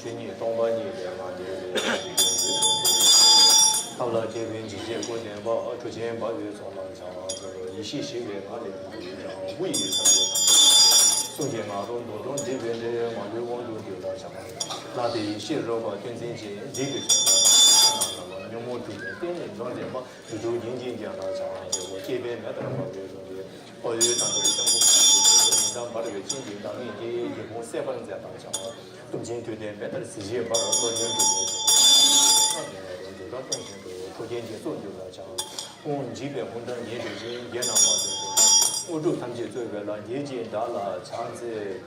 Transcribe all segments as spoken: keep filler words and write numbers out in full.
དེ་ཉིད་སྟོང་པ་ཉིད་ལས་མ་འདས་པའི་ཐབས་ལ་མཁས་པའི་འཇིགས་བྱེད་ཀུན་ལྡན་པ། གྲུ་ཆེན་འབར་བའི་ཚོགས་རྣམས་འཆང་བར་མཛད། ཡེ་ཤེས་ཞི་བའི་ངང་ལས་མ་གཡོས་ཀྱང་། སྐུ་ཡི་ཟབ་མོ་དང་། གསུང་གི་ང་རོ་འདུ་འཕྲོ་འདྲེས་པའི་སྒྲས། མ་ལུས་དབང་དུ་བསྡུས་ལ་བྱ། ལྷ་དེ་ཡི་ཤེས་རབ་ཀུན་མཚོན་ཅན། བདུད་ཀྱི་ཕྱོགས་ལ་ཁ་ན་ལ་ལ། ཉོན་མོངས་དྲུག་ཅན་གཏན་ནས་འཇོམས་མཛད་པ། རིགས་དྲུག་རྒྱན་གྱིས་བརྒྱན་ལ་བྱ། རྒྱལ་པོ་སྐྱེས་བུ་མེ་ལྟར་འབར་བའི་རང་བཞིན། དཔའ་བོའི་དང་པོར་སྐྱབས་མགོན་གང་གིས། ཉི་ཟླ་འབར་བའི་སྤྱན་གྱི་བདག་ཉིད་ཀྱིས། སྒེག་ལྡན་སྲེག་པར་མཛད་པར་བྱ། གཏུམ་ཆེན་ཐོད་ལྡན་མེ་ལྟར་གཟི་བརྗིད་འབར། བློ་ལྡན་འབྲུག་པའི་ཚོགས་ཀྱིས། ཁ་བདེ་བའི་རང་བྱུང་འགྲོ་དྲུག་སྟོང་བཞིན་དུ། ཁྲོ་རྒྱལ་གྱི་སྲོག་འཇུག་ལ་བྱ། དབང་བྱིན་པའི་ཧཱུྃ་སྒྲ་སྙན་དུ་གྱེར། བགེགས་རྣམས་མ་ལུས་འགྲོལ། དངོས་གྲུབ་ཐམས་ཅད་སྩོལ་བའི་ལྷ། བགེགས་ཀྱི་དགྲ་ལ་ཕྱག་འཚལ་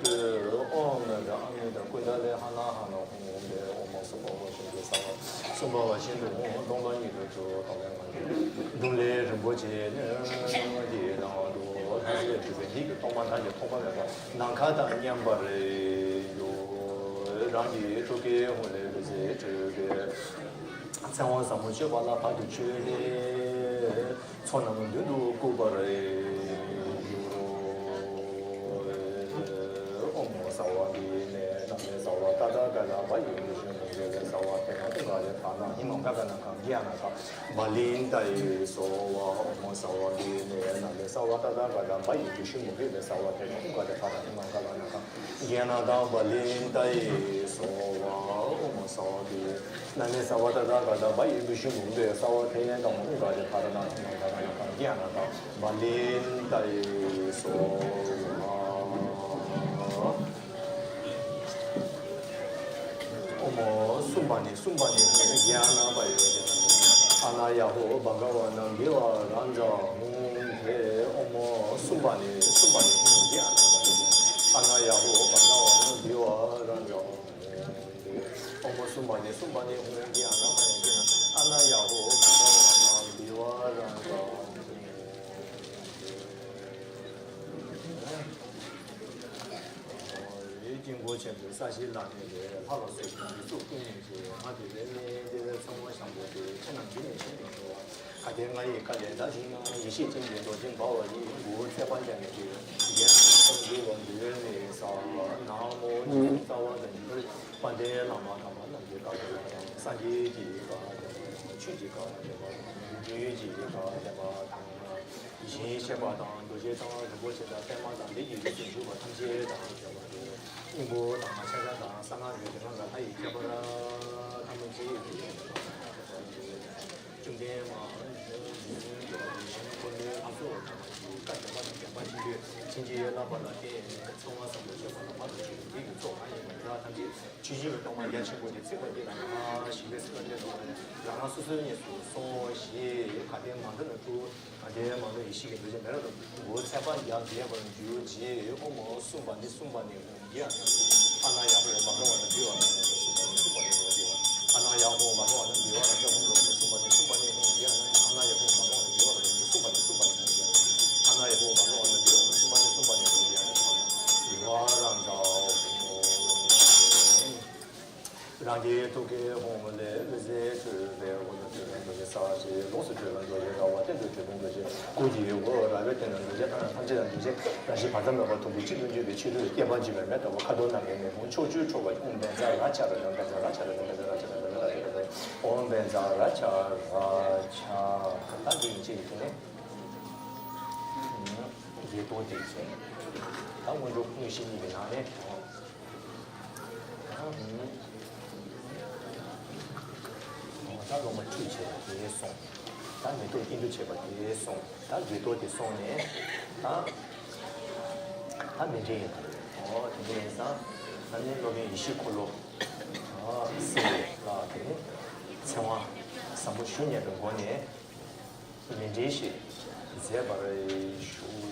བསྟོད། ཨོཾ་ཨ་མི་ཏྲ་ཨ་མི་ཏྲ་ཀུན་ཏ་ལེ་ཧ་ན་ཧ་ན་ཧཱུྃ་ལས། ཨོཾ་སྭ་བྷཱ་ཝ་ཤིན་ཏུ་སྭ་བྷཱ། སྭ་བྷཱ་ཝ་ཤིན་ཏུ་ཧཱུྃ། སྟོང་པ་ཉིད་དུ་གྱུར་ཏོག་ལེན་མ་གྱུར། གདུང་ལས་རིན་པོ་ཆེ་སྣོད་ཀྱི་ནང་དུ། ལྷ་སྲས་སྤྲུལ་པའི་ཉིད་ཀྱི་སྟོང་པ་ཐམས་ཅད་ཐོགས་པ་མེད་པར་ནམ་མཁའ་དང་མཉམ་པར་གྱུར། རང་གི་ཐུགས་ཀའི་ཧཱུྃ་ལས་འོད་ཟེར་འཕྲོས་པས། ཚེ་དབང་ཟབ་མོ་སྤྱོད་པ་ལ་བར་དུ་གཅོད་ནས། ཚོགས་རྣམས་མདུན་དུ་བཀུག་པར་གྱུར། ཨོཾ་སྭ་བྷཱ་ཀི་ནེ་ན་མེ་སྭ་བྷཱ་ཏ་ཐཱ་ག་ཏ་བྷཱ་ཡེ་གུ་ཤི་མུ་ཁེ་ལེ་སྭ་བྷཱ་ཏེ་ན་ཨུ་ག་ལེ་ཐ་ན་ཧི་མ་ག་ག་ན་ཁ་གི་ཡ་ན་ཀ་བ་ལིན་ཏ་ཡེ་སྭ་བྷཱ། ཨོཾ་སྭ་བྷཱ་ཀི་ནེ་ན་མེ་སྭ་བྷཱ་ཏ་ཐཱ་ག་ཏ་བྷཱ་ཡེ་གུ་ཤི་མུ་ཁེ་ལེ་སྭ་བྷཱ་ཏེ་ན་ཨུ་ག་ལེ་ཐ་ན་ཧི་མ་ག་ག་ན་ཁ་གི་ཡ་ན་ཀ་བ་ལིན་ཏ་ཡེ་སྭ་བྷཱ། ཨོཾ་སྭ་བྷཱ་ཀི་ནེ། ན་མེ་སྭ་བྷཱ་ཏ་ཐཱ་ག་ཏ་བྷཱ་ཡེ་གུ་ཤི་མུ་ཁེ་ལེ་སྭ་བྷཱ་ཏེ་ན་ཨུ་ག་ལེ་ཐ་ན་ཧི་མ་ག་ག་ན་ཁ་གི་ཡ་ན་ཀ་བ་ལིན་ཏ་ཡེ་སྭ་བྷཱ། ཨོཾ་སྭ་བྷཱ་ནི་སྭ་བྷཱ་ནི་ཧཱུྃ་ཡ་ན་བྷཱ་ཡེ་ཨ་ན་ཡ་ཧོ་བྷ་ག་ཝ་ན་བི་ཝ་ར་ཛ་ཧཱུྃ་ཧེ། ཨོཾ་སྭ་བྷཱ་ནི་སྭ་བྷཱ་ནི་ཧཱུྃ་ཡ་ན་བྷཱ་ཡེ་ཨ་ན་ཡ་ཧོ་བྷ་ག་ཝ་ན་བི་ཝ་ར་ཛ་ཧཱུྃ་ཧེ། ཨོཾ་སྭ་བྷཱ་ནི་སྭ་བྷཱ་ནི་ཧཱུྃ་ཡ་ན་བྷཱ་ཡེ་ཨ་ན་ཡ་ཧོ་བྷ་ག་ཝ་ན་བི་ཝ་ར་ཛ་ཧཱུྃ་ཧེ། དཀྱིལ་འཁོར་ཆེན་པོའི་ས་གཞི་ལ་གནས་པའི་ལྷ་ལ་སོགས་པའི་ཡུལ་གཙོ་ཀུན་ནས་བྱེད། ང་དེ་བས་ནི་དེ་བས་ཚངས་པ་ཤམ་བུ་སྟེ། ཆོས་རྣམས་འདི་ནས་གཞན་དུ་འགྲོ་བ། གལ་ཏེ་ང་ཡི་བཀའ་ལས་འདའ་བྱུང་ན། ཡེ་ཤེས་སྤྱན་གྱི་རྡོ་རྗེ་འབར་བ་ཡིས། མགོ་བོ་ཚད་པ་བརྒྱ་ནས་བྲེགས། རྒྱན་རྣམས་ཀུན་གྱི་ལོངས་སྤྱོད་ནི་ས། ན་མོ་ཉི་ཤུ་རྩ་བ་དང་ཉི་ཤུ་དཔལ་ལྡན་བླ་མ་དམ་པ་རྣམས་ཀྱི་བཀའ་དང་། སངས་རྒྱས་ཀྱི་བཀའ་དང་། ཆོས་ཀྱི་བཀའ་དང་། རྒྱུད་ཀྱི་བཀའ་དང་། ཡེ་ཤེས་པ་དང་། རྡོ་རྗེ་དང་། རིན་པོ་ཆེ་དང་། པདྨ་དང་། ལས་ཀྱི་རིགས་སུ་འཇུག་པ་ཐམས་ཅད་དང་། སྙིང་པོ་དང་། ཕྱག་རྒྱ་དང་། གསང་སྔགས་ཀྱི་དེ་སྔགས་དང་། ལྷ་ཡི་ཁྱད་པར་ཐམས་ཅད་ཀྱི་བཅོམ་ལྡན་མ་འཁོར་ལོའི་ལྷ་ཚོགས་དང་། བཀའ་བརྒྱ་པ་དང་། བརྒྱ་པ་ཆེན་པོས་བྱིན་གྱིས་བརླབས་པ་ལ་བརྟེན་ནས། ཚངས་པ་བཟང་པོ་སྤྱོད་པ་ལ་བར་དུ་གཅོད་པའི་བགེགས་ཀྱི་ཚོགས་གང་ཡིན་པ་དེ་དག་ཐམས་ཅད་ཆོས་སྦྱིན་གྱི་གཏོར་མ་རྒྱ་ཆེན་པོ་དེ་ཚིག་པ་འདི་ལ་ཡང་ཞིང་པའི་སེམས་དཔའ་འདི་ལ་རང་རང་སོ་སོའི་གནས་སུ་སོང་ཞེས་བཀའ་བསྟན་མ་འདོན་ལ་ཐུག་ཨ་དེ་མ་ལུས་ཡེ་ཤེས་ཀྱི་རྡོ་རྗེ་མེ་རབ་ཏུ་མགོ་བོ་ཚད་པ་བརྒྱ་རྒྱས་པར་གྱུར་ཅིག་ཨོཾ་སྭ་བྷཱ་ནི་སྭ་བྷཱ་ནི་ཧཱུྃ་ཡ། ཨ་ན་ཡ་ཧོ་བྷ་ག་ཝ་ན་བི་ཝ་ར་ཛ་ཧཱུྃ་ལོ་སྭ་བྷཱ་ནི་སྭ་བྷཱ་ནི་ཧཱུྃ་ཡ། ཨ་ན་ཡ་ཧོ་བྷ་ག་ཝ་ན་བི་ཝ་ར་ཛ་ཧཱུྃ་ལོ་སྭ་བྷཱ་ནི་སྭ་བྷཱ་ནི་ཧཱུྃ་ཡ། ཨ་ན་ཡ་ཧོ་བྷ་ག་ཝ་ན་བི་ཝ་ར་ཛ་ཧཱུྃ་ལོ་སྭ་བྷཱ་ནི་སྭ་བྷཱ་ནི་ཧཱུྃ་ཡ། ཨ་ན་ཡ་ཧོ་བྷ་ག་ཝ་ན་བི་ཝ་ར་ཛ་ཧཱུྃ་ལོ་སྭ་བྷཱ་ནི་སྭ་བྷཱ་ནི་ཧཱུྃ་ཡ། བི་ཝ་ར་ཛ་ཧཱུྃ། རང་གི་ཐུགས་ཀའི་ཧཱུྃ་ལས་འོད་ཟེར་འཕྲོས་པས། འོག་ཏུ་འཕྲོས་པས་རྡོ་རྗེ་ས་གཞི། ལོགས་སུ་འཕྲོས་པས་རྡོ་རྗེ་ར་བ། སྟེང་དུ་འཕྲོས་པས་རྡོ་རྗེ་སྐུ་ཡི་འོད་ར་བས་སྟེང་ན་རྡོ་རྗེ། ཐ་ན་ཐམས་ཅད་ལ་རྡོ་རྗེ། རང་བཞིན་བར་མཚམས་མེད་པར་དུམ་བུ་གཅིག་ཏུ་འཇུག་པའི་ཕྱིར། བསྐལ་པ་འཇིག་པའི་མེ་ལྟ་བུ། ཁ་དོག་ནམ་མཁའི་མེ་ཕུང་། ཕྱོགས་བཅུར་འཕྲོ་བ། ཨོཾ་བཛྲ་རཀྵ་ར་ཛ། བཛྲ་རཀྵ་ར་ཛ། བཛྲ་རཀྵ་ར་ཛ། ཨོཾ་བཛྲ་རཀྵ་ར་ཛ། ད་འདི་ཡིན་ཕྱིར་དེ་ནས་བརྒྱད་སྟོང་དེ་བྱས། ད་སྔོན་འགྲོ་དངོས་གཞི་གཉིས་ཀྱི་ནང་ནས། ད་སློབ་མ་ཁྲུས་བྱས་པ་དེ་སོང་། ད་མེ་ཏོག་སྐྱེ་འགྲོ་བྱས་པ་དེ་སོང་། ད་བརྒྱད་སྟོང་དེ་སོང་ནས། ད་ད་མཎྜལ་ཡིན་ད། ཨོ་དེ་འདྲ་ཡིན་ཙང་། ད་ནི་སློབ་དཔོན་ཡེ་ཤེས་འཁོར་ལོ་སྲས་ལ་དེ་ནི་ཚེ་དབང་ཟབ་མོ་ཞུ་སྙམ་པའི་སྒོ་ནས། མཎྜལ་ཞིག་མཛད་པར་ཞུ།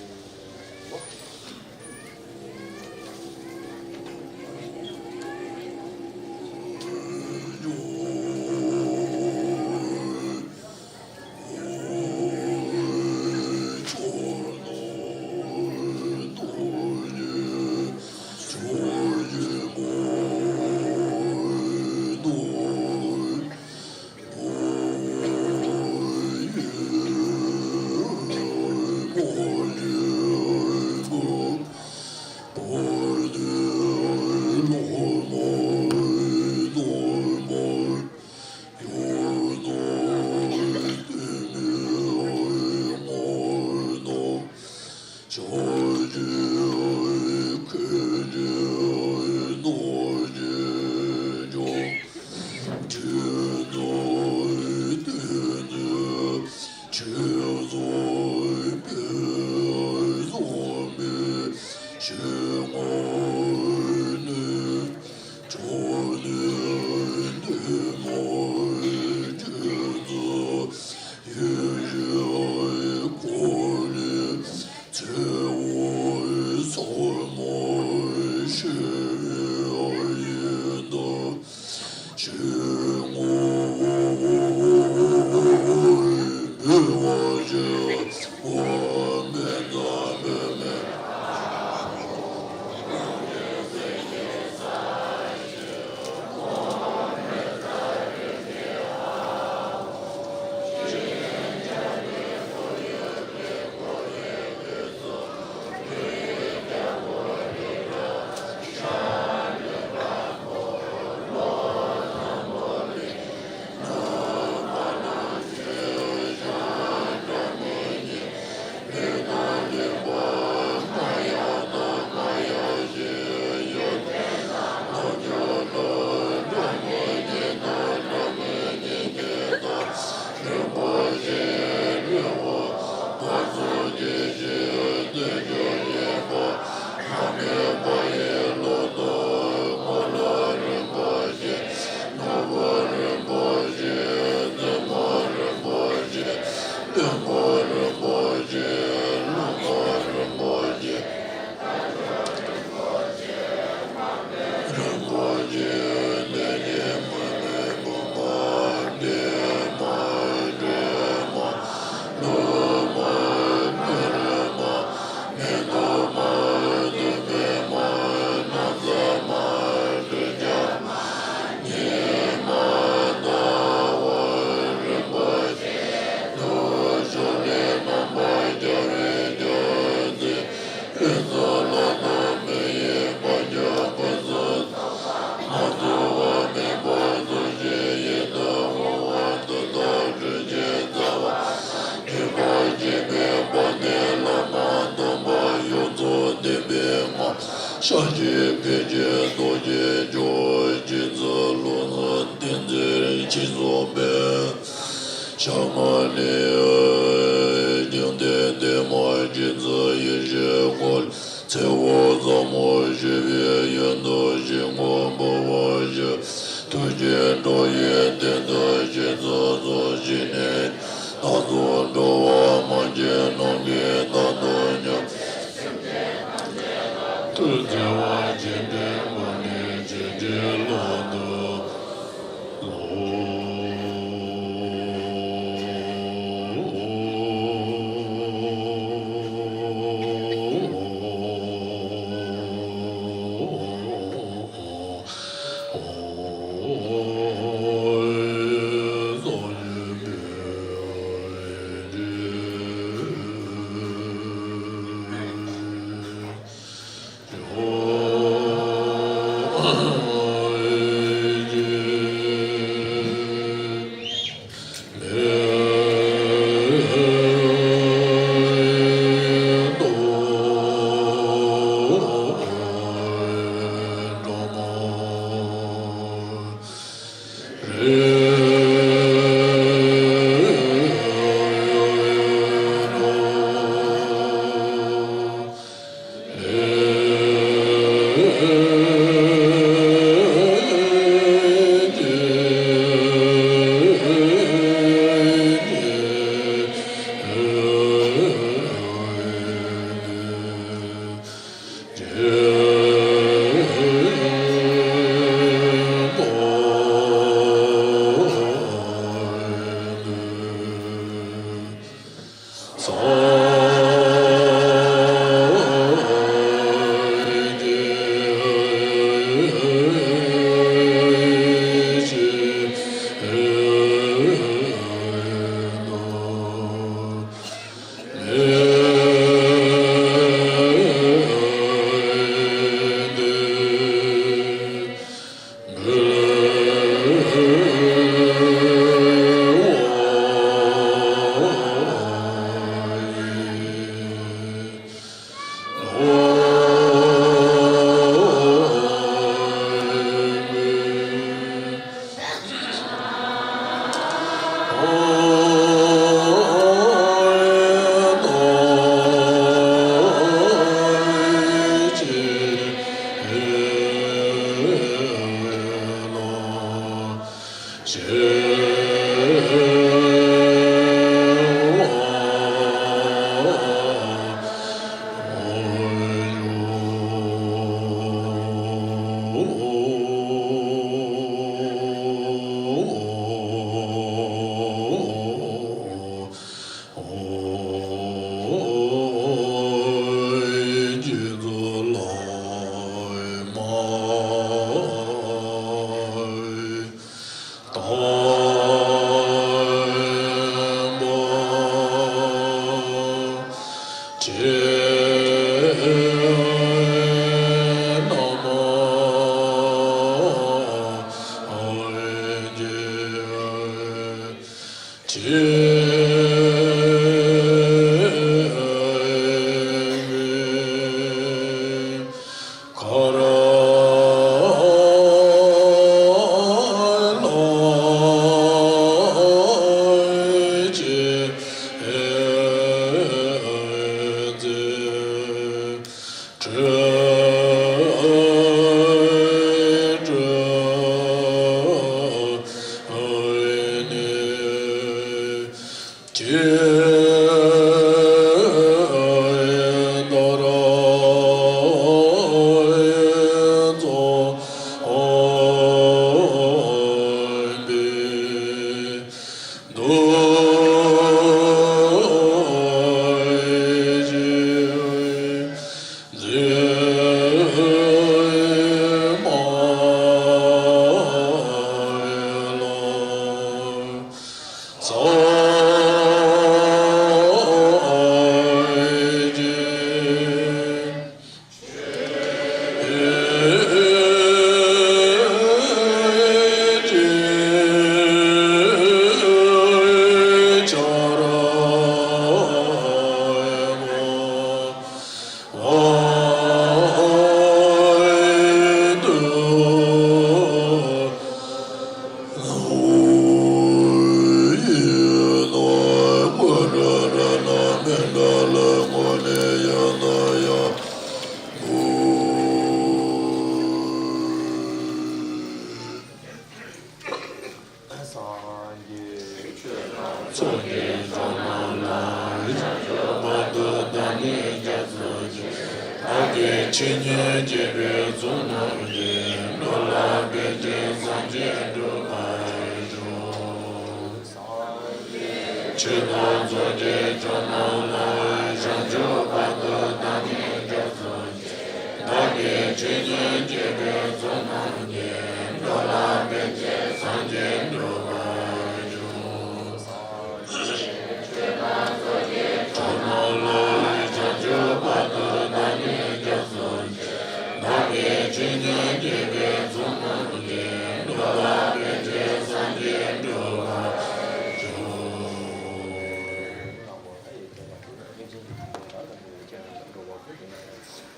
ཤཱཀྱའི་དཔལ་གྱི་རྡོ་རྗེ་མཆོག་སྤྱན་རས་གཟིགས་ལུགས་བསྟན་འཛིན་ཡེ་ཤེས་འཛོམས་པའི་ཞལ་སྔ་ནས། བཅོམ་ལྡན་འདས་མ་སྤྱན་རས་གཟིགས་ཡེ་ཤེས་འཁོར་ལོའི་ཚེ་འོག་ཟབ་མོ་ཞི་བའི་ཡོན་ཏན་ཞིང་ཁམས་འབར་བར་བྱེད། ཐུགས་རྗེའི་སྤྲིན་ཡིས་དེང་འདིར་ཞི་འཚོ་སོགས་ཞི་གནས་ཀྱི་རྟགས་སུ་འགྲོ་བ་མ་སྐྱེས་ནམ་མཁའི་མཐའ་དང་མཉམ། ཐུགས་བརྩེ་བ་ཆེན་པོས་མ་ནས་ཇི་བཞིན་ལོངས་སུ། སངས་རྒྱས་ཆོས་དང་ཚོགས་ཀྱི་མཆོག་རྣམས་ལ། བྱང་ཆུབ་བར་དུ་བདག་ནི་སྐྱབས་སུ་མཆི། བདག་གིས་ཆོས་ཉན་བགྱིས་པའི་ཚོགས་རྣམས་ཀྱིས། འགྲོ་ལ་ཕན་ཕྱིར་སངས་རྒྱས་འགྲུབ་པར་ཤོག། སངས་རྒྱས་ཆོས་དང་ཚོགས་ཀྱི་མཆོག་རྣམས་ལ། བྱང་ཆུབ་བར་དུ་བདག་ནི་སྐྱབས་སུ་མཆི། བདག་གིས་ཆོས་ཉན་བགྱིས་པའི་ཚོགས་རྣམས་ཀྱིས། འགྲོ་ལ་ཕན་ཕྱིར་སངས་རྒྱས་འགྲུབ་པར་ཤོག། སངས་རྒྱས་ཆོས་དང་ཚོགས་ཀྱི་མཆོག་རྣམས་ལ། བྱང་ཆུབ་བར་དུ་བདག་ནི་སྐྱབས་སུ་མཆི། བདག་གིས་ཆོས་ཉན་བགྱིས་པའི་ཚོགས་རྣམས་ཀྱིས། འགྲོ་ལ་ཕན་ཕྱིར་སངས་རྒྱས་འགྲུབ་པར་ཤོག།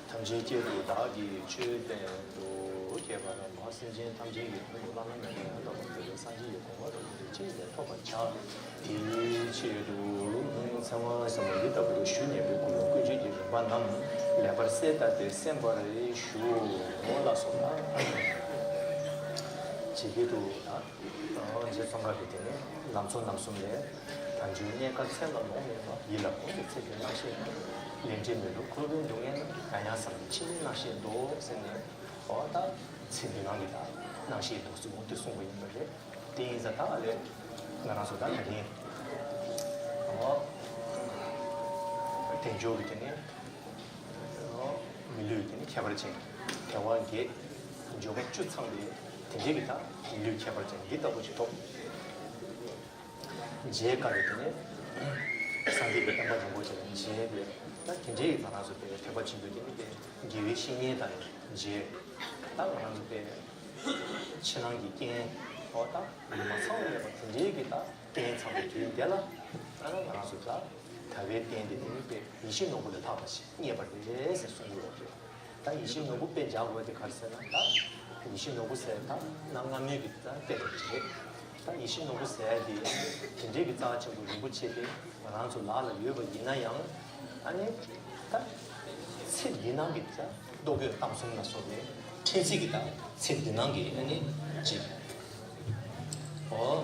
ཐམས་ཅད་སྐྱེ་དགུའི་བདག་གིས་ཆོས་བསྟན་ཏོ། ཁྱད་པར་མ་སེམས་ཅན་ཐམས་ཅད་ཀྱི་དོན་དུ་བླ་ན་མེད་པ་ཡང་དག་པར་རྫོགས་པའི་སངས་རྒྱས་ཀྱི་གོ་འཕང་རིན་པོ་ཆེ་ཅི་ཡིན་ཐོབ་པར་བྱ། དེའི་ཆེད་དུ་ཚེ་དབང་ཟབ་མོ་འདི་ལྟ་བུར་ཞུ་ནས་པའི་གུ་རུ་ཀུན་སྤྱོད་ཀྱི་རིམ་པ་རྣམས་ལེགས་པར་གསལ་བཏབ་སྟེ་གསན་པར་ཞུ། འོ་ལགས་སོ། ཇི་སྐད་དུ་ད་རྗེ་ཙོང་ཁ་པས་དེ་ནས་ལམ་གཙོ་རྣམ་གསུམ་ལས། དལ་འབྱོར་རྙེད་དཀའ་ཚེ་ལ་ལོང་མེད་པ། ཡིད་ལ་ཕུང་དུ་ཚེ་འདིར་སྣང་ཤེས་ལྡོག། ལས་འབྲས་མི་འགྲུབ་འཁོར་བའི་སྡུག་བསྔལ་རྣམས། ཡང་ཡང་བསམ་ནས་འཆི་མེད་སྣང་ཤེས་ལྡོག་ཟེར་ནས། འོ་ད་ཚེ་འདི་སྣང་གི་ད་སྣང་ཤེས་ལྡོག་ཚུལ་འོ་དེ་གསུངས་པ་ཡིན་པ་རེད། དེ་ཡིན་ཙང་ད་ལས་ང་རང་ཚོ་ད་ད་གིན་འོ་དལ་འབྱོར་གྱི་དེ་ནས་འོ་མི་ལུས་དེ་ནས་ཁྱད་པར་ཅན་དལ་བ་བརྒྱད། འབྱོར་པ་བཅུ་ཚང་བའི་དེ་འདྲའི་གི་ད་མི་ལུས་ཁྱད་པར་ཅན་འདི་ལྟ་བུ་ཅིག་ཐོབ། མཇལ་དཀའ་བའི་དེ་ནས་སངས་རྒྱས་ཀྱི་བསྟན་པ་རིན་པོ་ཆེ་ལ་མཇལ་བའི་ད་དེ་འདྲའི་ང་རང་ཚོ་དེ་ཐེག་པ་ཆེན་པོའི་དེ་ནི་དེ་དགེ་བའི་བཤེས་གཉེན་དང་མཇལ། ད་ང་རང་ཚོ་དེ་ཕྱི་ནང་གི་རྐྱེན་འོ་ད་མ་ཚང་བ་མེད་པ་དེ་འདྲའི་གི་ད་རྐྱེན་ཚང་བའི་དུས་དེ་ལ་ད་ང་རང་ཚོ་ད་དལ་བའི་རྟེན་དེ་དེ་ནི་དེ་ཡིད་བཞིན་ནོར་བུ་ལས་ལྷག་པ་ཞིག་རྙེད་པ་རེད་ཟེར་གསུང་གི་ཡོད་རེད། ད་ཡིད་བཞིན་ནོར་བུ་དཔེ་འཇགས་དགོས་དེ་ག་རེ་ཟེར་ན། ད་ཡིད་བཞིན་ནོར་བུ་ཟེར་ད་གནའ་སྔ་མོའི་གི་ད་དཔེ་རེད་ཅེས། ད་ཡིད་བཞིན་ནོར་བུ་ཟེར་དེ་དེ་འདྲའི་གི་རྩ་ཆེན་པོ་རིན་པོ་ཆེ་དེ་ང་རང་ཚོ་ལག་ལ་ཡོད་པ་ཡིན་ན་ཡང་། ཨ་ནི་ད་ཚེ་འདི་ནང་གི་ད་ལྟོ་གོས་གཏམ་གསུམ་ལ་སོགས་པའི་ཕྲན་ཚེགས་ཀྱི་ད་ཚེ་འདི་ནང་གི་ཨ་ནི་ཅིག་འོ་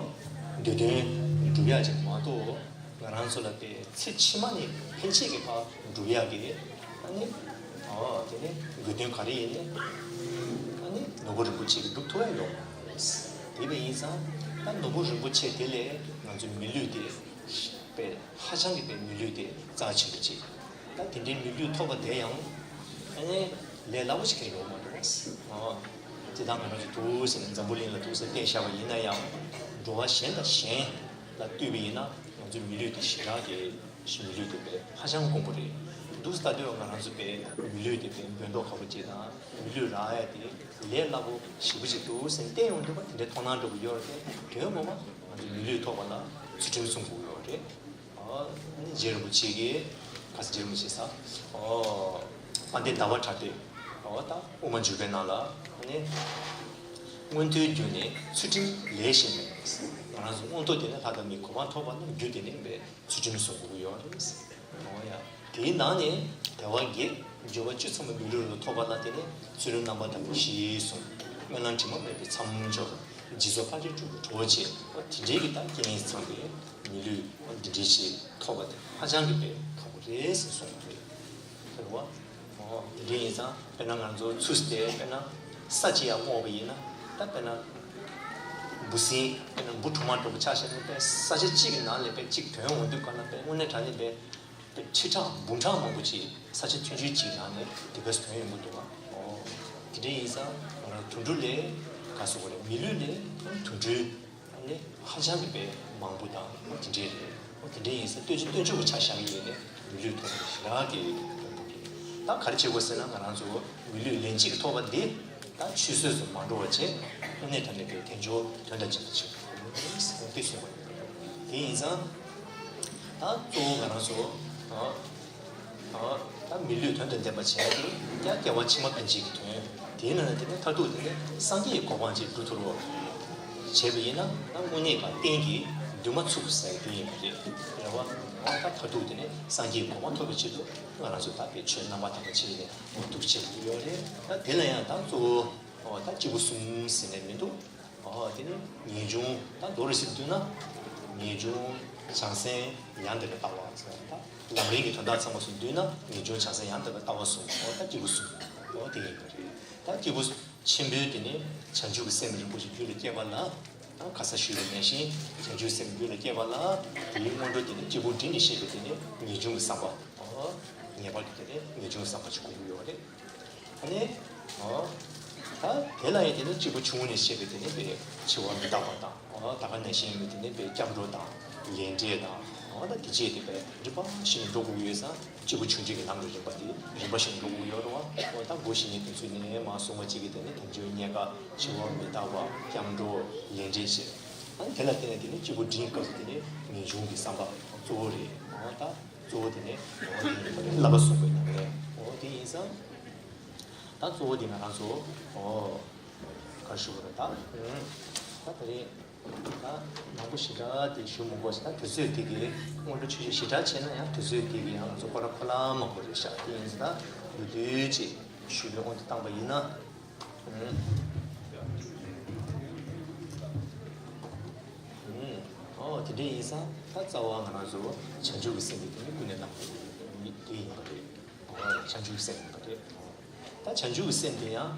འདོད་དོན་སྒྲུབ་ཡག་ཅིག་མ་གཏོགས། ང་རང་ཚོ་ལ་དེ་ཚེ་ཕྱི་མ་ནི་ཕན་ཆད་ཀྱི་ཕར་འགྲུབ་ཡག་གི་ཨ་ནི་འོ་དེ་ནི་དགོས་དོན་ག་རེ་ཡིན་ནི། ཨ་ནི་ནོར་བུ་རིན་པོ་ཆེ་གི་སྒྲུབ་ཐུབ་ཡག་ཡོད་མ་རེད། དེ་བས་ཡིན་ཙང་ད་ནོར་བུ་རིན་པོ་ཆེ་དེ་ལས་ང་ཚོའི་མི་ལུས་དེ་དཔེ་ཧ་ཅང་གི་དཔེ་མི་ལུས་དེ་རྩ་ཆེན་པོ་ཅིག་ད་དེ་འདྲའི་མི་ལུས་ཐོབ་པ་དེ་ཡང་ཨ་ནི་ལས་སླ་པོ་ཞིག་ཡོད་མ་རེད། འོ་དེ་དང་ང་རང་ཚོ་འདུག་ཟེར་ནས་འཛམ་བུ་གླིང་ལ་འདུག་ཟེར་བལྟས་བཞག་པ་ཡིན་ན་ཡང་། འགྲོ་བ་གཞན་དང་གཞན་ལ་ལྟོས་པ་ཡིན་ན། ང་ཚོའི་མི་ལུས་དེ་ཞེ་དྲག་གི་མི་ལུས་དེ་དཔེ་ཧ་ཅང་དཀོན་པོ་རེད། འདུག་ལྟ་དུས་ང་རང་ཚོ་པའི་མི་ལུས་དེ་པའི་འབོད་མདོག་ཁ་པོ་ཅིག་དང་མི་ལུས་རག་ཡ་དེ་ལས་སླ་པོ་ཞེ་པོ་ཅིག་འདུག་ཟེར་བསྟན་ཡོང་དུས་པ་དེ་འདྲའི་མཐོང་སྣང་འགྲོ་གི་ཡོད་རེད། དེ་དོན་ངོ་མ་ང་ཚོ་མི་ལུས་ཐོབ་པ་ལ་ཚུལ་ཁྲིམས་སྲུང་དགོས་ཀྱི་ཡོད་རེད། ཨ་ནི་རྗེ་རིན་པོ་ཆེ་གིས་ག་ས་རྗེ་རིན་པོ་ཆེ་ས་ཨོ་དཔལ་ལྡན་ཟླ་བ་གྲགས་པས་ཨོ་ད་དབུ་མ་འཇུག་པའི་ནང་ལ་ཨ་ནི་མངོན་མཐོའི་རྒྱུ་ནི་ཚུལ་ཁྲིམས་ལས་གཞན་མེད། ང་རང་ཚོ་མངོན་མཐོ་དེ་ནི་ལྷ་དང་མིའི་གོ་འཕང་ཐོབ་པ་ན་རྒྱུ་དེ་ནི་མེད། ཚུལ་ཁྲིམས་སྲུང་དགོས་ཀྱི་ཡོད་རེད། འོ་ཡ། དེའི་ནང་ནས་དལ་བ་བརྒྱད་འབྱོར་བ་བཅུ་ཚང་བའི་མི་ལུས་ལ་ཐོབ་པ་ལ་དེ་ནས་ཚུལ་ཁྲིམས་རྣམ་པར་དག་པའི་གཞི་གསུམ། སྨོན་ལམ་དྲི་མ་མེད་པའི་མཚམས་སྦྱོར། རྗེས་སུ་ཕར་ཕྱིན་དྲུག་གི་གྲོགས་བྱེད། འོ་དེ་འདྲའི་གི་ད་རྐྱེན་ཚང་བའི་མི་ལུས་འོ་འདི་འདྲའི་ཞིག་ཐོབ་པ་དེ་ཧ་ཅང་གི་དཔེ་ཁག་པོ་རེད་ཟེར་གསུངས་པ་རེད། དེ་རེད་བ། འོ་དེ་འདྲའི་ཡིན་ཙང་དཔེར་ན་ང་ཚོ་ཚུར་བལྟས་དཔེར་ན་ས་ཅིག་ཡར་སྔོག་པ་ཡིན་ན་ད་དཔེར་ན། འབུ་སྲིན་དཔེར་ན་འབུ་གྲོག་མ་འདྲ་པོ་ཆ་བཞག་ན་དཔེ་ས་ཆ་གཅིག་གི་ནང་ལས་དཔེ་གཅིག་ཐོན་འོང་དུས་ག་ལ་དཔེ་དངོས་གནས་དྲང་གནས་དཔེ་དཔེ་ཁྲི་ཕྲག་འབུམ་ཕྲག་མང་པོ་ཅིག་ས་ཆ་ཐུང་ཆུང་གཅིག་ནང་ནས་དེ་ག་ཚོད་ཐོན་ཡོང་གི་འདུག་ག་འོ། དེ་འདྲ་ཡིན་ཙང་ང་རང་དུད་འགྲོ་ལས་ག་ཟེར་དགོས་རེད། མི་ལུས་ལས་དུད་འགྲོའི་ནི་ཧ་ཅང་གི་དཔེ་མང་པོ་དང་དེ་འདྲའི་རེད། འོ་དེ་འདྲའི་ཡིན་ཙང་སྟོན་ཆ་སྟོན་ཆོག་གི་ཆ་བཞག་གི་ཡོད་ནས་མི་ལུས་ཐོབ་པ་ཞེ་དྲག་གི་དཔེ་མང་པོ་རེད། ད་ག་རེ་བྱེད་དགོས་ཟེར་ན་ང་རང་ཚོ་མི་ལུས་ལན་གཅིག་ཐོབ་པ་འདི། ད་ཆུད་ཟོས་སུ་མ་འགྲོ་བ་བྱས། དངོས་གནས་དྲང་གནས་པའི་དལ་འབྱོར་དོན་དང་ལྡན་པ་ཅིག་དགོས་ཟེར་དེ་གསུངས་པ་རེད། དེ་ཡིན་ཙང་། ད་གཙོ་བོ་ང་རང་ཚོ། ཨ་ཨ་ད་མི་ལུས་དོན་དང་ལྡན་པ་བྱས་ཏེ་ཀྱང་སྐྱེ་བ་ཕྱི་མ་ཕན་ཆད་ཀྱི་དོན། དེའི་ནང་ནས་དེ་ནས་མཐར་ཐུག་དེ་ནས་སངས་རྒྱས་ཀྱི་གོ་འཕང་ཅིག་འགྲུབ་ཐུབ་རོགས་བྱས་པ་ཡིན་ན་ད་དངོས་གནས་པ་གཏན་གྱི་འདུན་མ་ཚུགས་ཟེར་དེ་ཡིན་པ་རེད། རེད་བ། ད་མཐར་ཐུག་དེ་ནས་སངས་རྒྱས་ཀྱི་གོ་འཕང་ཐོབ་པའི་ཆེད་དུ་ང་རང་ཚོ་ད་དཔེ་ཆོས་རྣམ་པར་དག་པ་བྱས་ནས། འོ་འདུག་བྱེད་ཀྱི་ཡོད་རེད། ད་དེ་ལ་ཡང་ད་གཙོ་བོ་འོ་ད་སྐྱེས་བུ་གསུམ་ཟེར་ནས་མི་འདུག་འོ་དེ་ནི་ངེས་འབྱུང་ད་མདོར་ཞིག་བསྡུས་ན་ངེས་འབྱུང་བྱང་སེམས་ཡང་དག་པའི་ལྟ་བ་ཟེར་ད་ལམ་རིམ་གྱི་དོན་དག་ཚང་མ་སུ་བསྡུས་ན་ངེས་འབྱུང་བྱང་སེམས་ཡང་དག་པའི་ལྟ་བ་གསུམ་འོ་ད་སྐྱེས་བུ་གསུམ་འོ་དེ་ཡིན་པ་རེད། ད་སྐྱེས་བུ་ཆེན་པོའི་དེ་ནི་བྱང་ཆུབ་ཀྱི་སེམས་རིན་པོ་ཆེ་རྒྱུད་ལ་སྐྱེས་པ་ལ། ད་ཁ་ས་ཞུས་པ་ནང་བཞིན་བྱང་ཆུབ་སེམས་རྒྱུད་ལ་སྐྱེས་པ་ལ་དེའི་སྔོན་འགྲོ་དེ་ནི་སྐྱེས་བུ་འབྲིང་ནས་བཤད་པའི་དེ་ནི་ངེས་འབྱུང་གི་བསམ་པ། ངེས་པར་དུ་དེ་ནི་ངེས་འབྱུང་གི་བསམ་པ་ཅིག་དགོས་ཀྱི་ཡོད་རེད། ཨ་ནི། ད་དེ་ལ་ཡང་དེ་ནི་སྐྱེས་བུ་ཆུང་ངུ་ནས་བཤད་པའི་དེ་ནི་པའི་འཆི་བ་མི་རྟག་པ་དང་། ད་ག་ནང་བཞིན་ཡིན་པའི་དེ་ནི་པའི་སྐྱབས་འགྲོ་དང་ལས་འབྲས་དང་། ད་དེ་བཅས་དེ་པའི་རིམ་པ་བཞིན་འགྲོ་དགོས་ཀྱི་ཡོད་ཙང་། སྐྱེས་བུ་ཆུང་འབྲིང་གི་ནང་གི་རིམ་པ་དེ་རིམ་པ་བཞིན་འགྲོ་དགོས་ཡོད་རེད་བ། འོ་ད་སྒོ་བཞི་ནས་དུས་ཚོད་ནས་མ་སོང་བ་གཅིག་གི་དེ་ནི་དལ་འབྱོར་རྙེད་དཀའ། འཆི་བ་མི་རྟག་པ། སྐྱབས་འགྲོ། ལས་འབྲས་བཅས། ཨ་ནི་དེ་ལ་བརྟེན་ནས་དེ་ནི་སྐྱེས་བུ་འབྲིང་སྐབས་སུ་དེ་ནི་ངེས་འབྱུང་གི་བསམ་པ་གཙོ་བོ་རེད། འོ་ད་གཙོ་བོ་དེ་ནི་འོ་དེ་ནི་བསླབ་པ་གསུངས་པའི་ནང་ནས་འོ་དེ་ཡིན་ཙང་། ད་གཙོ་བོ་དེ་ང་རང་ཚོ་འོ་ག་ཞུ་བ་རེད་ད། ད་དེ་རེད། ད་མང་པོ་ཞེ་དྲག་དེ་ཞུ་མི་དགོས་ཤིང་། ད་དུས་ཚོད་དེ་གི་སྔོན་འགྲོ་ཆུ་ཚོད་ཞེ་དྲག་བྱས་ན་ཡང་དུས་ཚོད་དེ་གི་ཡང་ང་ཚོ་ཁོ་ར་ཁོ་ལ་མ་དགོས་རེད་ཤག་དེ་ཡིན་ཙང་ད་བསྡུས་བསྡུས་ཅིག་ཞུས་པའི་དབང་དུ་བཏང་པ་ཡིན་ན། ཨུམ། ཨུམ། ཨོ་དེ་འདྲ་ཡིན་ཙང་ད་རྩ་བ་ང་རང་ཚོ་བྱང་ཆུབ་ཀྱི་སེམས་དེ་དེ་ནི་ཀུན་ནས་བསླངས་པ་དེ་ཡིན་པ་རེད། བྱང་ཆུབ་སེམས་ཡིན་པ་རེད། ད་བྱང་ཆུབ་སེམས་དེ་ཡང་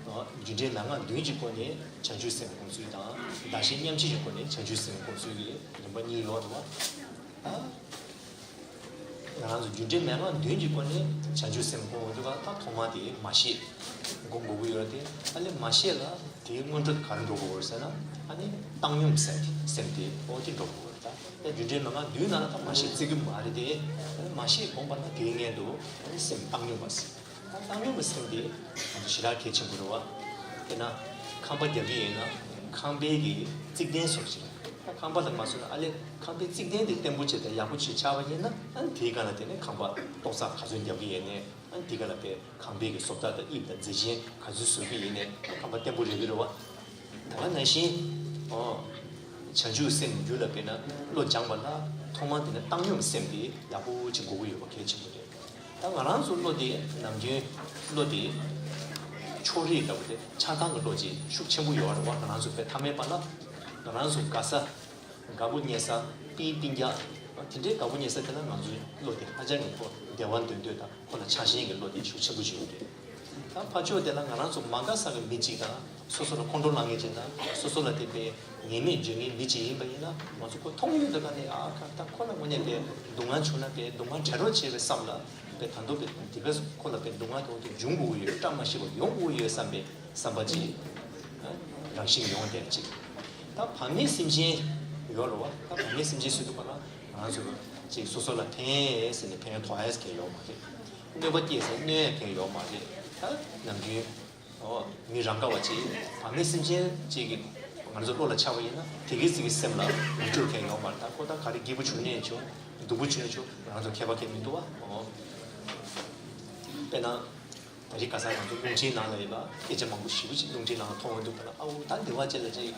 རྒྱུ་འབྲས་མན་ངག་བདུན་གྱི་སྒོ་ནས་བྱང་ཆུབ་སེམས་སྒོམ་ཚུལ་དང་། བདག་གཞན་མཉམ་བརྗེ་གི་སྒོ་ནས་བྱང་ཆུབ་སེམས་སྒོམ་ཚུལ་གྱི་རིམ་པ་གཉིས་ཡོད་རེད་བ། ད་ང་རང་ཚོ་རྒྱུ་འབྲས་མན་ངག་བདུན་གྱི་སྒོ་ནས་བྱང་ཆུབ་སེམས་སྒོམ་འོང་དུས་ད་ཐོག་མ་དེ་མ་ཤེས་སྒོམ་དགོས་ཀྱི་ཡོད་རེད་དེ། ཨ་ནི་མ་ཤེས་ལ་དེའི་སྔོན་འགྲོ་དེ་ག་རེ་འགྲོ་དགོས་རེད་ཟེར་ན། ཨ་ནི་བཏང་སྙོམས་སེམས་དེ་སེམས་དེ་འོ་དེ་འགྲོ་དགོས་རེད། ད་རྒྱུ་འབྲས་མན་ངག་བདུན་ནང་ལ་ད་མ་ཤེས་བརྩི་གི་མ་རེད་དེ། མ་ཤེས་སྒོམ་པ་ན་དེའི་སྔོན་དུ་སེམས་བཏང་སྙོམས་པ་ཟེར། ད་བཏང་སྙོམས་པ་སེམས་དེ་ང་ཚོ་ཞེ་དྲག་གལ་ཆེན་པོ་རེད་བ། དཔེར་ན་ཁང་པ་རྒྱག་གི་ཡིན་ན་ཁང་པའི་གི་རྩིག་གདན་བཟོ་ཞིག་ད་ཁང་པ་ལ་མ་བཟོ་ན་ཨ་ལས་ཁང་པའི་རྩིག་གདན་དེ་བརྟན་པོ་བྱས་ཏེ་ཡག་པོ་བྱས་ཆགས་པ་ཡིན་ན། ཨ་ནི་དེའི་སྒང་ལ་དེ་ནས་ཁང་པ་ཏོག་ཙམ་ག་ཚོད་རྒྱག་གི་ཡིན་ནའི། ཨ་ནི་དེའི་སྒང་ལ་དཔེ་ཁང་པའི་གི་བཟོ་ལྟ་དང་དབྱིབས་དང་མཛེས་ཆེན་ག་ཚོད་བཟོ་གི་ཡིན་ནའི་ཁང་པ་བརྟན་པོ་རེད་གི་རེད་བ། ད་ག་ནང་བཞིན་ཨོ་བྱང་ཆུབ་སེམས་རྒྱུད་ལ་དཔེར་ན་བློ་སྦྱངས་པ་ལ་ཐོག་མར་དེ་ནས་བཏང་སྙོམས་སེམས་དེ་ཡག་པོ་ཅིག་དགོས་ཀྱི་ཡོད་པ་གལ་ཆེན་པོ་རེད། ད་ང་རང་ཚོ་བློ་དེ་ནམ་རྒྱུན་བློ་དེ་ཕྱོགས་རིས་ལྟ་བུ་དེ་ཆགས་སྡང་གི་བློ་ཅིག་ཤུགས་ཆེན་པོ་ཡོད་རེད་བ། ང་རང་ཚོ་དཔེ་ཐ་མལ་པ་ལ་ང་རང་ཚོ་དགའ་ས་དགའ་པོ་རྙེད་ས་པིའི་པིན་རྒྱག་དེ་འདྲའི་དགའ་པོ་རྙེད་ས་དེ་ལ་ང་ཚོའི་བློ་དེ་ཧ་ཅང་གི་ཁོ་བདེ་བ་འདོད་འདོད་དང་ཁོ་ལ་ཆགས་ཞེན་གྱི་བློ་དེ་ཤུགས་ཆེན་པོ་ཅིག་ཡོད་རེད། ད་ཕར་ཕྱོགས་དེ་ལ་ང་རང་ཚོ་མ་དགའ་ས་གི་མི་གཅིག་དང་སོ་སོ་ལ་ཁོང་ཁྲོ་ལངས་མཁན་ཅིག་དང་སོ་སོ་ལ་དེ་དཔེ་ངན་སྨྲས་བརྗོད་མཁན་མི་གཅིག་ཡིན་པ་ཡིན་ན་ང་ཚོ་ཁོ་མཐོང་ཡུལ་དེ་ག་ནས་ཨ་ཁ་ད་ཁོ་ལ་དངོས་གནས་དཔེ་སྡུག་བསྔལ་བྱུང་ན་དཔེ་སྡུག་བསྔལ་བྲལ་རོགས་བྱེད་པའི་བསམ་ལ་དཔེ་ད་དུང་དཔེ་དེ་ག་ཁོ་ལ་དཔེ་སྡུག་བསྔལ་དེ་འོ་དེ་འབྱུང་དགོས་ཀྱི་ཡོད། བཀྲ་མ་ཤིས་པ་ཡོང་དགོས་ཀྱི་ཡོད་བསམ་པའི་བསམ་པ་ཅིག་རང་བཞིན་ཡོང་བསྡད་ཅིག་ད་བག་མེད་སེམས་ཅན་ཡོད་རེད་བ། ད་བག་མེད་སེམས་ཅན་ཟེར་དུས་ག་ལ་ང་རང་ཚོ་ ཅིག་སོ་སོ་ལ་ཕན་ཟེར་ནས་ཕན་ཐོགས་ཡས་གང་ཡོད་མ་རེད། གནོད་པ་སྐྱེལ་ཟེར་གནོད་ཡས་གང་ཡོད་མ་རེད། ད་ནམ་རྒྱུན། ཨོ། མི་རང་ག་བ་ཅིག་བར་མའི་སེམས་ཅན་ཅིག་གི་ང་ཚོ་བློ་ལ་འཆར་བ་ཡིན་ན་དེ་གི་ཚིག་གི་སེམས་ལ་མི་སྤྲོ་མཁན་ཡོད་མ་རེད། ད་ཁོ་ད་ག་རེ་སྐྱིད་པོ་བྱུང་ནས་བྱུང་། སྡུག་པོ་བྱུང་ནས་བྱུང་། ང་ཚོ་ཁྱད་པར་གང་མི་འདུག་བ། ཨོ། དཔེར་ན། ད་རེས་ཁ་སང་ང་ཚོ་རླུང་འཕྲིན་ནང་ལ་ཡོད་པ་སྐད་ཆ་མང་པོ་ཞེ་པོ་ཅིག་རླུང་འཕྲིན་ནང་ལ་མཐོང་ཡོང་དུས་ད་ལ་ཨའུ་ད་དེ་བ་ཅིག་ལ་ཅིག་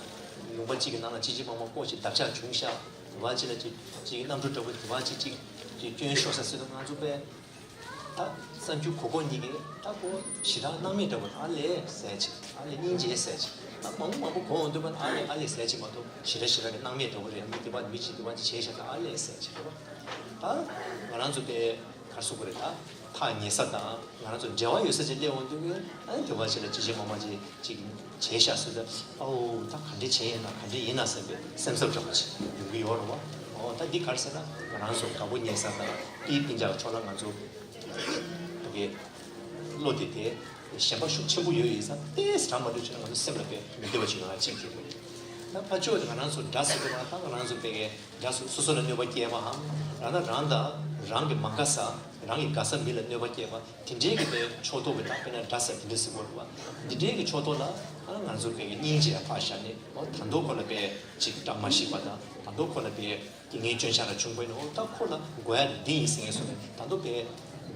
ལུང་པ་གཅིག་གི་ནང་ལ་ཅི་ཅི་མང་མང་སྐོར་ཞིག་འདབ་ཆགས་བྱུང་ཤག་དེ་བ་ཅིག་ལ་ཅིག་ཅིག་གནམ་གྲུ་འདྲ་པོ་དེ་བ་ཅིག་ཅིག་ཅིག་སྐྱོན་ཤོར་ས་ཟེར་དུས་ང་ཚོ་དཔེ། ད་གསར་འགྱུར་གོ་གོ་གཉིས་ཀས་ད་ཁོ་ཞེ་དྲག་སྣང་མེད་འདྲ་པོ་ཨ་ལས་ཟེར་ཅིག་ཨ་ལས་སྙིང་རྗེ་ཟེར་ཅིག་ད་མང་པོ་མང་པོ་གོ་ཡོང་དུས་ཨ་ལས་ཨ་ལས་ཟེར་ཅིག་མ་གཏོགས་ཞེ་དྲག་ཞེ་དྲག་གི་སྣང་མེད་འདྲ་པོ་རེད། མི་དེ་བ་མི་གཅིག་དེ་བ་ཅིག་བྱས་ཤག་ད་ཨ་ལས་ཟེར་ཅིག་རེད་བ། ད་ང་རང་ཚོ་དཔེ། ག་རེ་ཟེར་དགོས་རེད། ད་ཐག་ཉེ་ས་དང་ང་རང་ཚོ་འབྲེལ་བ་ཡོད་ས་ཅིག་སླེབས་འོང་དུས་ཨ་ནི་དེ་བ་ཅིག་ལ་ཅི་བྱེད་མ་མ་ཅིག་ཅིག་བྱས་ཤག་ཟེར་དུས་ཨའོ་ད་ག་འདྲ་བྱས་ཡིན་ན་ག་འདྲ་ཡིན་ན་བསམ་པའི་སེམས་འཚབ་འདྲ་པོ་ཅིག་ཡོང་གི་ཡོད་རེད་བ། ཨོ་ད་འདི་ག་རེ་ཟེར་ན་ང་རང་ཚོ་དགའ་པོ་ཉེ་ས་དང་སྤི་སྤུན་ཀྱག་ཕྱོགས་ལ་ང་ཚོ་བོད་པའི་བློ་དེ་དེ་ཞེན་པ་ཤུགས་ཆེན་པོ་ཡོད་ཡིན་ཙང་ཏོག་ཙམ་མ་འགྲོ་བྱུང་ན་ང་ཚོ་སེམས་ལ་དཔེ་མི་བདེ་བ་ཅིག་ཡོང་ཡ་གཅིག་དེ་རེད། ད་ཕར་ཕྱོགས་ང་རང་ཚོ་འདྲ་ཟེར་དུས་ང་ད་ང་རང་ཚོ་བོད་པའི། དགྲ་སོ་སོ་སོ་ལ་གནོད་པ་སྐྱེལ་བའམ། རང་ན་རང་དང་རང་གི་མ་དགའ་ས། རང་གི་དགའ་ས་མི་ལ་གནོད་པ་སྐྱེལ་བ་དེ་འདྲའི་གི་པའི་ཕྱོགས་གཏོགས་པའི་ད་དཔེར་ན་དགྲ་ས་དེ་འདྲ་ཟེར་དགོས་རེད་བ། འདི་འདྲའི་གི་ཕྱོགས་གཏོགས་ལ་ཨ་ང་ཚོ་བོད་ཀྱི་སྙིང་རྗེ་ཡང་ཕར་བཞག་ནས་ཨོ་ད་མདོ་ཁོ་ལ་པའི་ཅིག་དགྲ་མ་ཞིག་པ་དང་ད་མདོ་ཁོ་ལ་པའི་དེ་ངའི་སྐྱོན་ཆ་ར་བྱུང་བས་ནོ་ད་ཁོ་ལ་དགོས་ཡ་འདི་ཡིན་ཟེར་ངེས་སོང་ནས་ད་མདོ་པའི་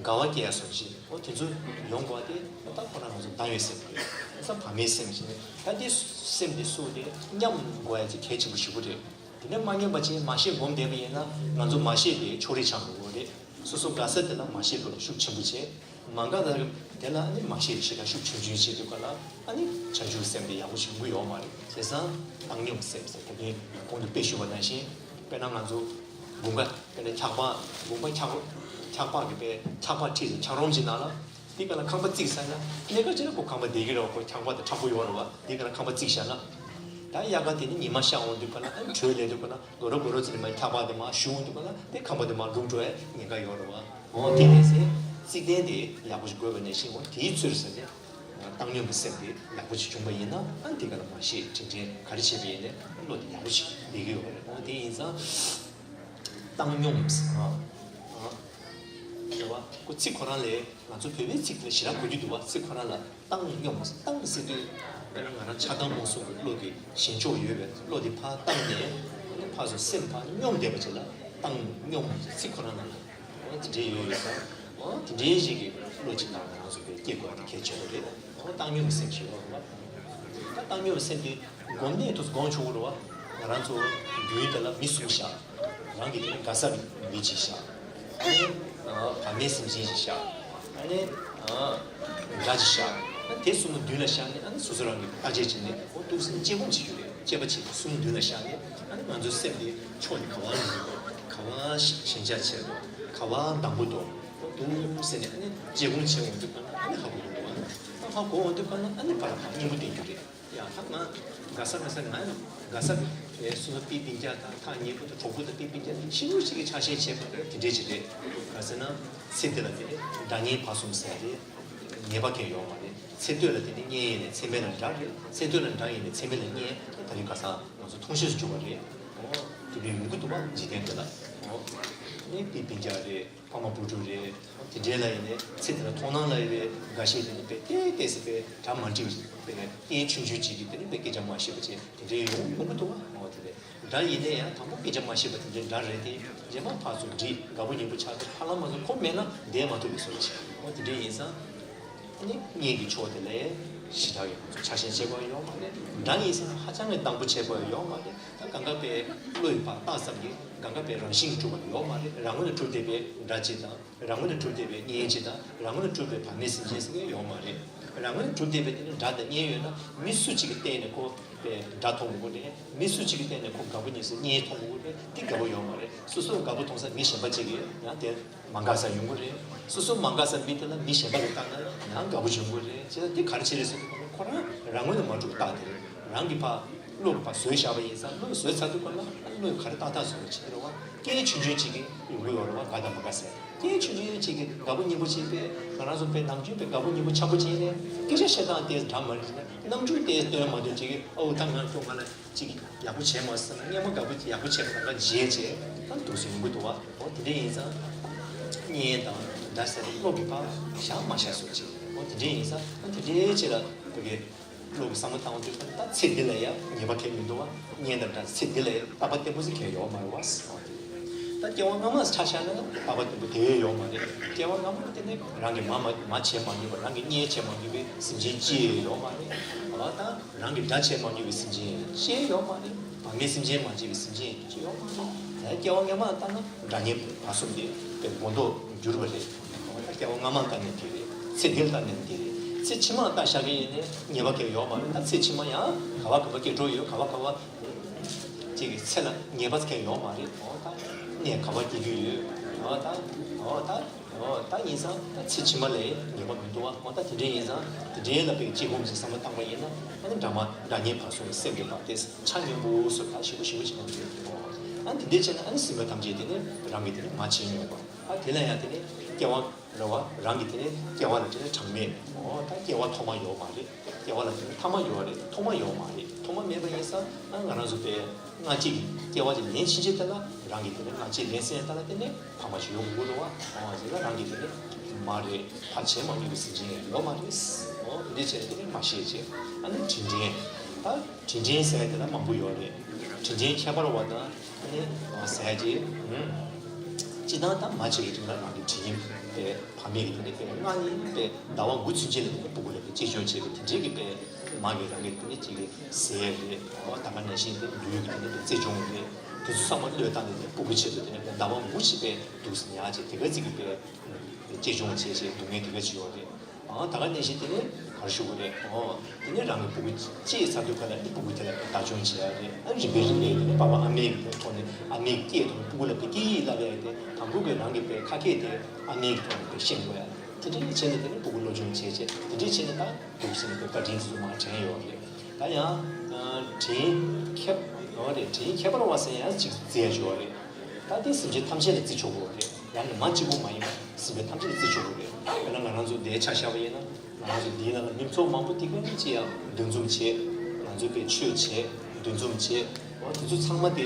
དགའ་བ་སྐྱེ་ཡ་སོགས་ཅིག་ཨོ་དེ་ཚོ་ཡོང་དགོས་ཏེ་ད་ཁོ་རང་ང་ཚོ་བདག་ཡོད་སེམས་དགོས་ས་བ་མའི་སེམས་ཅིག་ནས་ད་འདི་སེམས་འདི་སུ་དེ་མཉམ་དགོས་ཡ་ཅིག་གལ་ཆེན་པོ་ཞེ་པོ་རེད། དེ་ནས་མ་ཉམས་པ་བྱས་མ་ཤེས་སྒོམ་བསྡད་པ་ཡིན་ན་ང་ཚོ་མ་ཤེས་དེ་ཕྱོགས་རིས་ཆགས་འགྲོ་གི་རེད། སོ་སོ་དགའ་ས་དེ་ལ་མ་ཤེས་འགྲོ་ཤུགས་ཆེན་པོ་བྱས། མ་དགའ་ས་དེ་ལ་ནི་མ་ཤེས་ཞེ་དྲག་ཤུགས་ཆུང་ཆུང་བྱེད་དུས་ག་ལ་ཨ་ནི་བྱང་ཆུབ་སེམས་དེ་ཡག་པོ་བྱུང་གི་ཡོད་མ་རེད། བྱས་ཙང་བཏང་སྙོམས་སེམས་ཟེར་དེ་ནས་གོང་དུ་དཔེ་ཞུས་པ་ནང་བཞིན་དཔེར་ན་ང་ཚོ་དགུན་ཁ་དཔེར་ན་འཁྱག་པ་དགུན་ཁ་འཁྱག་འཁྱག་པ་གི་དཔེ་འཁྱག་པ་ཁྲིད་ཅིང་འཁྱག་རོམ་གྱི་ནང་ལ། དེ་ག་ལ་ཁང་པ་བརྩིགས་ས་ན་གནས་སྐབས་ཅིག་ན་ཁོ་ཁང་པ་བསྡད་ཀྱི་རེད་བ། ཁོ་ཁྱག་པ་དང་མཁྲེགས་པོ་ཡོད་རེད་བ། དེ་ག་ལ་ཁང་པ་བརྩིགས་བཞག་ན། ད་དབྱར་ཁ་དེ་ནི་ཉི་མ་ཤར་འོང་དུས་ག་ལ་ཨ་དྲོད་ལས་དུས་ག་ལ་དགོ་རོ་དགོ་རོ་ཚོ་ནི་མ་ཁྱག་པ་དེ་མར་ཞུ་འོང་དུས་ག་ལ་དེ་ཁང་པ་དེ་མར་ལུག་འགྲོ་ཡ་ཉེན་ཁ་ཡོད་རེད་བ། འོ་དེ་ནས་སེ་བརྩིགས་གཏན་དེ་ཡག་པོ་ཞིག་དགོས་པ་ནས་ཤིང་འོ་དེའི་ཚུལ་ཟེར་ནས་བཏང་སྙོམས་ཀྱི་སེམས་དེ་ཡག་པོ་ཞིག་བྱུང་པ་ཡིན་ན་ཨ་དེ་ག་ལ་མ་ཤེས་དྲིན་དྲན་ག་རེ་བྱས་པ་ཡིན་ནའི་བློ་དེ་ཡག་པོ་ཞིག་ལས་ཀྱི་ཡོད་རེད། འོ་དེ་ཡིན་ཙང་། བཏང་སྙོམས། ཨ། ཨ། རེད་བ། ཁོ་ཚིག་ཁོ་རང་ལས་ང་ཚོ་བོད་པའི་ཚིག་དེ་ལ་ཞེ་དྲག་གོ་རྒྱུ་འདུག་བ། ཚིག་ཁོ་རང་ལ་བཏང་སྙོམས། བཏང་ཟེར་དུས་དཔེར་ན་ང་རང་ཆགས་སྡང་རྨོངས་གསུམ་གྱི་བློ་གི་ཞེན་ཕྱོགས་ཡོད་པའི་བློ་དེ་ཕར་བཏང་ནས་ཕར་ཚུར་སེམས་ཕར་སྙོམས་བསྡད་པ་ཅིག་ལ་བཏང་སྙོམས་ཚིག་ཁོ་རང་ལ་ལ་འོ་དེ་འདྲའི་ཡོད་ཡོད་ཙང་། འོ་དེ་འདྲའི་ཞིག་གི་བློ་ཅིག་ནང་ང་རང་ཚོ་བོད་སྐྱེ་དགོས་དེ་གལ་ཆེན་པོ་རེད། འོ་བཏང་སྙོམས་སེམས་ཞེས་པ་རེད་བ། ད་བཏང་སྙོམས་སེམས་དེ་སྒོམ་གནས་དུ་སྒོམ་ཆོག་གི་རེད་བ། ང་རང་ཚོ་རྒྱུན་དེ་ལ་མི་གསུམ་བཞག་རང་གི་དེ་ནི་དགའ་ས་མི་གཅིག་བཞག་ཨ་ནི་བར་མའི་སེམས་ཅན་ཞིག་བཞག་ཨ་ནི་དགྲ་ཅིག་བཞག་ཨ་ནི་དེ་གསུམ་པོ་མདུན་ལ་བཞག་ནས་ཨ་ནི་སོ་སོ་རང་གི་བརྟག་དཔྱད་བྱས་ནས་འོ་འདུག་སེ་དཔྱད་སྒོམ་བྱེད་རྒྱུ་རེད། དཔྱད་པ་བྱེད་རྒྱུ་གསུམ་མདུན་ལ་བཞག་ནས་ཨ་ནི་ང་ཚོའི་སེམས་དེ་ཕྱོགས་ནས་ག་བ་ལ་འདུག་ག་བ་ཞེན་ཆགས་ཆེ་འདུག་ག་བ་དྭངས་པོ་འདུག་འདུག་སེ་ནས་ཨ་ནི་དཔྱད་སྒོམ་བྱེད་འོང་དུས་ག་ལ་ཨ་ནི་ཧ་གོ་གི་འདུག་ཨ་ནི་ཧ་གོ་འོང་དུས་ག་ལ་ཨ་ནི་བར་ལ་ཕར་སྙིང་པོ་བསྟན་རྒྱུ་རེད། ཡ་ད་ང་དགའ་ས་དགའ་ས་ང་ཡང་དགའ་ས་ཨེ་སོ་སོ་སྤི་སྤུན་ཀྱག་དང་ཐག་ཉེ་པོ་དང་གྲོགས་པོ་དང་སྤི་སྤུན་ཀྱག་ཤི་ནུ་ཞིག་གི་ཆགས་ཞེན་བྱེད་པ་རེད། དེ་འདྲས་ཅིག་རེད། ག་ཟེར་ན་ཚེ་འདི་ལ་དེ་དགྲ་གཉེན་བར་གསུམ་ཟེར་རེད། ཉེས་པ་གང་ཡོད་མ་རེད། ཚེ་སྟོད་ལ་དེ་ནི་གཉེན་ཡིན་ནས་ཚེ་སྨད་ལ་དགྲ་རེད། ཚེ་སྟོད་ལ་དགྲ་ཡིན་ནས་ཚེ་སྨད་ལ་གཉེན། ད་རིང་ག་ས་ང་ཚོ་མཐོང་ཤེས་སུ་གྱུར་པ་རེད། ཨོ་དེ་འདྲའི་ཡོང་གི་འདུག་བ། འཇིག་རྟེན་འདི་ལ་ཨོ་ནི་སྤི་སྤུན་ཀྱག་རེད། ཕ་མ་བུ་ཕྲུག་རེད། དེ་འདྲའི་ལ་ཡིན་ནའི་ཚེ་འདི་ལ་མཐོང་སྣང་ལ་ཡོད་པའི་འགའ་ཤས་དེ་ནི་དཔེ་ཏོག་ཙམ་དཔེ་གྲ་མ་འགྲིག་པའི་རྐྱེན་ཆུང་ཆུང་ཅིག་གིས་དེ་ནི་དཔེ་སྐད་ཆ་མ་བཤད་པ་བྱས་དེ་འདྲའི་ཡོང་ཡོང་གི་འདུག་བ། འོ་དེ་རེད། དགྲ་ཡིན་ནའི་ཡང་དང་པོ་སྐད་ཆ་མ་བཤད་པ་དེ་འདྲའི་དགྲ་རེད་དེ། རྗེས་མ་ཕར་ཚུར་འདྲིས་དགའ་པོ་ཉེ་པོ་ཆགས་ཏེ་ཧ་ལམ་མ་ཚོ་ཁོ་མེད་ན་བསྡད་མ་ཐུབ་པའི་བཟོ་འདྲ་ཅིག་འོ་དེ་འདྲའི་ཡིན་ཙང་། ཨ་ནི་གཉེན་གྱི་ཕྱོགས་དེ་ལ་ཞེ་དྲག་གི་ང་ཚོ་ཆགས་ཞེན་བྱེད་དགོས་ཡོད་མ་རེད། དགྲ་ཡིན་ཟེར་ན་ཧ་ཅང་གི་སྡང་པོ་བྱེད་དགོས་ཡོད་མ་རེད། ད་གང་ག་པའི་བློ་ཡི་བར་བཏགས་ཙམ་གྱིས་གང་ག་པའི་རང་བཞིན་གྱིས་གྲུབ་པ་ཡོད་མ་རེད། རང་ངོས་ནས་གྲུབ་བསྡད་པའི་དགྲ་གཅིག་དང་། རང་ངོས་ནས་གྲུབ་བསྡད་པའི་གཉེན་གཅིག་དང་རང་ངོས་ནས་གྲུབ་པའི་བར་མའི་སེམས་ཅན་ཟེར་མཁན་ཡོད་མ་རེད། རང་ངོས་ནས་གྲུབ་བསྡད་པའི་དེ་ནི་དགྲ་དང་གཉེན་ཡོད་ན་མི་སུ་གཅིག་གི་སྟེང་ནས་ཁོ་པའི་དགྲ་མཐོང་དགོས་ཀྱི་རེད། མི་སུ་གཅིག་གི་སྟེང་ནས་ཁོ་དགའ་པོ་ཉེ་སའི་གཉེན་མཐོང་དགོས་ཀྱི་རེད། དེ་དགའ་པོ་ཡོད་མ་རེད། སོ་སོ་དགའ་པོ་མཐོང་ས་མི་གཞན་པ་གཅིག་གིས་ཡང་དེ་མ་དགའ་ས་ཡོང་གི་རེད། སོ་སོ་མ་དགའ་ས་མི་དེ་ལ་མི་གཞན་པ་གིས་བལྟས་ན་ཡང་དགའ་པོ་ཡོང་གི་རེད། བྱས་ཙང་དེ་ག་རེ་བྱས་རེད་ཟེར་དུས་ཁོ་རང་རང་ངོས་ནས་མ་གྲུབ་རྟགས་དེ་རེད། རང་གི་ཕ་བློ་གི་ཕ་བཟོས་བཞག་པ་ཡིན་ཙང་བློ་བཟོས་ཚར་དུས་ཁོ་ན་བློ་ག་རེ་ཏག་ཏག་བཟོ་རེད་བྱེད་ཀྱི་རེད་བ། རྐྱེན་ཆུང་ཆུང་གཅིག་གིས་ཡོང་གི་ཡོད་རེད་བ། དགའ་དང་མ་དགའ་ཟེར། རྐྱེན་ཆུང་ཆུང་གཅིག་གིས་དགའ་པོ་ཉེ་པོ་གཅིག་པས་ང་རང་ཚོ་པའི་ནམ་རྒྱུན་པའི་དགའ་པོ་ཉེ་པོ་འཆམ་པོ་བྱས་ནས་སྐད་ཆ་བཤད་སྟངས་དེ་འདྲ་མ་རེད་ན་ རྣམ་འགྱུར་དེ་སྟོན་མ་ཐུབ་ཅིག་གིས། ཨོ་ད་ང་ཁྱོད་ང་ལ་ཅིག་ཡག་པོ་བྱས་མ་སོང་། སྔོན་མ་དགའ་པོ་ཡག་པོ་བྱས་པ་དང་འཇལ་བྱས་ད་འདུག་སེ་ཡོང་གི་འདུག་བ། འོ་དེ་འདྲ་ཡིན་ཙང་བརྙན་དང་འདྲ་ཟེར་བློ་གི་ཕར་བཞག་མ་བཞག་སོགས་ཅིག་འོ་དེ་འདྲ་ཡིན་ཙང་ད་དེ་འདྲའི་ཆེད་ལ་བོད་ཀྱི་བློ་གི་བསམ་བློ་བཏང་དུས་ད་ཚེ་འདི་ལ་ཡང་ཉེས་པ་གང་ཡང་མི་འདུག་བ། བརྙན་དང་འདྲ་ཚེ་འདི་ལ་ཡང་རྟག་པ་བརྟན་པོ་ཟེར་གང་ཡང་ཡོད་མ་རེད་བ། ད་སྐྱེ་བ་སྔ་མ་ཆ་བཞག་ན་རྟག་པ་བརྟན་པོ་དེ་ཡོད་མ་རེད། སྐྱེ་བ་སྔ་མ་དེ་ནི་རང་གིས་མ་མ་མ་བྱས་མ་མྱོང་བ། རང་གིས་བརྙས་བྱས་མ་མྱོང་བའི་སེམས་ཅན་ཅི་ཡང་ཡོད་མ་རེད། འོ་ད་རང་གིས་དགྲ་བྱས་མ་མྱོང་བའི་སེམས་ཅན་ཅི་ཡང་ཡོད་མ་རེད། བག་མེད་སེམས་ཅན་མ་བྱས་པའི་སེམས་ཅན་ཅི་ཡང་ཡོད་མ་རེད། ད་སྐྱེ་བ་སྔ་མ་ལྟར་ན་དགྲ་གཉེན་བར་གསུམ་དེ་དཔེ་མགོ་འདོགས་འགྱུར་བ་རེད། འོ་ད་སྐྱེ་བ་སྔ་མ་ལྟར་ན་དེ་རེད། ཚེ་འདི་ལྟར་ན་དེ་རེད། ཚེ་ཕྱི་མ་ལྟར་བཞག་གི་ཡིན་ནའི་ཉེས་པ་གང་ཡང་ཡོད་མ་རེད། ད་ཚེ་ཕྱི་མ་ཡང་ག་བ་ག་བ་སྐྱེ་འགྲོ་ཡོད། ག་བ་ག་བ་ཅིག་གི་ཚེ་ལ་ཉེས་པ་གང་ཡང་ཡོད་མ་རེད། འོ་ད་གནས་ག་བ་སྐྱེ་རྒྱུ་ཡོད། འོ་ད་འོ་ད་འོ་ད་ཡིན་ཙང་ད་ཚེ་ཕྱི་མ་ལ་ཉེས་པ་མི་འདུག་བ། འོ་ད་དེ་འདྲ་ཡིན་ཙང་དེ་འདྲའི་ལ་དཔེ་གཅིག་སྒོམ་གྱི་བསམ་བློ་བཏང་པ་ཡིན་ན་ཨ་ནི་དགྲ་མ་དགྲ་གཉེན་བར་གསུམ་གྱི་སེམས་ཀྱི་བར་དེ་ཆ་སྙོམས་པོ་སོགས་ད་ཞིབ་པོ་ཞིབ་པོ་བྱེད་ན་འདོད་དོ། ཨ་ནི་དེ་འདྲ་བྱས་ན་ཨ་ནི་སྲིད་པ་ཐམས་ཅད་དེ་ནི་རང་གི་དེ་ནི་མ་བྱས་མྱོང་བ། ཨ་དེ་ལ་ཡང་དེ་ནི་སྐྱེ་བ་རེད་བ། རང་གི་དེ་ནི་སྐྱེ་བ་ལ་དེ་ནི་གྲངས་མེད། འོ་ད་སྐྱེ་བ་ཐོག་མ་ཡོད་མ་རེད། སྐྱེ་བ་ལ་དེ་ནི་ཐ་མ་ཡོད་རེད། ཐོག་མ་ཡོད་མ་རེད། ཐོག་མ་མེད་པ་ཡིན་ཙང་ང་རང་ཚོ་དཔེ་སྔ་ཕྱི་གི་སྐྱེ་བ་ཅིག་ལེན་ཕྱིན་ཆད་ལྟར་ན་རང་གི་དེ་ནི་སྔ་ཕྱི་ལེན་ཟིན་ལྟར་ན་དེ་ནི་ཕ་མ་ཞིག་ཡོང་དགོས་རེད་བ། འོ་དེ་ལ་རང་གི་དེ་ནི་མ་རེད། ཕར་བྱས་མ་མྱོང་བའི་སེམས་ཅན་ཡོད་མ་རེད། འོ་དེ་འདྲ་བྱས་ནས་དེ་ནི་མ་ཤེས་བྱས། ཨ་ནི་དྲིན་དྲན། ད་དྲིན་དྲན་ཟེར་ཡ་དེ་ལ་མང་པོ་ཡོད་རེད། དྲིན་དྲན་ཁྱད་པར་བ་དང་ཨ་ནི་ཟེར་ཡ་ཅིག་སྤྱིར་བཏང་ད་མ་བྱས་པའི་དྲིན་ལ་རང་གི་དྲིན་དེ་བག་མེད་ཀྱི་དེ་འདྲ་དེ་སྔ་ནས་དེ་ཟླ་བ་དགུ་ཚུན་ཆད་ལ་དེ་ནི་སྤུ་གུ་ལ་དེ་གཅེས་སྐྱོང་བྱས་པའི་དེ་འདྲའི་གི་དཔེ་མ་གི་རང་གི་དེ་ནི་ཅིག་གི་ཟས་རེད། འོ་ད་ག་ནང་བཞིན་དེ་ལུས་ཀྱི་དེ་ནི་དེ་རྩེ་སྦྱོང་རེད། དེ་ཚོ་ཚང་མ་བློས་བཏང་ནས་དེ་སྤུ་གུ་ཆེད་དུ་དེ་ནི་ཟླ་བ་དགུ་ཕྱིན་པའི་འདུག་སེ་ཉར་བྱས་དེ་ག་ཙིག་གི་དཔེ་གཅེས་སྐྱོང་བྱས་བྱས་སྡུག་བསྔལ་དེ་ག་ཅིག་ཡོད་རེད། ཨང་། ད་ག་ནང་བཞིན་དེ་ནི་ག་རེ་ཞུ་དགོས་རེད། ཨོ། དེ་ནི་རང་གི་སྤུ་གུ་སྐྱེས་ཚར་དུས་ག་ལ་ནི་སྤུ་གུ་དེ་ལ་བདག་སྐྱོང་བྱེད་ཡ་རེད། ཨ་རིམ་པས་རིམ་པས་དེ་ནི་པ་ཕ་ཨ་མའི་གི་ཐོག་ནས་ཨ་མའི་སྐད་དང་སྤུ་གུ་ལ་དཔེ་སྐད་ཡིག་བསླབ་ཡ་དེ་དང་པོ་གི་རང་གི་དཔེ་ཁ་སྐད་དེ་ཨ་མའི་གི་ཐོག་ནས་དཔེ་ཤེས་དགོས་ཡ། དེ་འདྲའི་བྱས་ནས་དེ་ནི་སྤུ་གུ་སློབ་སྦྱོང་བྱས་བྱས་དེ་འདྲའི་བྱས་ནས་ད་སྤུ་གུ་ཟེར་ནས་དཔེ་བཀའ་དྲིན་དེ་ཚོ་མར་དྲན་ཡོད་རེད། ད་ཡང་དྲིན་ཁྱད་ཨོ་རེད། དྲིན་ཁྱད་པར་བ་ཟེར་ཡ་ཅིག་བརྩི་ཡ་ཅིག་ཡོད་རེད། ད་དེ་སེམས་ཅན་ཐམས་ཅད་ལ་བརྩི་ཆོག་གི་རེད། རང་གི་མ་གཅིག་པུ་མ་ཡིན་པ་སེམས་ཅན་ཐམས་ཅད་ལ་བརྩི་ཆོག་གི་རེད། དཔེར་ན་ང་རང་ཚོ་འདིའི་ཆ་བཞག་པ་ཡིན་ན་ང་རང་ཚོ་འདིའི་ནང་ལ་མི་ཚོགས་མང་པོ་དེ་ག་ནས་ཅི་ཡང་འདུ་འཛོམས་བྱེད། ང་ཚོས་དཔེ་ཆོས་བྱེད། འདུ་འཛོམས་བྱེད། འོ་དེ་ཚོ་ཚང་མ་དེ་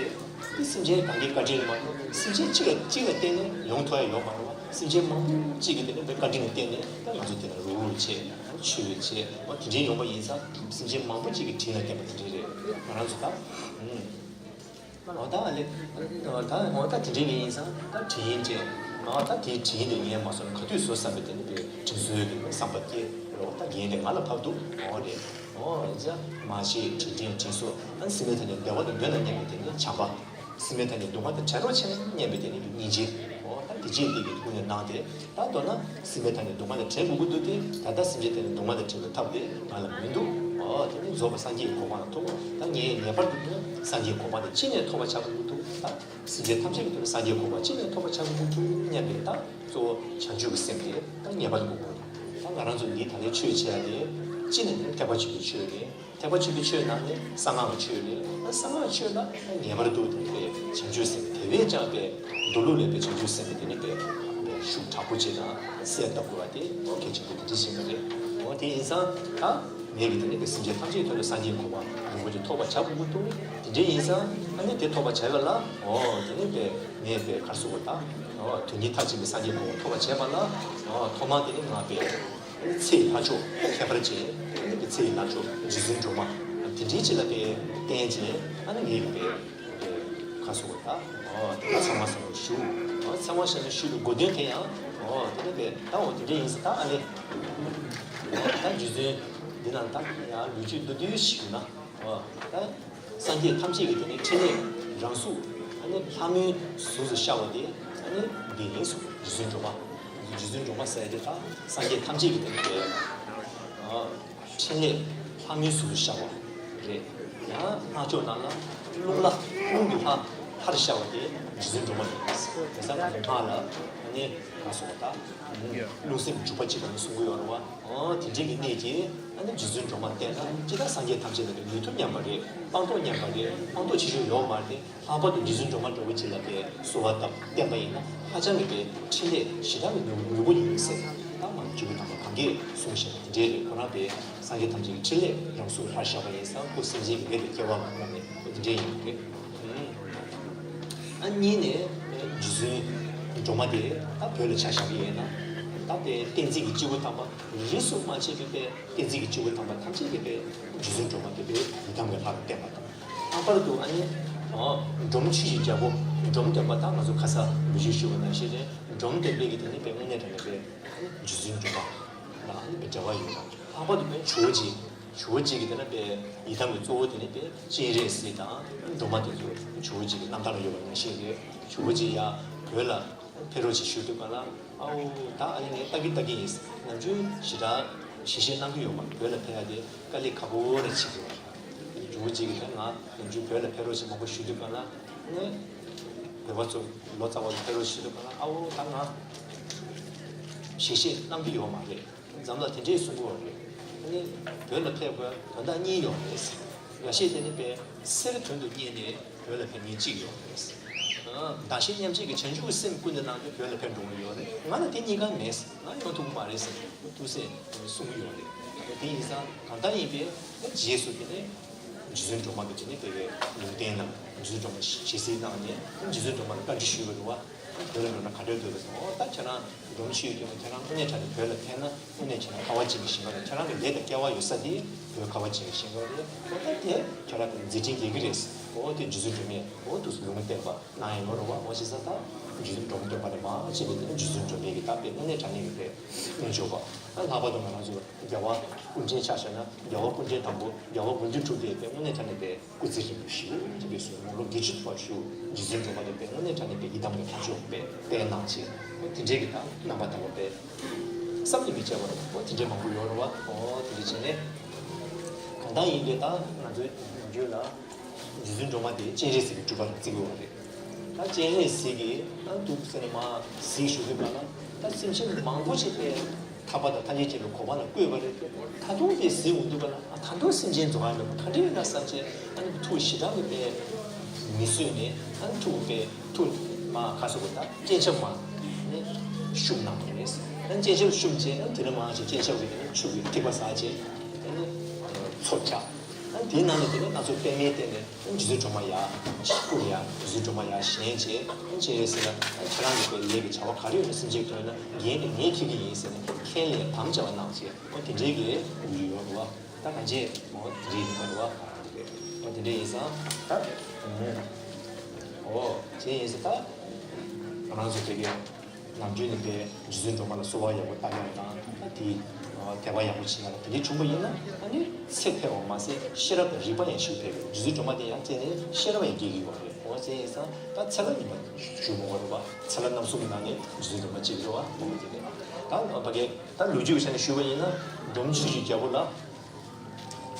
དེ་སེམས་ཅན་གང་གི་བཀའ་དྲིན་རེད་མ་གཏོགས་སེམས་ཅན་གཅིག་ལ་གཅིག་ལ་བརྟེན་ནས་ཡོང་ཐུབ་ཡ་ཡོད་མ་རེད་བ། སེམས་ཅན་མང་པོ་གཅིག་གི་དེ་ནས་བཀའ་དྲིན་ལ་བརྟེན་ནས་ད་ང་ཚོ་དེ་ལ་རུག་རུག་བྱེད། ཆོས་བྱེད། འོ་དེ་འདྲའི་ཡོང་པ་ཡིན་ཙང་སེམས་ཅན་མང་པོ་གཅིག་གི་དྲིན་ལ་བརྟེན་པ་དེ་འདྲའི་རེད། ང་རང་ཚོ་ད་ཨུམ། འོ་ད་ཨ་ལེ། ད་འོ་ད་དེ་འདྲའི་གི་ཡིན་ཙང་ད་དྲིན་ཅན། ང་ད་དེའི་དྲིན་དེ་ངས་མ་བསམ་ག་དུས་བཟོ་བསམ་པའི་དེ་ནི་དཔེ་དྲིན་གཟོའི་གི་བསམ་པ་སྐྱེ་རོགས། ད་འགན་དེ་ང་ལ་བབས་འདུག་འོ་རེད། འོ་ཡིན་ཙང་མ་ཤེས་དྲིན་དྲན་དྲིན་གཟོ། ཨ་ནི་སེམས་མེད་ཐ་སྙད་བདེ་བ་དང་ལྡན་ལ་སྙམ་པའི་དེ་ནི་བྱམས་པ། སེམས་མེད་ཐ་སྙད་སྡུག་བསྔལ་དང་བྲལ་འགྲོ་ཕྱིར་སྙམ་པའི་དེ་ནི་སྙིང་རྗེ། འོ་ད་དེ་རྗེས་འདི་གི་ཀུན་ནས་གནང་སྟེ། ད་མདོར་ན་སེམས་པའི་ཐ་སྙད་སྡུག་བསྔལ་ལས་བྲལ་དགོས་ཀྱི་འདུག་སྟེ། ད་ལྟ་སེམས་ཅན་དེ་ནི་སྡུག་བསྔལ་ལས་བྲལ་བའི་ཐབས་དེ་ང་ལ་མི་འདུག་འོ་དེ་ནི་རྫོགས་པའི་སངས་རྒྱས་ཀྱི་གོ་འཕང་ལ་ཐུག་ད་ངས་ངེས་པར་དུ་སངས་རྒྱས་གོ་འཕང་དེ་ཅི་ནས་ཐོབ་པ་བྱ་དགོས་ཀྱི་འདུག་ད་སེམས་ཅན་ཐམས་ཅད་ཀྱི་དོན་ལ་སངས་རྒྱས་གོ་འཕང་ཅི་ནས་ཐོབ་པ་བྱ་དགོས་ཀྱི་འདུག་སྙམ་པའི་ད་གཙོ་བོ་བྱང་ཆུབ་ཀྱི་སེམས་དེ་ད་ངེས་པར་དུ་དགོས། ད་ང་རང་ཚོ་འདི་ད་རེས་ཆོས་བྱེད་ཡ་དེ་ཅི་ནས་ནི་ཐེག་པ་ཆེན་པོའི་ཆོས་རེད། ཐེག་པ་ཆེན་པོའི་ཆོས་ནང་ནས་གསང་སྔགས་ཀྱི་ཆོས་རེད། གསང་སྔགས་ཆོས་ལ་ངེས་པར་དུ་དེ་བྱང་ཆུབ་སེམས་དེ་བས་ཀྱང་པའི་མདོ་ལུགས་ལས་པའི་བྱང་ཆུབ་སེམས་དེ་ནི་པའི་ཤུགས་དྲག་པོ་ཅིག་དང་གསལ་བཏབ་དགོས་པ་དེ་གལ་ཆེན་པོ་དེ་འདྲ་ཞིག་རེད། འོ་དེ་ཡིན་ཙང་ད་ངས་ཀྱི་དེ་ནི་པའི་སེམས་ཅན་ཐམས་ཅད་ཐོག་ལ་སངས་རྒྱས་གོ་འཕང་རིན་པོ་ཆེ་ཐོབ་པ་བྱ་དགོས་ཀྱི་འདུག་དེ་འདྲ་ཡིན་ཙང་ཨ་ནི་དེ་ཐོབ་པ་བྱ་བ་ལ་འོ་དེ་ནི་པའི་ངས་པའི་གར་སོགས་པ་དང་འོ་དོན་གཉིས་མཐར་ཕྱིན་པའི་སངས་རྒྱས་གོ་འཕང་ཐོབ་པ་བྱས་པ་ལ་འོ་ཐོག་མར་དེ་ནི་ང་པའི། ཚེ་ཡི་ལྷ་མཆོག་ཁྱད་པར་ཅན། ཚེ་ཡི་ལྷ་མཆོག་རྗེ་བཙུན་སྒྲོལ་མ། དེ་འདྲའི་ཅིག་ལ་དཔེ་བསྟེན་བྱས་ཨ་ནི་ངེད་ཀྱི་དཔེ་ཁ་སོ་བ་ད་ཨོ་དེ་ཚང་མ་བསམ་བློ་ཞུ། ཨོ་ཚང་མ་བསམ་བློ་ཞུ་བའི་དགོས་དོན་དེ་ཡང་ཨོ་དེ་ནི་དཔེ་ད་འོ་དེ་འདྲ་ཡིན་ས་ད་ཨ་ནི་ད་རྗེ་བཙུན་འདི་ནང་ད་ཡང་ལོ་རྒྱུས་མདོར་བསྡུས་ཤིག་ན་ཨོ་ད། སངས་རྒྱས་ཐམས་ཅད་ཀྱི་དེ་ནི་ཕྲིན་ལས་རང་གཟུགས་ཨ་ནི་ལྷ་མོའི་གཟུགས་སུ་ཤར་བ་དེ་ཨ་ནི་འདི་ཡིན་གསུངས། རྗེ་བཙུན་སྒྲོལ་མ། རྗེ་བཙུན་སྒྲོལ་མ་ཟེར་དེ་ད་སངས་རྒྱས་ཐམས་ཅད་ཀྱི་དེ་ནི་ཨ་ཕྲིན་ལས་ལྷ་མོའི་གཟུགས་སུ་ཤར་བ་རེད། ཡང་སྔགས་ཕྱོགས་ནང་ལ་རླུང་ལྷ་རླུང་གི་ལྷ་ལྷར་ཤར་བ་དེ་རྗེ་བཙུན་སྒྲོལ་མ་རེད། དེ་ས་ལྷ་ལ་ཨ་ནི་ག་སོགས་ད་རླུང་སེམས་འཇུག་པ་ཅིག་ལ་ནི་གསུང་གི་ཡོད་རེད་བ། ཨོ་དེ་འདྲའི་གི་གནད་ཀྱིས་ཨ་ནི་རྗེ་བཙུན་སྒྲོལ་མ་བསྟེན་ན་ཅི་ལྟར་སངས་རྒྱས་ཐམས་ཅད་ལ་ནི་ནུས་མཐུ་མཉམ་པ་རེད། སྤངས་རྟོགས་མཉམ་པ་རེད། སྤངས་རྟོགས་ཆེ་ཆུང་ཡོད་མ་རེད། ལྷག་པར་དུ་རྗེ་བཙུན་སྒྲོལ་མ་འདྲ་བོ་ཅིག་ལ་དེ་གསོལ་བ་བཏབ་བསྟེན་པ་ཡིན་ན་ཧ་ཅང་གི་དེ་ཕྲིན་ལས་ཞེ་དྲག་གི་ནུས་ནུས་པོ་ཡོད་ཟེར། ད་མ་བཅུ་པའི་དམ་པ་གང་ གིས་གསུངས་བཞག་པ་དེ་འདྲའི་རེད། ཁོ་རང་པའི་སངས་རྒྱས་ཐམས་ཅད་ཀྱི་ཕྲིན་ལས་རང་གཟུགས་ལྷར་བཞག་པ་ཡིན་ཙང་ཁོ་སེམས་ཅན་གྱི་ལས་དང་སྐལ་བ་མ་སྤངས་ནས་ཁོ་དེ་འདྲའི་ཡིན་པ་རེད། ཨ་གཉིས་ནས་རྗེ་བཙུན་སྒྲོལ་མ་དེ་ད་བོད་ལ་ཆ་བཞག་གི་ཡིན་ན་ད་དེ་བསྟན་འཛིན་གྱི་སྤྱི་བོ་དམ་པ་རིས་སུ་མ་ཆད་པའི་པའི་བསྟན་འཛིན་གྱི་སྤྱི་བོ་དམ་པ་ཐམས་ཅད་ཀྱི་པའི་རྗེ་བཙུན་སྒྲོལ་མ་དེ་པའི་ཡི་དམ་གྱི་ལྷ་ལ་བསྟེན་པ་དང་། ལྷག་པར་དུ་ཨ་ནི་འབྲོམ་ཆོས་ཀྱི་རྒྱལ་པོ་འབྲོམ་སྟོན་པ་ད་ང་ཚོ་ཁ་སང་འབུལ་ཞུ་ཞུ་བ་ནང་བཞིན་རེད། འབྲོམ་སྟོན་པའི་གི་དེ་ནི་པའི་དངོས་གནས་དྲང་གནས་པའི་རྗེ་བཙུན་སྒྲོལ་མ་ལ་ཨ་ནི་པའི་འབྲེལ་བ་ཡོད་ན། ལྷག་པར་དུ་པའི་ཇོ་བོ་རྗེ་ཇོ་བོ་རྗེ་གི་དེ་ན་པའི་ཡི་དམ་གྱི་གཙོ་བོ་དེ་ནི་པའི་སྤྱན་རས་གཟིགས་དང་སྒྲོལ་མ་དེ་ཚོ་ཇོ་བོ་རྗེ་གི་རྣམ་ཐར་ལ་ཡོད་པ་ནང་བཞིན་རེད། ཇོ་བོ་རྗེ་ཡ་བོད་ལ་ཕེབས་རོགས་ཅིག་ཞུ་དུས་ག་ལ་ཨའོ་ད་ཨ་ནི་ངས་ལྟ་གི་ལྟ་གི་ཡིན། ནམ་རྒྱུན་ཞེ་དྲག་ཞལ་བཞེས་གནང་གི་ཡོད་མ་རེད། བོད་ལ་ཕེབས་ཡ་དེ་དཀའ་ལས་ཁག་པོ་རེད་བྱེད་ཀྱི་ཡོད་རེད། ཇོ་བོ་རྗེ་གིས་ད་ང་ནམ་རྒྱུན་བོད་ལ་ཕེབས་རོགས་ཅིག་མང་པོ་ཞུ་དུས་ག་ལ་ངས་བོད་པ་ཚོ་ལོ་ཙཱ་བ་ཚོ་ཕེབས་རོགས་ཞུ་དུས་ག་ལ་ཨའོ་ད་ང་ཞལ་བཞེས་གནང་གི་ཡོད་མ་རེད། འཛམ་ལ་དེ་འདྲས་གསུང་གི་ཡོད་རེད། ཨ་ནི་བོད་ལ་ཕེབས་དགོས་དོན་དག་གཉིས་ཡོད་རེད། འགའ་ཤས་དེ་ནི་པའི་གསེར་དོན་དུ་གཉེར་ནས་བོད་ལ་ཕེབས་མཁན་གཅིག་ཡོད་རེད། ཟླ་ཤས་མཉམ་བརྗེ་གི་བྱང་ཆུབ་སེམས་ཀུན་ནས་བླངས་ཏེ་བོད་ལ་ཕེབས་འགྲོ་གི་ཡོད་རེད། ང་ལ་དེ་གཉིས་ཀ་མེད། ང་ཡོང་ཐུབ་ཀྱི་མ་རེད་ཟེར་ཐུགས་སེམས་གསུང་གི་ཡོད་རེད། དེ་ཡིན་ཙང་གང་ལྟར་ཡིན་པའི་རྗེས་སུ་དེ་ནི་རྗེ་བཙུན་སྒྲོལ་མ་གི་དེ་ནི་དེ་གའི་ལུང་བསྟན་གནང་། རྗེ་བཙུན་སྒྲོལ་མ་ཞལ་གཟིགས་གནང་ནས་རྗེ་བཙུན་སྒྲོལ་མ་ལ་བཀའ་འདྲི་ཞུས་པ་རེད་བ། བོད་ལ་འགྲོ་ན་ག་འདྲས་འདུག་ཟེར། འོ་ད་ཁྱེད་རང་སྒྲོམ་ཆུ་ཡོད་ཀྱང་ཁྱེད་རང་དངོས་གནས་དྲང་གནས་བོད་ལ་ཕེབས་ན་དངོས་གནས་ཁྱེད་རང་ཁ་བ་ཅན་གྱི་ཞིང་ཁམས་རེད། ཁྱེད་རང་གི་ལས་དང་སྐལ་བ་ཡོད་ས་དེ་བོད་ཁ་བ་ཅན་གྱི་ཞིང་ཁམས་རེད། འོ་ད་དེ་ཁྱེད་རང་གི་མཛད་འཕྲིན་རྒྱས་ཀྱི་རེད། འོ་དེ་རྗེ་བཙུན་སྒྲོལ་མས་འོ་དུས་སུ་ལུང་བསྟན་པ་གནང་ཡིན་ནོ་རེད་བ། འོ་ཞེས་ས་ད་རྗེ་བཙུན་སྒྲོལ་མ་སྟོན་པ་ནས་མར་བྱས་པའི་དེ་ནི་རྗེ་བཙུན་སྒྲོལ་མའི་གི་ད་དཔེ་དངོས་གནས་དྲང་གནས་ཀྱི་དཔེ་རྣལ་འབྱོར་པ། ད་ལྷག་པར་དུ་ང་རང་ཚོ་རྒྱལ་བ་སྐུ་ཕྲེང་ཆ་བཞག་ན་རྒྱལ་བ་སྐུ་ཕྲེང་དང་པོ་རྒྱལ་བ་དགུ་འདུས་གྲུབ་སྡེ་དཔེ་དངོས་གནས་དྲང་གནས་དཔེ་སྐུ་ཚེ་རིང་པོ་ཞུ། དེ་འདྲ་སོང་ལོ་ལོ་བརྒྱད་ཅུ་ཐུབ་པ་ཞུ། རྗེ་བཙུན་སྒྲོལ་མ་དེ་དཔེ་དངོས་གནས་དྲང་གནས་དཔེ་ཡི་དམ་གྱི་ལྷ་མཆོག་དཔེ་བསྟེན་གནང་བྱས། དེ་འདྲའི་གི་ད་རྣམ་པ་དག་པ་དཔེ་བསམ་གྱིས་མི་ཁྱབ་པ་འོ་དེ་འདྲའི་མང་པོ་ཡོད་རེད་བ། འོ་དེ་འདྲ་བྱས་ནས་གང་ལྟར་ཡིན་པའི་ད་ང་ཚོའི་ནམ་རྒྱུན་ལ་རྗེ་བཙུན་སྒྲོལ་མ་དེ་སྤྱན་རས་གཟིགས་ཀྱི་སྤྲུལ་པ་ལ་བརྩི་གི་ཡོད་རེད། ད་སྤྱན་རས་གཟིགས་ཀྱི་ད་འདུག་ཟེར་ནས་མར་གཟིགས་ཞུ་དུས་ག་ལ་ད་སེམས་ཅན་མང་པོ་ཞིག་དཔེ་ཐར་པ་དང་ཐམས་ཅད་མཁྱེན་པའི་གོ་འཕང་ལ་བཀོད་པ་རེད། ད་དུང་དེ་གཟིགས་འོང་དུས་ག་ལ་ད་དུང་སེམས་ཅན་རྫོགས་ཡ་མེད་པ་ག་འདྲ་ཡིན་ན་བསམ་བྱས་ཨ་ནི་ཐུགས་ཞེ་དྲག་གི་དཔེ་མི་བཟོད་ནས་ཨ་ནི་ཐུགས་དཔེ་ཐུགས་མ་ཁ་སོ་གོ་ད་སྤྱན་ཆབ་མ་ནི་བཤུམ་གནང་བ་རེད། ཨ་ནི་སྤྱན་ཆབ་བཤུམ་བྱས་ཨ་ནི་དེ་ནས་མར་བྱས་སྤྱན་ཆབ་ཀྱི་ནི་ཆུ་གི་ཐིགས་པ་ཟགས་བྱས་ཨ་ནི་མཚོ་བཅག་ཨ་ནི་དེའི་ནང་ནས་དེ་ནས་ང་ཚོ་པད་མའི་སྟེང་ནས། རྗེ་བཙུན་སྒྲོལ་མ་ཡར་བཀུར་ཡ། རྗེ་བཙུན་སྒྲོལ་མ་ཡར་བཞེངས་བྱས། ཅེས་ཟེར་ན་ཁྱེད་རང་གི་དཔེ་ལས་ཀྱི་བྱ་བ་ག་རེ་ཡོད་ན་སེམས་ཅན་ཐོས་ན་འགན་དེ་ངས་འཁྱེར་གྱི་ཡིན་ཟེར་ནས་མཁན་ལས་དམ་བཅའ་བ་གནང་བྱས། འོ་དེ་འདྲའི་གི་ཡུལ་ཡོད་རེད་བ། ད་གང་བྱས་འོ་དེ་འདྲའི་ཡིན་པ་རེད་བ། འོ་དེ་འདྲའི་ཡིན་ཙང་ད་འོ་དེ་ཡིན་ཙང་ད་ང་རང་ཚོ་དེ་གའི། ནམ་རྒྱུན་ནས་དེ་རྗེ་བཙུན་སྒྲོལ་མ་ལ་གསོལ་བ་ཡག་པོ་བཏབ་ཡག་དང་ད་དེའི་དད་པ་ཡག་པོ་བྱེད་ཡག་དང་དེ་འདྲའི་བྱུང་པ་ཡིན་ན་ཨ་ནི་ཚེ་འཕེལ་བ་མ་ཟད་ཤེས་རབ་དང་རིག་པ་ཡང་ཞིག་འཕེལ་བའི་རྗེ་བཙུན་སྒྲོལ་མ་དེ་ཡང་བཙལ་ནས་ཤེས་རབ་ཡང་རྒྱས་ཀྱི་ཡོད་རེད། འོ་ཟེར་ཡིན་ཙང་ད་ཚེ་ལ་ཉིན་མ་ཞུ་མ་དགོས་རེད་བ། ཚེ་ལ་རྣམ་གསུམ་གྱི་ནང་ནས་རྗེ་བཙུན་སྒྲོལ་མ་གཅིག་རེད་བ། འོ་དེ་ནས་ད་ཕ་གི་ད་ལོ་རྒྱུས་ཀྱི་ཆ་ནས་ཞུས་པ་ཡིན་ན་འབྲོམ་ཆོས་ཀྱི་རྒྱལ་པོ་ལ།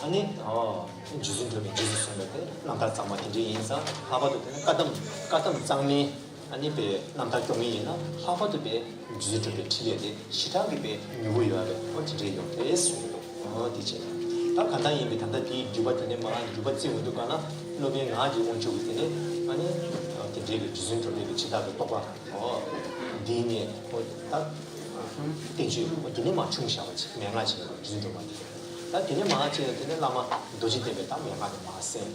ཨ་ནི། ཨོ། རྗེ་བཙུན་སྒྲོལ་མའི་རྗེས་སུ་བཟུང་བའི་དེ་རྣམ་ཐར་གཙང་མ་དེ་འདྲ་ཡིན་ཙང་ལྷག་པར་དུ་དེ་ནི་བཀའ་གདམས་བཀའ་གདམས་གཙང་མའི་ཨ་ནི་པའི་རྣམ་ཐར་སྐྱོང་མཁན་ཡིན་ན་ལྷག་པར་དུ་པའི་རྗེ་བཙུན་སྒྲོལ་མའི་ཕྲིན་ལས་དེ་ཞེ་དྲག་གི་པའི་མྱུར་པོ་ཡོད་རེད། ཨོ་དེ་འདྲ་ཡོད་རེད་གསུངས་འདུག་ཨོ་དེ་བྱས་ད་གང་ལྟར་ཡིན་པའི་ད་ལྟ་དེའི་བརྒྱུད་པ་དེ་ནས་མར་བརྒྱུད་པ་བརྩི་འོང་དུས་ག་ན་སློབ་དཔོན་ངག་གི་དབང་ཕྱུག་གི་དེ་ནས་ཨ་ནི་དེ་འདྲའི་གི་རྗེ་བཙུན་སྒྲོལ་མའི་གི་ཕྱི་དག་གི་རྟོགས་པ་ཨོ་འདི་ནས་ཨོ་ད་བསྟན་བཅོས་ཨོ་དེ་ནས་མར་ཕྱུང་བཞག་པ་ཅིག་མན་ངག་ཅིག་རྗེ་བཙུན་སྒྲོལ་མ་དེ། ད་དེ་ནས་མར་བྱས་ནས་དེ་ནས་བླ་མ་རྡོ་རྗེ་གདན་པའི་ད་མན་ངག་དེ་མར་གསན།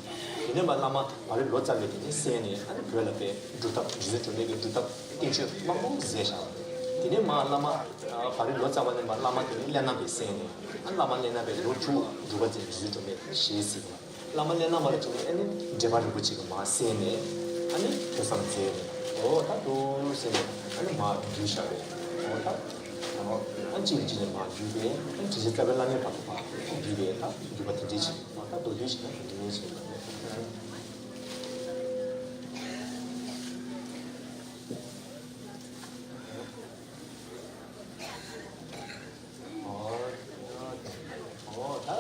དེ་ནས་མར་བླ་མ་བ་རི་ལོ་ཙཱ་བས་དེ་ནས་གསན་ནས་ཨ་ནི་བོད་ལ་པའི་སྒྲུབ་ཐབས་རྗེ་བཙུན་སྒྲོལ་མའི་གི་སྒྲུབ་ཐབས་བསྟན་བཅོས་མང་པོ་མཛད་བཞག་པ་རེད། དེ་ནས་མར་བླ་མ་བ་རི་ལོ་ཙཱ་བ་ནས་མར་བླ་མ་དེ་ནས་ཀླད་ནག་པས་གསན་ནས་ཨ་ནི་བླ་མ་ཀླད་ནག་པས་ལོ་དྲུག་སྒྲུབ་པ་མཛད། རྗེ་བཙུན་སྒྲོལ་མས་ཞལ་གཟིགས་པ། བླ་མ་ཀླད་ནག་པ་ལ་བྱས་ནས་ཨ་ནི་འགྲེལ་པ་རིན་པོ་ཆེ་གི་མར་གསན་ནས་ཨ་ནི་ཐོས་བསམ་མཛད་ནས་འོ་ད་དུ་གསན་ནས་ཨ་ནི་མར་བརྒྱུད་བཞག་པས་འོ་ད། ཨ་གཅིག་ནས་གཅིག་ནས་མར་བརྒྱུད་པས་ཨ་དྲིན་ཅན་རྩ་བའི་བླ་མའི་བར་དུ་མར་བརྒྱུད་པས་ད་བརྒྱུད་པ་དེ་འདྲའི་ཆེ་བ་ད་མདོར་བསྡུས་ཤིག་ན་དེ་འདྲའི་ཆེ་བ་རེད། ཨོ་ད་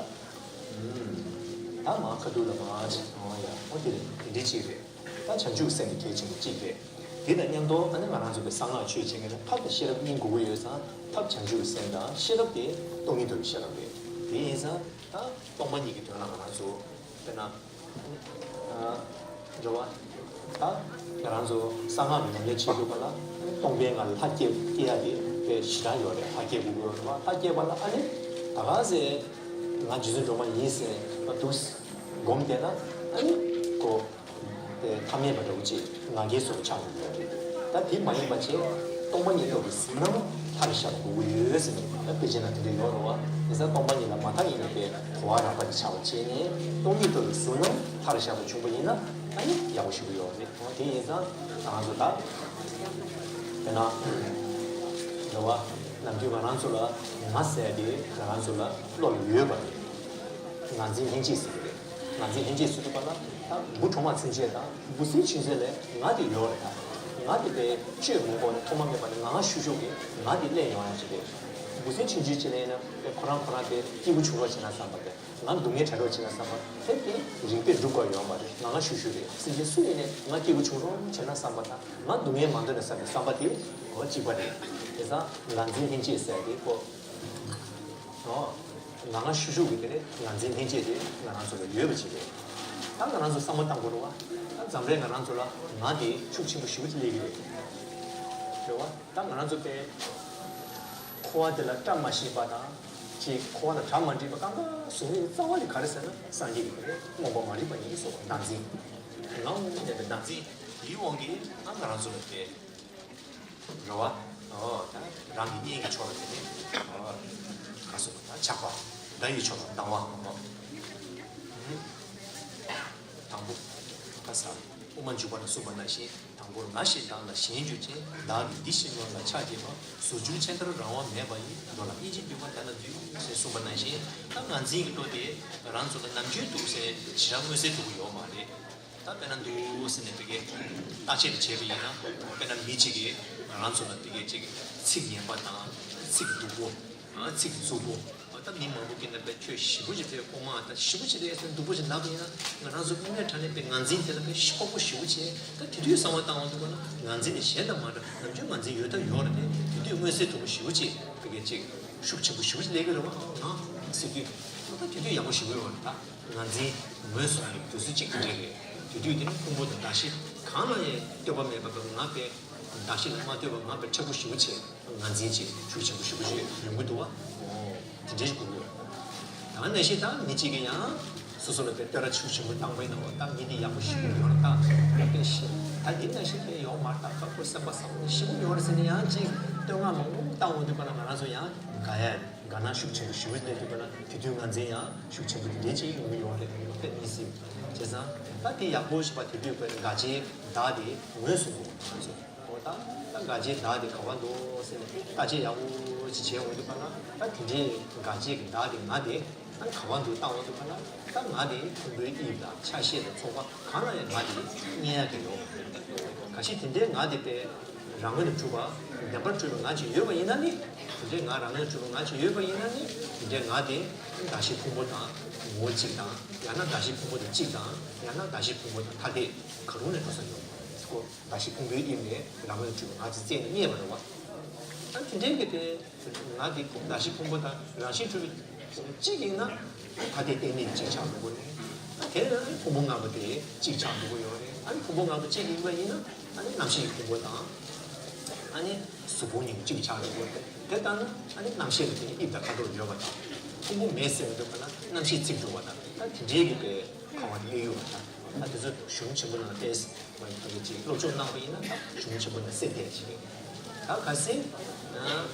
ཨུམ་ད་མར་ཁ་ཐུག་ལ་མར་ཨོ་ཡ་ཨོ་དེ་རེད། དེ་འདྲའི་གཅིག་རེད། ད་བྱང་ཆུབ་སེམས་དེ་གལ་ཆེན་པོ་གཅིག་རེད། དེ་དང་མཉམ་དུ་ཨ་ནི་ང་རང་ཚོ་གི་གསང་སྔགས་ཆོས་བྱེད་མཁན་ལ་ཐབས་དང་ཤེས་རབ་གཉིས་དགོས་ཀྱི་ཡོད་ཙང་ཐབས་བྱང་ཆུབ་སེམས་དང་ཤེས་རབ་དེ་སྟོང་ཉིད་རྟོགས་པའི་ཤེས་རབ་རེད། དེ་ཡིན་ཙང་ད་སྟོང་པ་ཉིད་ཀྱི་དོན་ལ་ང་རང་ཚོ་དཔེར་ན་ཨ་འགྲོ་བ་ད་ང་རང་ཚོ་གསང་སྔགས་ཀྱི་ཉམས་ལེན་བྱེད་དགོས་པ་ལ་སྟོང་པའི་ངང་ལ་ལྷ་སྐྱེ་སྐྱེ་ཡ་དེ་ པའི་ཞེ་དྲག་ཡོད་རེད། ལྷ་སྐྱེ་དགོས་ཀྱི་ཡོད་རེད་བ། ལྷ་སྐྱེས་པ་ལ་ཨ་ནི་ད་ག་ཟེ་ང་རྗེ་བཙུན་སྒྲོལ་མ་ཡིན་ཟེར་ནས་འདུག་སྒོམ་བསྡད་ན་ཨ་ནི་ཁོ་དེ་ཐ་མལ་པ་འདྲ་བོ་ཅིག་ང་རྒྱལ་སོགས་ཆགས་འགྲོ་གི་ཡོད་རེད། ད་དེ་མ་ཡིན་པ་བྱས་སྟོང་པ་ཉིད་རྟོགས་པའི་གཟུང་རྣམ་མཐའ་རུ་བཞག་དགོས་ཀྱི་ཡོད་ཟེར་ནས་ད་དཔེ་ཆ་ན་དེ་འདྲ་ཡོད་རེད་བ། དེ་ས་སྟོང་པ་ཉིད་ལ་མ་མཐའ་ཡས་ནས་པའི་གོ་བ་རགས་པ་དེ་ཆགས་པ་བྱས་ནས་སྟོང་ཉིད་རྟོགས་པའི་གཟུང་རྣམ་མཐའ་རུ་བཞག་པ་བྱུང་པ་ཡིན་ན་ཨ་ནི་ཡག་པོ་ཞེ་པོ་ཡོད་རེད། འོ་དེ་ཡིན་ཙང་ང་ཚོ་ད་དཔེར་ན་རེད་བ། ནམ་རྒྱུན་ང་རང་ཚོ་ལ་ང་ཟེར་ཡ་དེ་ང་རང་ཚོ་ལ་བློ་ལ་ཡོད་པ་རེད། ང་འཛིན་ལྷན་སྐྱེས་ཟེར་གྱི་རེད། ང་འཛིན་ལྷན་སྐྱེས་ཟེར་དུས་པ་ལ་ད་འབུ་གྲོག་མ་ཚུན་ཆད་དང་འབུ་སྲིན་ཆུད་ཟོས་ལས་ང་དེ་ཡོད་རེད། ད་ང་དེ་པའི་བཅོས་མི་དགོས་ནས་ཐོག་མ་མེད་པ་ནས་ང་ང་ཤུགས་ཤུགས་ཀྱིས་ང་དེ་སླེབས་ཡོང་ཡ་ཅིག་རེད། འབུ་སྲིན་ཆུང་ཆུང་ཅིག་ལ་ཡིན་ན་པའི་ཁོ་རང་ཁོ་རང་དེ་སྐྱིད་པོ་བྱུང་རོགས་བྱས་ན་བསམ་པ་དེ། ང་སྡུག་བསྔལ་བྲལ་རོགས་བྱས་ན་བསམ་པ་དེ་དེ་རིགས་པས་སྒྲུབ་དགོས་ཡོད་མ་རེད། ང་ང་ཤུགས་ཤུགས་རེད། སྲིད་ཀྱི་སུ་ཡིན་ནས་ང་སྐྱིད་པོ་བྱུང་རོགས་བྱས་ན་བསམ་པ་དང་ང་སྡུག་བསྔལ་མ་འདོད་ན་བསམ་པའི་བསམ་པ་དེ་འོ་གཅིག་པ་རེད། དེ་ཙང་ང་འཛིན་ལྷན་སྐྱེས་ཟེར་དེ་ཁོ། འོ། ང་ང་ཤུགས་ཤུགས་ཀྱི་དེ་ནས་ང་འཛིན་ལྷན་སྐྱེས་དེ་ང་རང་ཚོ་ལ་ཡོད་པ་ཅིག་རེད། ད་ང་རང་ཚོ་བསམ་བློ་བཏང་དགོས་རེད་བ། ད་འཛམ་གླིང་ང་རང་ཚོ་ལ་ང་དེ་ཤུགས་ཆེན་པོ་ཞེ་པོ་ཅིག་སླེབས་ཀྱི་རེད། རེད་བ། ད་ང་རང་ཚོ་དཔེ་འཁོར་བ་དེ་ལ་བཀྲ་མ་ཤིས་པ་དང་ཅིག་འཁོར་བ་ལ་གྲ་མ་འགྲིག་པ་གང་ག་བཟོ་མཁན་གྱི་རྩ་བ་དེ་ག་རེ་ཟེར་ན་སངས་རྒྱས་ཀྱི་དེ་རེད། མངོན་པ་མ་རིག་པ་ཉིད་སོགས་བདག་འཛིན། ང་དབང་མེད་པའི་བདག་འཛིན་དེའི་དབང་གིས་ང་ང་རང་ཚོ་ལ་དེ། རེད་བ། ཨོ་ད་རང་གི་གཉེན་གྱི་ཕྱོགས་ལ་དེ་ནས་ཨོ་ག་སོ་ད་ཆགས་པ། དགྲ་ཡི་ཕྱོགས་ལ་སྡང་བ་ཨོ། དང་པོ་ཁ་ས་དབུ་མ་འཇུག་པ་ལ་གསུངས་པ་ནང་བཞིན་དང་པོར་ང་ཞེས་བདག་ལ་ཞེན་གྱུར་ཅིང་། བདག་གིས་འདི་ཞེས་ནོར་ལ་ཆགས་བསྐྱེད་པ། ཟུར་འཇུག་ཆེན་མཐར་རང་དབང་མེད་པ་ཡི། མདོ་ལ་སྙིང་རྗེ་འདུས་པ་དེ་ལ་འདུད། ཞེས་གསུངས་པ་ནང་བཞིན་ད་ང་འཛིན་གྱི་བློ་དེ་རང་ཚོ་ལ་ནམ་རྒྱུན་འདུག་ཟེར་ཞེ་དྲག་མངོན་གསལ་ཐུབ་ཀྱི་ཡོད་མ་རེད། ད་དཔེར་ན་འདུག་ཟེར་ནས་དེ་གའི་བརྟག་དཔྱད་དུ་བྱས་པ་ཡིན་ན་དཔེར་ན་མི་གཅིག་གིས་ང་རང་ཚོ་ལ་དེ་གའི་གཅིག་ཚིག་ངན་པ་དང་ཚིག་སྡུག་པོ། ཚིག་རྩུབ་པོ། ད་མི་མང་པོ་གིས་ན་དཔེ་ཁྱོད་ཞེ་པོ་ཅིག་དཔེ་དབུ་མ་ད་ཞེ་པོ་ཅིག་རེད་ཟེར་སྡུག་པོ་ཅིག་ལབ་པ་ཡིན་ན་ང་རང་ཚོ་དངོས་གནས་དྲང་གནས་དཔེ་ངར་འཛིན་དེ་ལ་དཔེ་ཤོག་པོ་ཞེ་པོ་བྱས། ད་དེ་དུས་བསམ་བློ་བཏང་བ་འདུག་པ་ན་ངར་འཛིན་དེ་གཞན་དང་མ་འདྲ། ནམ་རྒྱུན་ངར་འཛིན་ཡོད་ད་ཡོད་རེད་དེ། དེ་དུས་མངོན་གསལ་དོད་པོ་ཞེ་པོ་ཅིག་དེ་གའི་གཅིག་ཤུགས་ཆེན་པོ་ཞེ་པོ་ཅིག་སླེབས་ཀྱི་རེད་བ། ང་ཟེར་དུས་ད་དེ་དུས་ཡག་པོ་ཞེ་པོ་ཡོད་རེད་ད། ངར་འཛིན་ངོས་བཟུང་ཡག་དུས་ཚོད་གཅིག་དེ་འདྲ་རེད། དེ་དུས་དེ་ནི་ཕུང་པོ་དང་གདགས་གཞི་གང་ལ་ཡང་ལྟོས་པ་མེད་པ་དང་ང་དཔེ་གདགས་གཞི་ལ་མ་ལྟོས་པ་ང་དཔེ་མཁྲེགས་པོ་ཞེ་པོ་བྱས། ངར་འཛིན་བྱས་ཤུགས་ཆེན་པོ་ཞེ་པོ་ཞིག་ཡོང་གི་འདུག་བ། ཨོ། དེ་འདྲའི་ཞིག་དགོས་ཀྱི་ཡོད། ད་ནང་བཞིན་ད་མི་གཅིག་གིས་ཡང་སོ་སོ་ལ་དཔེ་བསྟོད་ར་ཤུགས་ཆེན་པོ་བཏང་པ་ཡིན་ན། འོ་ད་མི་འདི་ཡག་པོ་ཞེ་པོ་ཡོད་རེད་ད། དཔེ་ཞེ་ད་འདི་ནང་བཞིན་དཔེ་ཡོད་མ་རེད་ད། ཁ་ཁོ་སེམས་པ་བཟང་པོ་ཞེ་པོ་ཡོད་རེད་ཟེར་ནས་ཡང་ཅིག་བསྟོད་བསྔགས་མང་པོ་བཏང་འོང་དུས་པ་ལ་ང་རང་ཚོ་ཡང་དགའ་ཡ། དགའ་སྣང་ཤུགས་ཆེན་པོ་ཞེ་པོ་སླེབས་དུས་པ་ལ་དེ་དུས་ངར་འཛིན་ཡང་ཤུགས་ཆེན་པོ་དེ་འདྲའི་ཅིག་ཡོང་གི་ཡོད་རེད། དཔེ་མི་སྲིད། བྱས་ཙང་ད་དེ་ཡག་པོ་ཞིག་པ་དེ་དུས་དཔེ་དགའ་ཆེན་བདག་དེ་ངོས་སུ་འདུག་ང་ཚོ། འོ་ད་ད་དགའ་ཆེན་བདག་དེ་ག་བ་འདུག་ཟེར་ནས་བརྟག་དཔྱད་ཡག་པོ་ཅིག་བྱས་འོང་དུས་པ་ལ་ད་དེ་འདྲའི་དགའ་ཆེན་གྱི་བདག་དེ་ང་དེ་ད་ག་བ་འདུག་བལྟ་འོང་དུས་པ་ལ་ད་ང་དེ་ཕུང་པོའི་དབྱིབས་དང་ཆ་ཤས་དང་ཚོགས་པ་གང་ལ་ཡང་ང་དེ་གནས་ཡག་གི་ཡོད་མ་རེད། གལ་སྲིད་དེ་འདྲའི་ང་དེ་དཔེ་རང་ངོས་ནས་གྲུབ་པ་བདེན་པར་གྲུབ་པའི་ང་ཅིག་ཡོད་པ་ཡིན་ན་ནི། དེ་འདྲའི་ང་རང་ངོས་ནས་གྲུབ་པའི་ང་ཅིག་ཡོད་པ་ཡིན་ན་ནི། དེ་འདྲའི་ང་དེ་གདགས་གཞི་ཕུང་པོ་དང་ངོ་བོ་གཅིག་དང་། ཡང་ན་གདགས་གཞི་ཕུང་པོ་དང་གཅིག་དང་། ཡང་ན་གདགས་གཞི་ཕུང་པོ་དང་ཐ་དད་ག་རུ་ནས་འགྲོ་ས་ཡོད་མ་རེད་ཁོ། གདགས་གཞི་ཕུང་པོའི་དབྱིབས་ནས་རང་ངོས་ནས་གྲུབ་པའི་ང་ཅིག་རྩད་ནས་རྙེད་པ་རེད་བ། ཨ་དེ་འདྲའི་གི་དེ། ང་དེ་གདགས་གཞི་ཕུང་པོ་དང་རང་བཞིན་གྲུབ་པའི་གཅིག་ཡིན་ན། ཐ་དད་རྟེན་མེད་གཅིག་ཆགས་འགྲོ་གི་རེད། ཨ་དེ་ནི་ཕུང་པོ་ལྔ་པོ་དེ་གཅིག་ཆགས་འགྲོ་གི་ཡོད་རེད། ཨ་ནི་ཕུང་པོ་ལྔ་པོ་གཅིག་ཡིན་པ་ཡིན་ན། ཨ་ནི་རྣམ་ཤེས་ཀྱི་ཕུང་པོ་དང་། ཨ་ནི་གཟུགས་ཕུང་གཉིས་གཅིག་ཆགས་འགྲོ་གི་རེད། དེ་ལྟར་ན་ཨ་ནི་རྣམ་ཤེས་ལ་དེ་ནི་དབྱིབས་དང་ཁ་དོག་ཡོད་པ་དང་། ཕུང་པོ་མེད་ཟེར་བ་འདུག་པ་ན་རྣམ་ཤེས་ཚིག་གྲུབ་པ་དང་། ད་དེ་འདྲའི་གི་དཔེ་ཁ་བ་དེ་གཡས་གཡོན་པ་དང་། ད་དེ་ཚོ་གཞུང་ཆེན་པོ་ནང་བལྟས། ཅིག་སློབ་སྦྱོང་གནང་བ་ཡིན་ན་ད་གཞུང་ཆེན་པོ་ནས་གསལ་བསྡད་ཅིག་ད་གལ་སྲིད་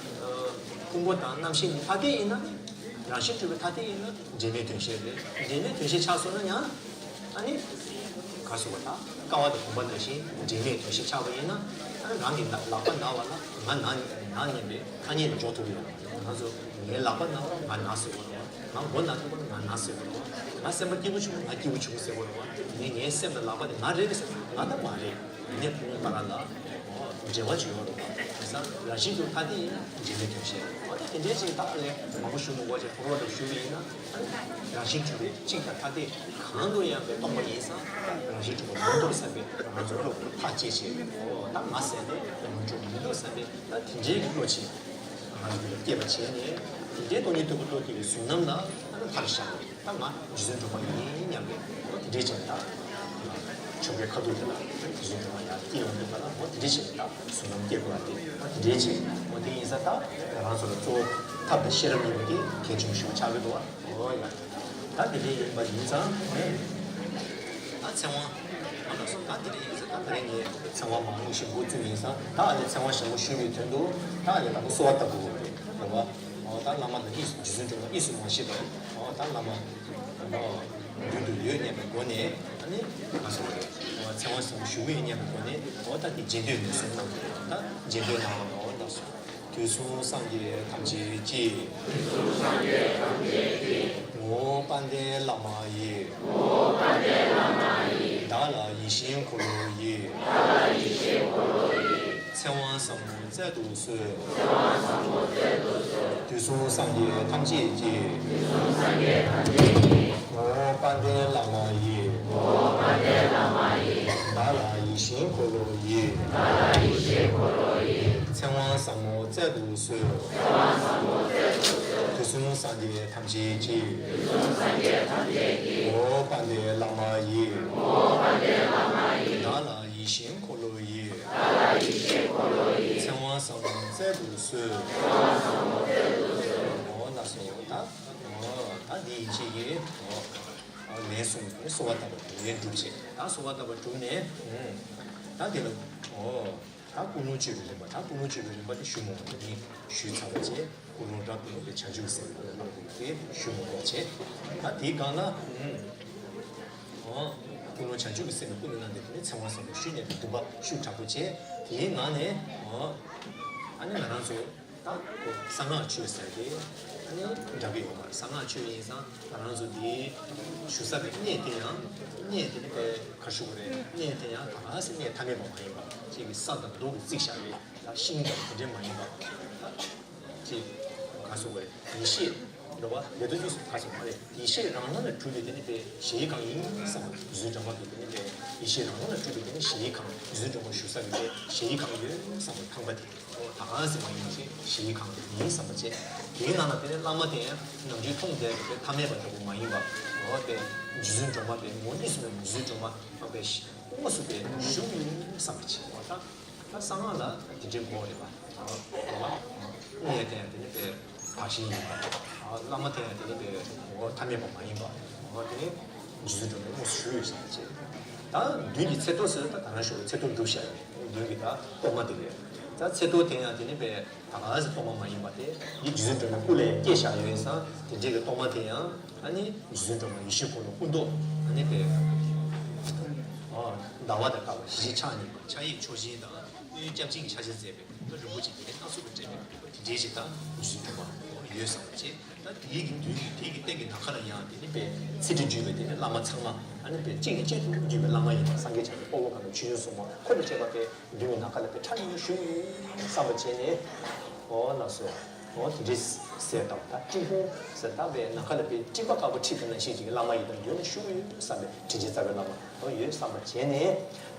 ཕུང་པོ་དང་རྣམ་ཤེས་ནི་ཐ་དད་ཡིན་ན། རང་བཞིན་གྲུབ་པའི་ཐ་དད་ཡིན་ན་འབྲེལ་མེད་དོན་བཤད་རེད། འབྲེལ་མེད་དོན་བཤད་ཆགས་སོང་ན་ཡང་། ཨ་ནི་ག་ཟེར་བ་ད་ཀ་བ་དང་བུམ་པ་ནང་བཞིན་འབྲེལ་མེད་དོན་བཤད་ཆགས་པ་ཡིན་ན། ཨ་ནི་རང་གི་ལག་པ་ན་བ་ལ་ང་ན་ན་ཉན་པའི་ཐ་སྙད་ལ་འཇོག་ཐུབ་ཡོད། ང་ཚོ་ངའི་ལག་པ་ན་བ་ང་ན་ཟེར་བ་རེད་བ། ང་མགོ་ན་ཐུབ་པ་ང་ན་ཟེར་བ་རེད་བ། ང་སེམས་པ་སྐྱིད་པོ་བྱུང་ང་སྐྱིད་པོ་བྱུང་ཟེར་བ་རེད་བ། ངས་ངའི་སེམས་དང་ལག་པ་དེ་ང་རེད་ཟེར་ང་ད་མ་རེད། ངས་ཁོང་བར་ལ་འབྲེལ་བ་ཅིག་ཡོད་རེད་བ། དེ་ས་རང་བཞིན་དུ་ཐ་དད་ཡིན་ན་འབྲེལ་བའི་དོན་བཤད། འོ་ད་དེ་འདྲའི་ཅིག་ད་ལས་མང་པོ་ཞུ་མི་དགོས་ཅིག་ཕོ་རོག་ཏུ་ཞུ་བ་ཡིན་ན། རང་བཞིན་གྲུབ་པའི་གཅིག་དང་ཐ་དད་གང་དུ་ཡང་པའི་སྟོང་པ་ཡིན་ཙང་རང་བཞིན་གྲུབ་པ་མུན་དོར་ཟབ་པའི་ང་ཚོ་བློ་ཐག་བཅད་བྱས། འོ་ད་ང་ཟེར་ཏེ་མུན་དོར་མུན་དོར་ཟབ་པའི་ད་དེ་འདྲའི་གི་བློ་ཅིག་ང་ཚོ་ལ་སྐྱེས་པ་བྱས་ནས་དེ་འདྲའི་སྟོང་ཉིད་རྟོགས་པའི་བློ་དེ་གི་གཟུང་རྣམ་ལ་མཐར་བཞག་ནས་ད་ང་རྗེ་བཙུན་སྒྲོལ་མ་ཡིན་སྙམ་པའི་དེ་འདྲའི་ཅིག་ད་ཆོས་ ཁ་ཐུག་དེ་ལ་རྗེ་བཙུན་སྒྲོལ་མ་ཡར་སྐྱེ་ཡོང་དུས་ཙམ་པ་ལ་འོ་དེ་འདྲ་བྱས་ནས་ད་བསོད་ནམས་སྐྱེ་དགོས་པ་དེ་འོ་དེ་འདྲ་བྱས་འོ་དེ་ཡིན་ཙང་ད་ང་རང་ཚོ་ལ་གཙོ་བོ་ཐབས་དང་ཤེས་རབ་གཉིས་པོ་དེ་གལ་ཆེན་པོ་ཞིག་ཆགས་ཀྱི་འདུག་བ། འོ་ཡ། ད་དེ་འདྲ་ཡིན་པ་ཡིན་ཙང་ནས་ད་ཚེ་དབང་ཨ་ལ་སོང་ད་དེ་འདྲ་ཡིན་ཙང་ད་ད་རེས་ངས་ཚེ་དབང་མང་པོ་ཞིག་འགོ་བཙུགས་ཡིན་ཙང་ད་ཨ་ནི་ཚེ་དབང་ཞིབ་པོ་ཞུས་པའི་དོན་དུ་ད་ཨ་ནི་ལ་གསོལ་བ་བཏབ་དགོས་རེད་རེད་བ། འོ་ད་བླ་མ་དང་གཉིས་སུ་རྗེ་བཙུན་སྒྲོལ་མ་གཉིས་སུ་མ་ཤེས་པར་འོ་ད་བླ་མ་འོ་མདུན་དུ་ཡོད་སྙམ་པའི་སྒོ་ནས་ཨ་ནི་ག་སོ་རེད། འོ་ཚེ་དབང་ཞིབ་པོ་ཞུ་གི་ཡོད་སྙམ་པའི་སྒོ་ནས་འོ་ད་དེ་རྗེས་ཟློས་ནས་གསུངས་ན་ད་རྗེས་ཟློས་གནང་བ་འོ་ད་སོ། དུས་གསུམ་སངས་རྒྱས་ཐམས་ཅད་ཀྱིས། དུས་གསུམ་སངས་རྒྱས་ཐམས་ཅད་ཀྱིས། ངོ་བོ་དཔལ་ལྡན་བླ་མ་ཡི། ངོ་བོ་དཔལ་ལྡན་བླ་མ་ཡི། བདག་ལ་ཡིད་བཞིན་འཁོར་ལོ་ཡི། བདག་ལ་ཡིད་བཞིན་འཁོར་ལོ་ཡི། ཚེ་དབང་ཟབ་མོ་སྩལ་དུ་གསོལ། ཚེ་དབང་ཟབ་མོ་སྩལ་དུ་གསོལ། དུས་གསུམ་སངས་རྒྱས་ཐམས་ཅད་ཀྱིས། དུས་གསུམ་སངས་རྒྱས་ཐམས་ཅད་ཀྱིས། ངོ་བོ་དཔལ་ལྡན་བླ་མ་ཡི། ངོ་བོ་དཔལ་ལྡན་བླ་མ་ཡི། བདག་ལ་ཡིད་བཞིན་འཁོར་ལོ་ཡི། བདག་ལ་ཡིད་བཞིན་འཁོར་ལོ་ཡི། ཚེ་དབང་ཟབ་མོ་སྩལ་དུ་གསོལ། དུས་གསུམ་སངས་རྒྱས་ཐམས་ཅད་ཀྱིས། ངོ་བོ་དཔལ་ལྡན་བླ་མ་ཡི། བདག་ལ་ཡིད་བཞིན་འཁོར་ལོ་ཡི། ཚེ་དབང་ཟབ་མོ་སྩལ་དུ་གསོལ། འོ་ན་སོ་ད། འོ་ད་འདི་ཡིན་ཆེད་ཀྱི། འོ་ལན་གསུམ་གསོལ་བ་བཏབ་པ་ལན་གྲུབ་བྱས། ད་གསོལ་བ་བཏབ་པ་གྲུབ་ནས། ད་འདི་ལ། འོ། ད་ཀུན་སློང་བཅོས་པའི་རིམ་པ་ད་ཀུན་སློང་བཅོས་པའི་རིམ་པ་དེ་ཞུ་མི་དགོས་པ་ནི་ཞུས་ཚར་བ་བྱས་ཀུན་སློང་རབ་ཏུ་བསྔོས་པའི་བྱང་ཆུབ་སེམས་ལ་བསྔགས་པའི་དེ་ཞུ་མི་དགོས་པ་བྱས། ད་དེའི་སྒང་ལ་ཨུམ། ཨོ། ཀུན་སློང་བྱང་ཆུབ་ཀྱི་སེམས་ལ་ཀུན་ནས་བསླངས་ཏེ་དེ་ནས་ཚེ་དབང་ཟབ་མོ་ཞུས་ནས་འདུན་པ་ཤུགས་དྲག་པོ་བྱས་དེའི་ངང་ནས་ཨོ། ཨ་ནི་ང་རང་ཚོ། ད་གསང་སྔགས་ཆོས་ཟེར་ཏེ་ཨ་ནི་འདྲ་གི་ཡོད་མ་རེད། གསང་སྔགས་ཆོས་ཡིན་ཙང་ང་རང་ཚོ་འདི་ཞུ་ས་གི་གནས་དེ་ཡང་གནས་དེ་ནི་པའི་ག་ཞུ་དགོས་རེད། གནས་དེ་ཡང་ག་ག་སེ་གནས་ཐ་མལ་པ་མ་ཡིན་པ་ཅིག་གི་ས་དང་རྡོ་གི་རྩིག་བཞག་རེད། ད་ཤིང་དང་དེ་འདྲས་མ་ཡིན་པ་ད་ཅིག་ག་ཞུ་དགོས་རེད། ཡེ་ཤེས་འགྲོ་བ་ལས་དོན་ཅུང་ཟད་ག་ཞུ་དགོས་རེད། ཡེ་ཤེས་རང་སྣང་ལ་གྲུབ་པའི་དེ་ནི་པའི་གཞལ་ཡས་ཁང་ཡིན་བསམ་པ་རྗེ་བཙུན་སྒྲོལ་མ་གི་དེ་ནི་པའི་ཡེ་ཤེས་རང་སྣང་ལ་གྲུབ་པའི་དེ་ནི་གཞལ་ཡས་ཁང་རྗེ་བཙུན་སྒྲོལ་མ་བཞུགས་ས་གི་པའི་གཞལ་ཡས་ཁང་ཡོད་བསམ་པའི་ཁང་པ་དེ། ད་ག་ཟེ་མ་ཡིན་ཞེས་ཞི་བའི་ཁང་ཡིན་བསམ་པ་བྱས། དེའི་ནང་ན་དེ་ནས་བླ་མ་དེ་ནམ་རྒྱུན་མཐོང་བསྡད་པའི་ཐ་མལ་པ་ལྟ་བུ་མ་ཡིན་པ། འོ་དེ་རྗེ་བཙུན་སྒྲོལ་མ་པའི་ངོ་གཉིས་སུ་མེད་པའི་རྗེ་བཙུན་སྒྲོལ་མ་པ་པའི་དངོས་སུ་པའི་བཞུགས་ཡིན་བསམ་པ་བྱས། འོ་ད་ད་གསང་སྔགས་ལ་དེ་འདྲའི་དགོངས་རེད་པ། འོ་བ་གཉིས་དེ་ཡང་དེ་ནི་པའི་བག་ཆེན་ཡིན་པ། འོ་བླ་མ་དེ་ཡང་དེ་ནི་པའི་འོ་ཐ་མལ་པ་མ་ཡིན་པ། འོ་དེ་ནི་རྗེ་བཙུན་སྒྲོལ་མའི་དངོས་སུ་བཞུགས་ཡོད་བསམ་པ་བྱས། ད་མདུན་གྱི་ཚེ་ཐོ་ཟེར་ད་ད་རང་ཞོགས་ཚེ་ཐོ་འགྲུབ་བཞག་ཡོད། མདུན་གྱི་ད་གཏོར་མ་དེ་རེད། ད་ཚེ་ཐོ་དེ་ཡང་དེ་ནི་པའི་ད་ག་ཟེ་གཏོར་མ་མ་ཡིན་པ་དེ་འདི་རྗེ་བཙུན་སྒྲོལ་མའི་སྐུ་ལས་སྐྱེས་བཞག་ཡོད་ཙང་དེ་འདྲའི་གི་གཏོར་མ་དེ་ཡང་ཨ་ནི་རྗེ་བཙུན་སྒྲོལ་མ་ཡེ་ཤེས་འཁོར་ལོ་སྐུ་མདོག་ཨ་ནི་དེ་ཟླ་བ་དང་སྐར་མ་བཞི་ཕྱག་གཉིས་པ་ཕྱག་གཡས་ཕྱོགས་བཞི་དང་སྣོད་སྐྱབས་ཆེན་གྱི་ཕྱག་རྒྱ་མཛད་པའི་རིན་པོ་ཆེ་དེ་སྣ་ཚོགས་ཀྱིས་སྤྲས་པའི་དེ་འདྲའི་ཞིག་དང་རྗེ་བཙུན་སྒྲོལ་མ་ཡོད་བསམ་པ་བྱས། ད་དེའི་གི་མདུན་གྱི་དེའི་གི་སྟེང་གི་ནམ་མཁའ་ལ་ཡང་དེ་ནི་པའི་ཚེ་ཁྲིད་བརྒྱུད་པའི་དེ་ནི་བླ་མ་ཚང་མ་ཨ་ནི་པའི་གཅིག་ནས་གཅིག་ཏུ་བརྒྱུད་པའི་བླ་མ་ཡིན་པ་སངས་རྒྱས་བྱང་ཆུབ་དཔའ་བོ་གང་དང་ཆོས་དབྱིངས་སྲུང་མ་ཁོ་ནས་བཅས་པ་པའི་མདུན་གྱི་ནམ་མཁའ་ལ་པའི་ཁྲ་ནས་བཞུགས་ཡོད་བསམ་པ་བྱས་ནས་འོ་ལགས་སོ། འོ་དེ་འདྲའི་ཟེར་དང་ད་སྤྲིན་ཕུང་ཟེར་ད་པའི་ནམ་མཁའ་ལ་པའི་སྤྲིན་པ་དཀར་པོ་འཁྲིགས་པ་ནང་བཞིན་ཅིག་བླ་མ་ཡིན་པ་མདུན་ནས་བཞུགས་ཡོད་བསམ་པའི་དྲིན་ཅན་རྩ་བའི་བླ་མ་འོ་ཡོད་བསམ་པ་བྱས་ནས་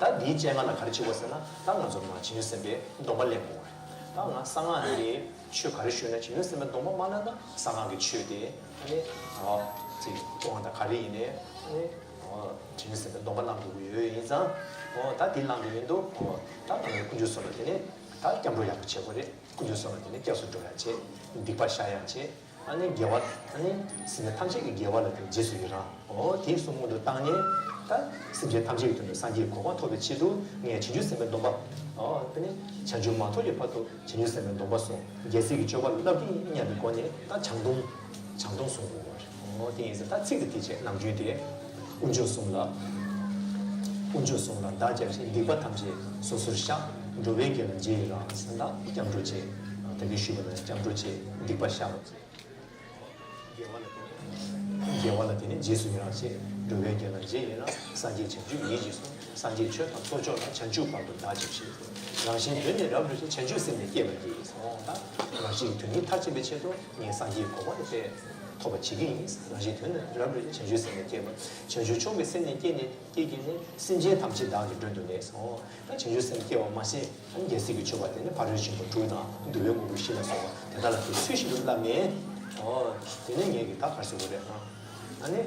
ད་འདིའི་སྤྱན་སྔ་ལ་ག་རེ་བྱེད་དགོས་ཟེར་ན་ད་ང་ཚོ་མ་བྱང་ཆུབ་སེམས་དཔའི་སྡོམ་པ་ལེན་དགོས་པ་རེད། ད་ང་གསང་སྔགས་འདི། ཆོས་ག་རེ་ཞུས་ན་བྱང་ཆུབ་སེམས་དཔའི་སྡོམ་པ་མ་བླངས་ན་གསང་སྔགས་ཀྱི་ཆོས་དེ་ཨ་ནི་ཨོ་ཅིག་སྤོང་བ་དང་ག་རེ་ཡིན་ནའི་ཨ་ནི་ཨོ་བྱང་ཆུབ་སེམས་དཔའི་སྡོམ་པ་བླངས་དགོས་ཀྱི་ཡོད་ཡིན་ཙང་ཨོ་ད་དེ་བླངས་དགོས་ཡིན་འདུག་ཨོ་ད་ང་ཚོ་དཀོན་མཆོག་གསུམ་ལ་དེ་ནི་ད་སྐྱབས་འགྲོ་ཡག་པོ་བྱེད་དགོས་རེད། དཀོན་མཆོག་གསུམ་ལ་དེ་ནི་སྐྱབས་སུ་འགྲོ་ཡག་བྱེད། སྡིག་པ་བཤགས་ཡག་བྱེད། ཨ་ནི་དགེ་བ་ཨ་ནི་སེམས་ཅན་ཐམས་ཅད་ཀྱི་དགེ་བ་ལ་དེ་རྗེས་སུ་ཡི་རང་། ཨོ་དེ་གསུམ་སྔོན་དུ་བཏང་ནས་ད་སེམས་ཅན་ཐམས་ཅད་ཀྱི་དོན་དུ་སངས་རྒྱས་ཀྱི་གོ་འཕང་ཐོབ་པའི་ཆེད་དུ་ངས་བྱང་ཆུབ་སེམས་དཔའི་སྡོམ་པ། ཨོ་དེ་ནི་བྱང་ཆུབ་མ་ཐོབ་ཀྱི་བར་དུ་བྱང་ཆུབ་སེམས་དཔའི་སྡོམ་པ་སྲུང་། རྒྱལ་སྲས་ཀྱི་སྤྱོད་པ་ལ་བསླབ་ཀྱི་ཡིན་སྙམ་པའི་སྒོ་ནས་ད་བྱང་སྡོམ། བྱང་སྡོམ་སྲུང་དགོས་པ་རེད། ཨོ་དེ་ཡིན་ཟེར་ད་ཚིག་དེ་དེ་བྱས་ནམ་རྒྱུན་དེ། དཀོན་མཆོག་གསུམ་ལ། དཀོན་མཆོག་གསུམ་ལ་བདག་སྐྱབས་ཞེས། སྡིག་པ་ཐམས་ཅད་སོ་སོར་བཤགས། འགྲོ་བའི་དགེ་ལ་རྗེས་ཡི་རང་། ཟེར་ད་སྐྱབས་འགྲོ་བྱེད། ད་གིན་ཞུས་པ་ལ་སྐྱབས་འགྲོ་བྱེད། སྡིག་པ་བཤགས། དགེ་བ་ལ་དེ་ནི་དགེ་བ་ལ་དེ་ནི་རྗེས་སུ་ཡི་རང་བྱེད། འགྲོ་བའི་དགེ་ལ་རྗེས་ཡི་རང་། སངས་རྒྱས་བྱང་ཆུབ་ཉིད་ཀྱིས་གསུངས། སངས་རྒྱས་ཆོས་དང་ཚོགས་མཆོག་ལ། བྱང་ཆུབ་བར་དུ་བདག་སྐྱབས་ཞེས། རང་གཞན་དོན་ནི་རབ་བསྒྲུབ་ཅིང་། བྱང་ཆུབ་སེམས་ནི་བསྐྱེད་པར་བགྱི། ཨོ་ད་རང་གཞན་གྱི་དོན་གཉིས་མཐར་ཕྱིན་པའི་ཆེད་དུ་ངས་སངས་རྒྱས་ཀྱི་གོ་འཕང་དེ་ཐོབ་པར་བྱེད་ཀྱི་ཡིན། རང་གཞན་དོན་ནི་རབ་བསྒྲུབ་ཅིང་། བྱང་ཆུབ་སེམས་ནི་བསྐྱེད་པར། བྱང་ཆུབ་མཆོག་གི་སེམས་ནི་བསྐྱེད་ནས། བསྐྱེད་བགྱིས་ནས། སེམས་ཅན་ཐམས་ཅད་བདག་གིས་མགྲོན་དུ་གནས། ཨོ་ད་བྱང་ཆུབ་སེམས་བསྐྱེད་པ་མ་ཟད། རྒྱལ་སྲས་ཀྱི་སྤྱོད་པ་དེ་ནི་ཕ་རོལ་ཕྱིན་པ་དྲུག་དང་། འདུལ་བའི་དངོས་པོ་བཞི་ལ་སོགས་པ་དེ་དག་ལ་དེ་ཚུལ་བཞིན་དུ་བསླབས་ནས། ཨོ་དེ་ནས་ངས་ཀྱི་ད་ག་རེ་ཟེར་དགོས་རེད་ཨ། ཨ་ནི།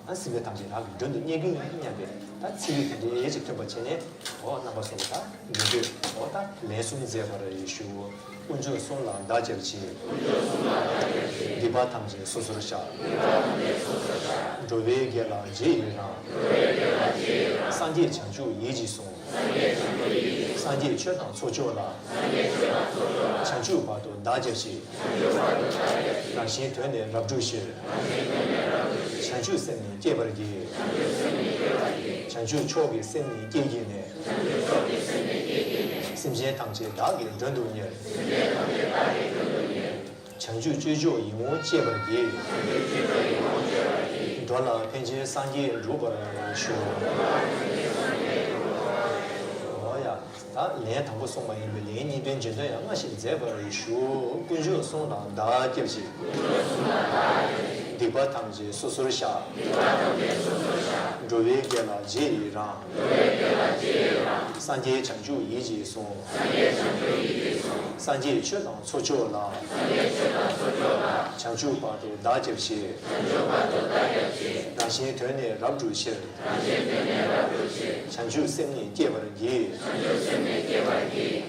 ཨ་སྲིད་པའི་ཐམས་ཅད་རང་གི་མགྲོན་དུ་གཉེར་གྱི་ཡིན་སྙམ་པའི་ད་ཚིག་ཡིག་དེ་འདྲའི་ཡེ་ཅིག་ཐོན་པ་བྱས་ནས། འོ་རྣམ་པ་གསུམ་པོ་ད་མགྲོན་དུ་འོ་ད་ལན་གསུམ་མཛད་པར་ཞུ། དཀོན་མཆོག་གསུམ་ལ་བདག་སྐྱབས་མཆི། སྡིག་པ་ཐམས་ཅད་སོ་སོར་བཤགས། འགྲོ་བའི་དགེ་ལ་རྗེས་ཡི་རང་། སངས་རྒྱས་བྱང་ཆུབ་ཡིད་ཀྱིས་བཟུང་། སངས་རྒྱས་ཆོས་དང་ཚོགས་མཆོག་ལ། བྱང་ཆུབ་བར་དུ་བདག་སྐྱབས་མཆི། རང་བཞིན་དོན་ནི་རབ་བསྒྲུབ་ཕྱིར། བྱང་ཆུབ་སེམས་ནི་བསྐྱེད་པར་བགྱི། བྱང་ཆུབ་མཆོག་གི་སེམས་ནི་བསྐྱེད་བགྱིས་ནས། སེམས་ཅན་ཐམས་ཅད་བདག་གིས་མགྲོན་དུ་གཉེར། བྱང་ཆུབ་སྤྱོད་མཆོག་ཡིད་འོང་སྤྱད་པར་བགྱི། འགྲོ་ལ་ཕན་ཕྱིར་སངས་རྒྱས་འགྲུབ་པར་ཤོག། འོ་ཡ། ད་ལན་དང་པོ་གསུངས་པ་ཡིན་པས་ལན་གཉིས་པའི་རྗེས་ཟློས་ཡང་སྔ་ཕྱི་མཛད་པར་ཞུ། དཀོན་མཆོག་གསུམ་ལ་བདག་སྐྱབས་མཆི། སྡིག་པ་ཐམས་ཅད་སོ་སོར་བཤགས། འགྲོ་བའི་དགེ་ལ་རྗེས་ཡི་རང་། སངས་རྒྱས་བྱང་ཆུབ་ཡིད་ཀྱིས་བཟུང་། སངས་རྒྱས་ཆོས་དང་ཚོགས་མཆོག་ལ། བྱང་ཆུབ་བར་དུ་བདག་སྐྱབས་མཆི། རང་བཞིན་དོན་ནི་རབ་བསྒྲུབ་ཕྱིར། བྱང་ཆུབ་སེམས་ནི་བསྐྱེད་པར་བགྱི།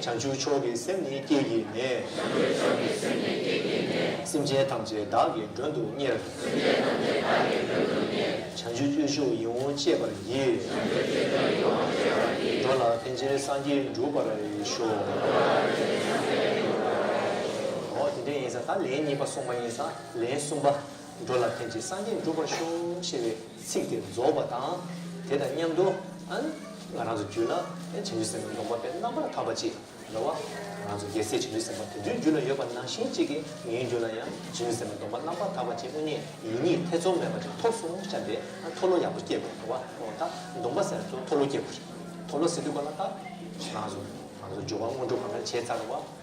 བྱང་ཆུབ་མཆོག་གི་སེམས་ནི་བསྐྱེད་བགྱིས་ནས། སེམས་ཅན་ཐམས་ཅད་བདག་གིས་མགྲོན་དུ་གཉེར། བྱང་ཆུབ་སྤྱོད་མཆོག་ཡིད་འོང་སྤྱད་པར་བགྱི། འགྲོ་ལ་ཕན་ཕྱིར་སངས་རྒྱས་འགྲུབ་པར་ཤོག། འོ་དེ་འདྲ་ཡིན་ཙང་ད་ལན་གཉིས་པ་གསུངས་པ་ཡིན་ཙང་ལན་གསུམ་པ། འགྲོ་ལ་ཕན་ཕྱིར་སངས་རྒྱས་འགྲུབ་པར་ཤོག་ཞེས་པའི་ཚིག་དེ་རྫོགས་པ་དང་། དེ་དང་མཉམ་དུ་ཨ་ནི་ང་རང་ཚོ་རྒྱུད་ལ་བྱང་ཆུབ་སེམས་དཔའི་སྡོམ་པ་དཔེ་རྣམ་པར་དག་པ་ཅིག་རེད་བ། ང་ཚོ་རྒྱལ་སྲས་བྱང་ཆུབ་སེམས་དཔའ་དེ་ཚོའི་རྒྱུད་ལ་ཡོད་པ་ནང་བཞིན་གཅིག་གིས་ངའི་རྒྱུད་ལ་ཡང་བྱང་ཆུབ་སེམས་དཔའི་སྡོམ་པ་རྣམ་པར་དག་པ་ཅིག་དངོས་གནས་ཡིན་གཉིས་ཐེ་ཚོམ་མེད་པ་ཅིག་ཐོབ་སོང་བྱས་པས་མཐོ་སློབ་ཡག་པོ་སྐྱེ་དགོས་རེད་བ། འོ་ད་སྡོམ་པ་ཟེར་ཚོ་མཐོ་སློབ་སྐྱེ་དགོས་རེད། མཐོ་སློབ་ཟེར་དུས་ག་ལ་ད་ང་ཚོ་ང་ཚོ་སྦྱོར་བ་སྔོན་འགྲོ་གང་ལ་བྱས་ཚར་བ།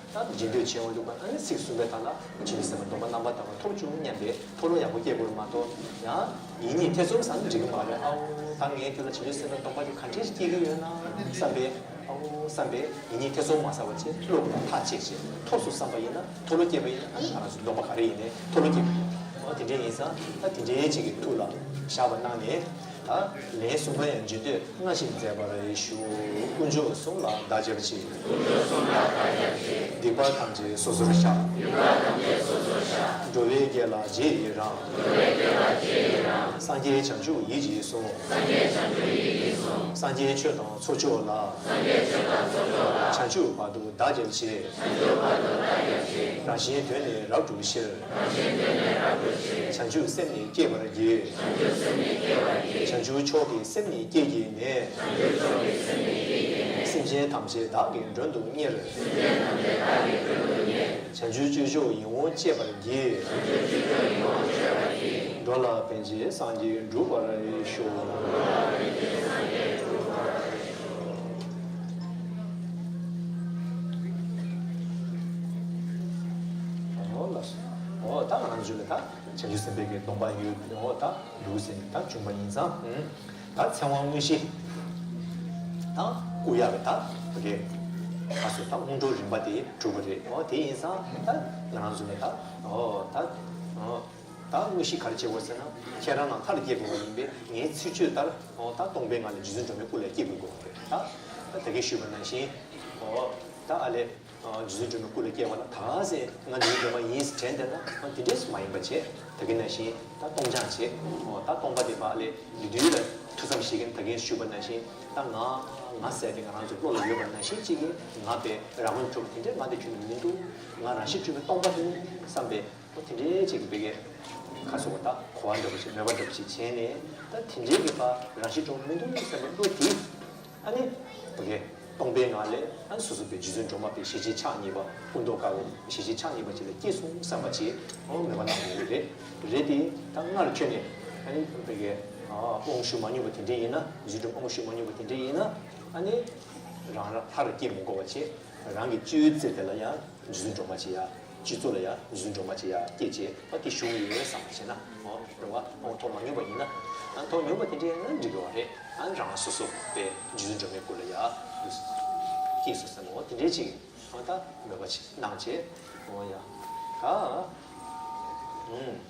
ད་རྗེས་ཟློས་བྱེད་འོང་དུས་ཨ་ནི་ཚིག་གསུམ་པའི་ཐད་ལ་བྱང་ཆུབ་སེམས་དཔའི་སྡོམ་པ་རྣམ་པར་དག་པ་ཐོབ་བྱུང་སྙམ་པའི་མཐོ་སློབ་ཡག་པོ་སྐྱེ་དགོས་རེད་མ་གཏོགས། ཡང་ཡིན་གཉིས་ཐེ་ཚོམ་ཟ་ན་འགྲིག་གི་མ་རེད། ཨའོ་ད་ངའི་རྒྱུད་ལ་བྱང་ཆུབ་སེམས་དཔའི་སྡོམ་པ་དེ་ག་འདྲས་ཤིག་སྐྱེ་གི་ཡོད་ན་བསམ་པའི། ཨའོ་བསམ་པའི་ཡིན་གཉིས་ཐེ་ཚོམ་མ་ཟ་བ་བྱས་བློ་ཐག་བཅད་བྱས་ཐོབ་སོང་བསམ་པ་ཡིན་ན་མཐོ་སློབ་སྐྱེས་པ་ཡིན་ན་ཨ་ནི་ང་རང་ཚོ་སྡོམ་པ་ག་རེ་ཡིན་ནའི་མཐོ་སློབ་སྐྱེས་པ་ཡིན། ཨོ་དེ་འདྲས་ཡིན་ཙང་ད་དེ་འདྲའི་ཅིག་གི་ཐུགས་ལ་བཞག་པ་གནང་ནས། ད་ལན་གསུམ་པ་ཡང་རྗེས་ཟློས་སྔ་ཕྱི་མཛད་པར་ཞུ། དཀོན་མཆོག་གསུམ་ལ་བདག་སྐྱབས་མཆི། སྡིག་པ་ཐམས་ཅད་སོ་སོར་བཤགས། འགྲོ་བའི་དགེ་ལ་རྗེས་ཡི་རང་། སངས་རྒྱས་བྱང་ཆུབ་ཡིད་ཀྱིས་བཟུང་། སངས་རྒྱས་ཆོས་དང་ཚོགས་མཆོག་ལ། བྱང་ཆུབ་བར་དུ་བདག་སྐྱབས་མཆི། རང་བཞིན་དོན་ནི་རབ་བསྒྲུབ་ཕྱིར། བྱང་ཆུབ་སེམས་ནི་བསྐྱེད་པར་བགྱི། བྱང་ཆུབ་མཆོག་གི་སེམས་ནི་བསྐྱེད་བགྱིས་ནས། སེམས་ཅན་ཐམས་ཅད་བདག་གིས་མགྲོན་དུ་གཉེར། བྱང་ཆུབ་སྤྱོད་མཆོག་ཡིད་འོང་སྤྱད་པར་བགྱི། འགྲོ་ལ་ཕན་ཕྱིར་སངས་རྒྱས་འགྲུབ་པར་ཤོག། འོ་ལགས་སོ། འོ་ད་ང་རང་ཚོ་ལ་ད་བྱང་ཆུབ་སེམས་དཔའི་གི་སྡོམ་པ་ཡོད། འོ་ད་འདུག་ཟེར་ནས་ད་བྱུང་བ་ཡིན་ཙང་། ད་ཚེ་དབང་དངོས་གཞི་དང་སྐུ་གཡག་གི་ད་དེ་ག་སོ་ད་སྔོན་འགྲོ་རིམ་པ་དེ་གྲུབ་པ་རེད། འོ་དེ་ཡིན་ཙང་ད་ང་རང་ཚོ་ལ་ད་འོ་ད་འོ། ད་དངོས་གཞི་ག་རེ་བྱེད་དགོས་ཟེར་ན། ཁྱེད་རང་རྣམས་མཐར་སྐྱེ་དགོས་པ་ཡིན་པས་ངའི་ཚིག་བརྗོད་ལྟར་འོ་ད་སྟོང་པའི་ངང་ལས་རྗེ་བཙུན་སྒྲོལ་མའི་སྐུ་ལ་སྐྱེ་དགོས་དགོས་པ་རེད། ད་ད་གིན་ཞུས་པ་ནང་བཞིན་འོ་ད་ཨ་ལས་རྗེ་བཙུན་སྒྲོལ་མའི་སྐུ་ལ་སྐྱེ་བ་ལ་ད་ག་ཟེ་ང་རྗེ་བཙུན་སྒྲོལ་མ་ཡིན་དྲན་བསྡད་ན་འོ་དེ་འདྲས་མ་ཡིན་པ་བྱས། ད་གིན་ནང་བཞིན་ད་སྟོང་སྦྱང་བྱས། འོ་ད་སྟོང་པ་དེ་བ་ལས་བདུད་བདུད་ལ་ཐུགས་བསམ་བཞེས་མཁན་ད་གིན་ཞུས་པ་ནང་བཞིན་ད་ང་ང་ཟེར་དེ་ང་རང་ཚོ་བློ་ལ་ཡོད་པ་ནང་བཞིན་གཅིག་གིས་ང་བས་རང་དབང་གྲུབ་པ་དེ་འདྲས་ང་དེ་ཁྱོན་ནས་མི་འདུག་ང་རང་བཞིན་གྲུབ་པའི་སྟོང་པ་དེ་བསམ་པའི། ཨོ་དེ་འདྲའི་ཅིག་གི་བེ་གའི་ཁ་སོ་བ་དག་གོ་བ་འདྲ་པོ་ཞིག་མོས་པ་འདྲ་པོ་ཞིག་བྱས་ནས་ད་དེ་འདྲའི་གི་པ་རང་བཞིན་གྲུབ་མི་འདུག་བསམ་པའི་བློ་དེ་ཨ་ནི་བེ་གའི་སྟོང་པའི་ངང་ལས་ཨ་ནི་སོ་སོ་བེ་རྗེ་བཙུན་སྒྲོལ་མ་བེ་ཞལ་གཅིག་ཕྱག་གཉིས་པ་སྐུ་མདོག་དཀར་པོ་ཞལ་གཅིག་ཕྱག་གཉིས་པ་ཅིག་ལ་སྐྱེས་སོང་བསམ་པ་ཅིག་ཨོ་མོས་པ་གནང་དགོས་རེད། རེད་དེ་ད་སྔར་ཁྱོན་ནས་ཨ་ནི་བེ་གའི་དབང་ཞུ་མ་མྱོང་བ་དེ་འདྲའི་ཡིན་ན་རྗེ་བཙུན་དབང་ཞུ་མ་མྱོང་བ་དེ་འདྲའི་ཡིན་ན་ཨ་ནི་རང་རང་ལྷར་སྐྱེ་མི་དགོས་པ་བྱས་རང་གི་སྤྱོད་ཡུལ་རྩེ་དེ་ལ་ཡང་རྗེ་བཙུན་སྒྲོལ་མ་ཅིག་ཡ། སྤྱི་གཙུག་ལ་ཡ་རྗེ་བཙུན་སྒྲོལ་མ་ཅིག་ཡ་སྐྱེས་བྱས་ཨ་དེ་བཞུགས་ཡོད་བསམ་པ་བྱས་ན། འོ་རེད་བ། འོ་ཐོབ་མ་མྱོང་པ་ཡིན་ན། ཨ་ཐོབ་མྱོང་པ་དེ་འདྲའི་ཡིན་ན་འགྲིག་གི་བ་རེད། ཨ་རང་སོ་སོ་པའི་རྗེ་བཙུན་སྒྲོལ་མའི་སྐུ་ལ་ཡ་སྐྱེས་སོ་ཟེར་ན་འོ་དེ་འདྲའི་ཅིག་འོ་ད་མོས་པ་ཅིག་གནང་བྱས། འོ་ཡ། ད་ཨུམ།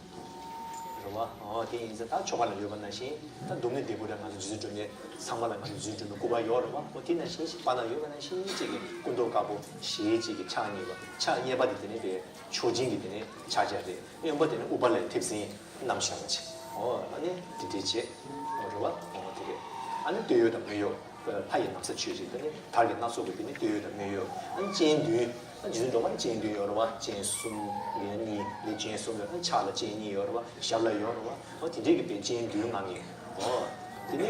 རེད་བ། ཨོ་དེ་ཡིན་ཙང་ད་ཆོ་ག་ལ་ཡོད་པ་ནང་བཞིན་ད་སྡུག་བསྔལ་འདས་པོ་ར་ང་ཚོ་རྗེ་བཙུན་སྒྲོལ་མའི་ཚང་མ་ལ་ང་ཚོ་རྗེ་བཙུན་སྒྲོལ་མའི་སྐུ་པར་ཡོད་རེད་བ། ཨོ་དེ་ནང་བཞིན་ཞིག་པ་ན་ཡོད་པ་ནང་བཞིན་གཅིག་གི་སྐུ་མདོག་དཀར་པོ་ཞེས་གཅིག་གི་ཕྱག་གཉིས་པ། ཕྱག་གཉིས་པ་དེ་དེ་ནས་པའི་མཆོག་སྦྱིན་གྱི་དེ་ནས་ཕྱག་རྒྱ་རེད། གཡོན་པ་དེ་ནས་ཨུཏྤ་ལའི་མཐེབ་སྲིན་བསྣམས་བཞག་པ་བྱས། ཨོ་ཨ་ནི་དེ་འདྲས་བྱས། ཨོ་རེད་བ། ཨོ་དེ་རེད། ཨ་ནི་སྟོད་གཡོགས་དང་སྨད་གཡོགས། ལྷ་ཡི་ན་བཟའ་ཆོས་ཅན། དེ་ནི་དར་གྱི་སྣ་ཚོགས་ཀྱི་དེ་ནི་སྟོད་གཡོགས་དང་སྨད་གཡོགས། ཨ་ནི་སྤྱན་བདུན། ཨ་རྗེ་བཙུན་སྒྲོལ་མ་ནི་སྤྱན་བདུན་ཡོད་རེད་བ། སྤྱན་གསུམ་ལ་གཉིས་ལ་སྤྱན་གསུམ་ཡོད། ཨ་ཕྱག་ལ་སྤྱན་གཉིས་ཡོད་རེད་བ། ཞབས་ལ་ཡོད་རེད་བ། ཨོ་དེ་འདྲས་ཀྱི་པའི་སྤྱན་བདུན་ངང་ངེ། ཨོ་དེ་ནི་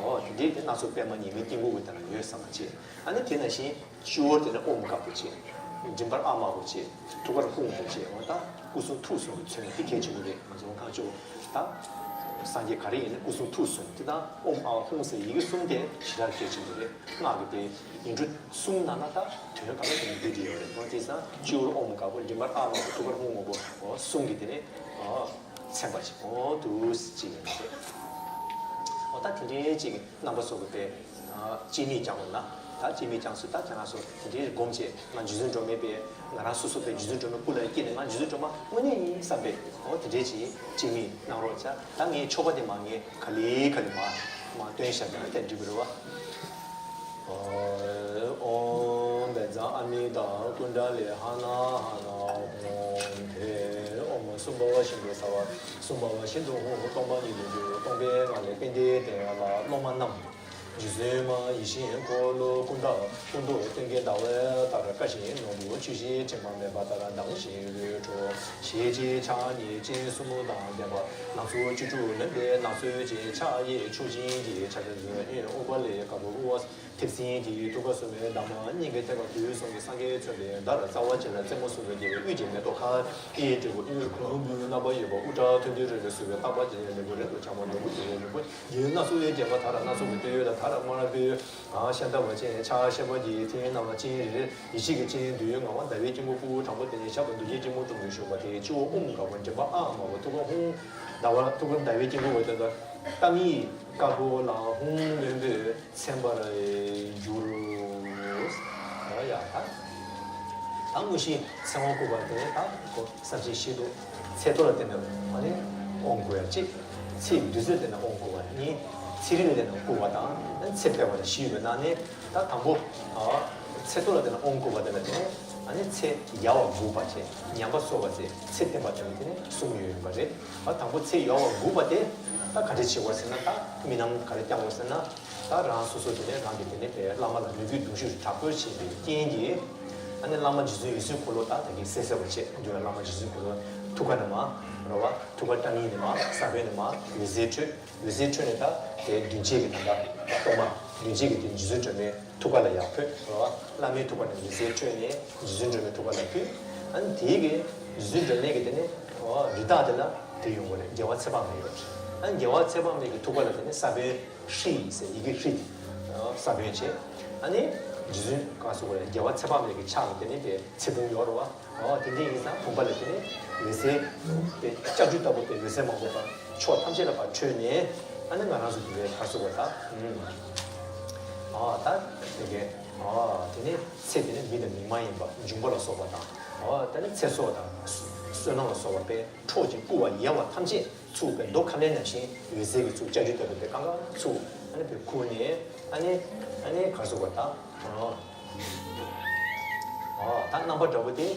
ཨོ་དེ་འདྲས་ཀྱི་སྣ་ཚོགས་པད་མ་ཉི་མའི་དཀྱིལ་འཁོར་གྱི་དེ་ན་ཡོད་བསམ་པ་བྱས། ཨ་ནི་དེ་ནང་བཞིན་སྤྱི་བོར་དེ་ནས་ཨོམ་དཀར་པོ་བྱས། མགྲིན་པར་ཨཱཿདམར་པོ་བྱས། ཐུགས་ཀར་ཧཱུྃ་པོ་བྱས། འོ་ད་སྐུ་གསུང་ཐུགས་གསུམ་གྱི་མཚོན་དེ་གལ་ཆེན་པོ་རེད། ང་ཚོ་ཁ་ཕྱོགས་ད་སངས་རྒྱས་ག་རེ་ཡིན་ན་སྐུ་གསུང་ཐུགས་གསུམ་དེ་དང་ཨོམ་ཨཱཿཧཱུྃ་ཟེར་ཡི་གེ་གསུམ་དེ་ཞེ་དྲག་གལ་ཆེན་པོ་རེད། སྔགས་ཀྱི་དེ་ཡིག་འབྲུ་གསུམ་ནང་ན་ད་དོན་ག་ལ་དེ་ནས་འདུས་ཏེ་ཡོད་རེད། འོ་དེ་ཙང་སྤྱི་བོར་ཨོམ་དཀར་པོ། མགྲིན་པར་ཨཱཿདམར་པོ། ཐུགས་ཀར་ཧཱུྃ་པོ། འོ་གསུམ་གྱི་དེ་ནས་ཨོ། ཚན་པ་ཅིག་འོ་འདུག་ཅིག་ཡིན་ཏེ། འོ་ད་དེ་འདྲའི་ཅིག་རྣམ་པ་ཚོ་གི་པའི་སྤྱན་མིག་བརྐྱང་བ་ན། ད་སྤྱན་མིག་བརྐྱངས་སོང་། ད་ཁྱེད་རང་ཚོ་དེ་འདྲའི་སྒོམ་བྱས། ང་རྗེ་བཙུན་སྒྲོལ་མའི་པའི་ང་རང་སོ་སོ་པའི་རྗེ་བཙུན་སྒྲོལ་མའི་སྐུ་ལ་སྐྱེས་ནས་ང་རྗེ་བཙུན་སྒྲོལ་མ་དངོས་གནས་ཡིན་བསམ་པའི་འོ་དེ་འདྲའི་ཅིག་སྤྱན་མིག་གནང་རོགས་བྱ། ད་ངས་ཆོ་ག་དེ་མར་ངས་ག་ལེ་ག་ལེ་མར་མར་སྟོན་བཞག་ན་དེ་འགྲིག་གི་རེད་བ། ཨོཾ་བཛྲ་ཨ་མི་ཏ་ཀུན་ཌ་ལི་ཧ་ན་ཧ་ན་ཧཱུྃ་ཕཊ། ཨོཾ་སྭ་བྷཱ་ཝ་ཤིན་ཏུ་སརྦ་སྭ་བྷཱ་ཝ་ཤིན་ཏུ་ཧཱུྃ། སྟོང་པ་ཉིད་དུ་གྱུར། སྟོང་པའི་ངང་ལས་དཔལ་ལྡན་དེ་ཡན་ལག་སློབ་མ་རྣམས། རྗེ་བཙུན་མ་ཡིད་བཞིན་འཁོར་ལོ་ཀུན་དག་སྐུ་མདོག་སྟོན་ཀའི་ཟླ་བ་ལྟར་དཀར་ཞིང་ནོར་བུ་ཆུ་བཞི་དྲི་མ་མེད་པ་ལྟར་མདངས་ཤིང་རོ་བྲོ་ཞེས་བྱའི་ཕྱག་གཉིས་སྤྱན་གསུམ་དང་ལྡན་པ། སྣ་ཚོགས་བཅུ་དྲུག་ལོན་པའི་སྣ་ཚོགས་ཀྱི་ཕྱག་གཡས་མཆོག་སྦྱིན་གྱི་ཕྱག་རྒྱ་མཛོད། གཡོན་ཨུཏྤ་ལའི་དཀར་པོ་དབུ་བ་མཐེབ་སྲིན་གྱི་ཐུགས་ཀ་ཟུར་མའི་འདབ་མ། སྙིང་གའི་ཐད་ཀར་དུས་གསུམ་གྱི་སངས་རྒྱས་མཚོན་པའི་མདའ་རྩ་བ་གཅིག་ལ་རྩེ་མོ་གསུམ་པའི་རྒྱལ་བའི་དབུས་ཀྱི་མེ་ཏོག་ཁ། གཡས་དྲིལ་བུ་གཡོན་རོ་ཁུ་རུ་འབུམ་རྣམ་པར་དབྱེ་བ་དབུ་སྐྲ་མཐོན་མཐིང་རིང་ལ་གསོལ་བའི་ལྷག་པ་ཅན། ལེའུ་རིང་དུ་འཕྱང་བ་ནོར་བུ་དེ་ཡི་རིང་པོ། རྒྱན་སྣ་ཚོགས་ཀྱི་རྒྱན་པ་དར་སྣ་ཚོགས་ཀྱི་སྟོད་ཡོལ་དང་དར་དམར་པོའི་ཤ་འདབ་བ་ཅན། ཕྱག་བཞི་པ་གི་མཐིལ་རྣམས་ལ་སྤྱན་རེ་རེ། ཡེ་ཤེས་ཀྱི་སྤྱན་བདུད་ངང་པ་ཟླ་བའི་དཀྱིལ་འཁོར་ཕུར་བུ་དྲང་པོ་དེ་ནས་ཞབས་ལ་རྡོ་རྗེ་སྤྱི་མོ་དྲུང་དུ་བཞུགས་པ་དེ། སྤྱི་བོར་ཨོཾ་དཀར་པོ། མགྲིན་པར་ཨཱཿདམར་པོ། ཐུགས་ཀར་ཧཱུྃ། ཟླ་བ་ཐུགས་ཀར་ཟླ་བའི་དཀྱིལ་འཁོར་བ་དེ་ལ་ཏཱཾ་ཡིག་དཀར་པོ་ལ་ཧཱུྃ་བློན་པོས་མཚན་པར་གྱུར། ཡ་ཡ་ད། ད་དངོས་གཞི་ཚེ་དབང་བསྐུར་བ་དེ་ད་ཁོ་ས་བཅད་བཞི་འདུག་ཚེ་ཐོ་ལ་བརྟེན་ནས་ཨ་ནི་དབང་བསྐུར་ཡ་གཅིག་ཚེ་བདུད་རྩི་ལ་བརྟེན་ནས་དབང་བསྐུར་བ་གཉིས། ཚེ་རིལ་ལ་བརྟེན་ནས་བསྐུར་བ་དང་ཚེ་འཕེལ་བ་དང་བཞི་ཡོད་པའི་ནང་ནས་ད་དང་པོ་ཚེ་ཐོ་ལ་བརྟེན་ནས་དབང་བསྐུར་བ་དེ་ལ་བརྟེན་ནས་ཨ་ནི་ཚེ་ཡལ་བ་འགུགས་པ་བཅས་ཉམས་པ་གསོ་བ་བཅས་ཚེ་བརྟན་པ་བཅས་ལ་བརྟེན་ནས་གསུམ་ཡོད་ཡོད་པ་རེད། ད་དང་པོ་ཚེ་ཡལ་བ་འགུགས་པ་དེ་ད་ག་འདྲ་བྱེད་དགོས་ཟེར་ན། ད་རྨི་ལམ་ག་རེ་བསྐྱང་དགོས་ཟེར་ན། ད་རང་སོ་སོ་དེ་ནས་རང་གི་དེ་ནས་པའི་བླ་མ་ལ་མོས་གུས་གདུང་ཤུགས་དྲག་པོ་བྱེད་པའི་རྐྱེན་གྱིས། ཨ་ནི་བླ་མ་རྗེ་བཙུན་འོད་སྲུང་འཁོར་ལོ་ད་ད་གིན་གསལ་གསལ་བ་བྱས། མདུན་ལ་བླ་མ་རྗེ་བཙུན་འཁོར་ལོ་ཐུགས་ཀ་ནས་མར་རོ་བ། ཐུགས་ཀ་ཏྲ་མིག་ནས་མར་ས་བོན་ནས་མར་འོད་ཟེར་འཕྲོས། འོད་ཟེར་འཕྲོས་ནས་ད་དེ་མདུན་བསྐྱེད་ཀྱི་ད་ད་གཏོར་མ་མདུན་བསྐྱེད་ཀྱི་དེ་རྗེ་བཙུན་སྒྲོལ་མའི་ཐུགས་ཀ་ལ་ཡར་འཕོས། རོ་བ། བླ་མའི་ཐུགས་ཀ་ནས་འོད་ཟེར་འཕྲོས་ནས་རྗེ་བཙུན་སྒྲོལ་མའི་ཐུགས་ཀ་ལ་འཕོས། ཨ་ནི་དེའི་གི་རྗེ་བཙུན་སྒྲོལ་མའི་གི་དེ་ནས་རོ་བ་རི་དྭགས་དེ་ལ་དེ་ཡོང་གི་རེད། རྒྱལ་བ་ཚེ་དཔག་མེད་ཡོད་རེད། ཨ་ནི་རྒྱལ་བ་ཚེ་དཔག་མེད་ཀྱི་ཐུགས་ཀ་ལ་དེ་ནས་ས་བོན། ཧྲཱིཿཟེར་ཡི་གེ་ཧྲཱིཿ་ས་བོན་བྱས། ཨ་ནི་རྗེ་བཙུན་ག་སོ་གོ་རེད། རྒྱལ་བ་ཚེ་དཔག་མེད་ཀྱི་ཕྱག་གི་དེ་ནས་པའི་ཚེ་བུམ་ཡོད་རེད་བ། ཨོ་དེ་འདྲ་ཡིན་ཙང་བུམ་པ་ལ་དེ་ནས་འོད་ཟེར་པའི་ལྕགས་ཀྱུ་ལྟ་བུ་པའི་འོད་ཟེར་མང་པོ་དང་ཕྱོགས་ཐམས་ཅད་ལ་ཕར་འཕྲོས་ནས། ཨ་ནི་ང་རང་ཚོ་དེ་བའི་ག་སོ་གོ་ད། ཨོ་ད་དེ་གའི་ཨོ་དེ་ནས་ཚེ་དེ་ནས་མི་དང་མི་མ་ཡིན་པ་འབྱུང་པོ་ལ་སོགས་པ་དང་། ཨོ་ད་ནི་ཚེ་སྲོག་དང་བསོད་ནམས་ལ་སོགས་པ་པའི་ཁྲག་གིས་བསྐུལ་བ་ཡལ་བ་ཐམས་ཅད་ཚུགས་པའི་རྡོ་ཁ་ལན་ནང་བཞིན་འོད་ཟེར་གྱི་ཚུགས་ལྕགས་ཀྱུ་ལྟ་བུ་དེ་གང་ག་ཚུགས། ཨ་ནི་བའི་ཁུག་ནས་ཨ་ནི་ཨ་ནི་ག་སོ་གོ་ད། ཨོ་ད་རྣམ་པ་འདྲ་པོ་དེ།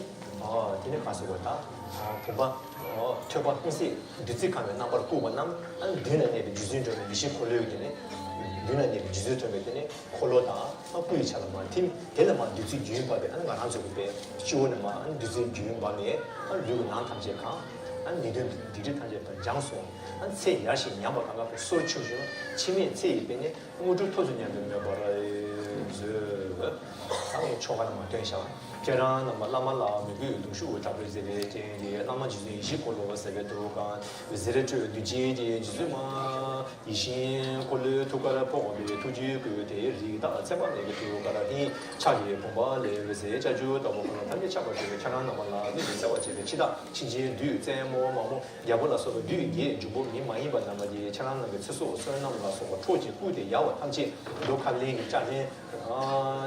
ཨོ་དེ་ནི་ག་སོ་གོ་ད། བུམ་པ། ཨོ་ཐོད་པ་ལྷུང་བཟེད་བདུད་རྩི་གང་བའི་རྣམ་པར་བཀུག་པ་རྣམས། ཨ་ནི་མདུན་ལ་གནས་པའི་རྗེ་བཙུན་སྒྲོལ་མའི་ཡེ་ཤེས་འཁོར་ལོའི་དེ་ནི། མདུན་ལ་གནས་པའི་རྗེ་བཙུན་སྒྲོལ་མའི་དེ་ནི། འཁོར་ལོ་དང་སྐུ་ཡི་ཆ་ལ་མར་ཐིམ། དེ་ལ་མར་བདུད་རྩི་རྒྱུན་བབས་པའི་ཨ་ནི་ང་རང་ཚོ་གི་པའི་སྤྱི་བོ་ནས་མར་ཨ་ནི་བདུད་རྩི་རྒྱུན་བབས་ནས། ཨ་ནི་ལུས་ཀྱི་ནང་ཐམས་ཅད་གང་། ཨ་ནི་ནད་གདོན་སྡིག་སྒྲིབ་ཐམས་ཅད་དང་སྦྱངས་སོང་། ཨ་ནི་ཚེ་ཡར་ཞིང་ཉམས་པ་གང་ག་པའི་སོར་ཆུད་ཞིང་། འཆི་མེད་ཚེ་ཡི་པའི་ནི་དངོས་གྲུབ་ཐོབ་ཚུལ་མྱང་འདས་མོས་པར་མཛོད། ཨ་ནི་ཆོ་ག་ནང་མར་སྟོན་བཞག་ཁྱེད་རང་རྣམས་བླ་མ་ལ་མོས་གུས་གདུང་ཤུགས་དྲག་པོས་མཛད་པའི་རྐྱེན་གྱིས། བླ་མ་རྗེ་བཙུན་ཡེ་ཤེས་འཁོར་ལོ་ཟེར་བའི་ཐུགས་ཀ་འོད་ཟེར་འཕྲོས་བདུད་རྩི་གི་རྗེ་བཙུན་མ། ཡིད་བཞིན་འཁོར་ལོའི་ཐུགས་ཀར་ཕོག་པའི་ཐུགས་རྒྱུད་བསྐུལ་ཏེ། རིགས་བདག་ཚེ་དཔག་མེད་ཀྱི་ཐུགས་ཀར་ཧཱུྃ། ཕྱག་གི་བུམ་པ་ལས་འོད་ཟེར་ལྕགས་ཀྱུ་ལྟ་བུ་ཁོ་ན་ཐམས་ཅད་ཆགས་པར་བྱེད་པའི་ཁྱེད་རང་རྣམས་ལ་གནོད་པའི་བརྩེ་བ་བྱེད་པའི་འཆི་བདག་གཤིན་རྗེའི་བདུད་རྩེ་མོ་མ་མོ་རྒྱལ་པོ་ལ་སོགས་པའི་བདུད་བགེགས་འབྱུང་པོ་མི་མ་ཡིན་པ་རྣམས་ཀྱིས་ཁྱེད་རང་རྣམས་ཀྱི་ཚེ་སྲོག་བསོད་ནམས་ལ་སོགས་པ་ཁྲག་གིས་བསྐུལ་ཏེ་ཡལ་བ་ཐམས་ཅད་རྡོ་ཁ་ལན་གྱི་ལྕགས་ལན་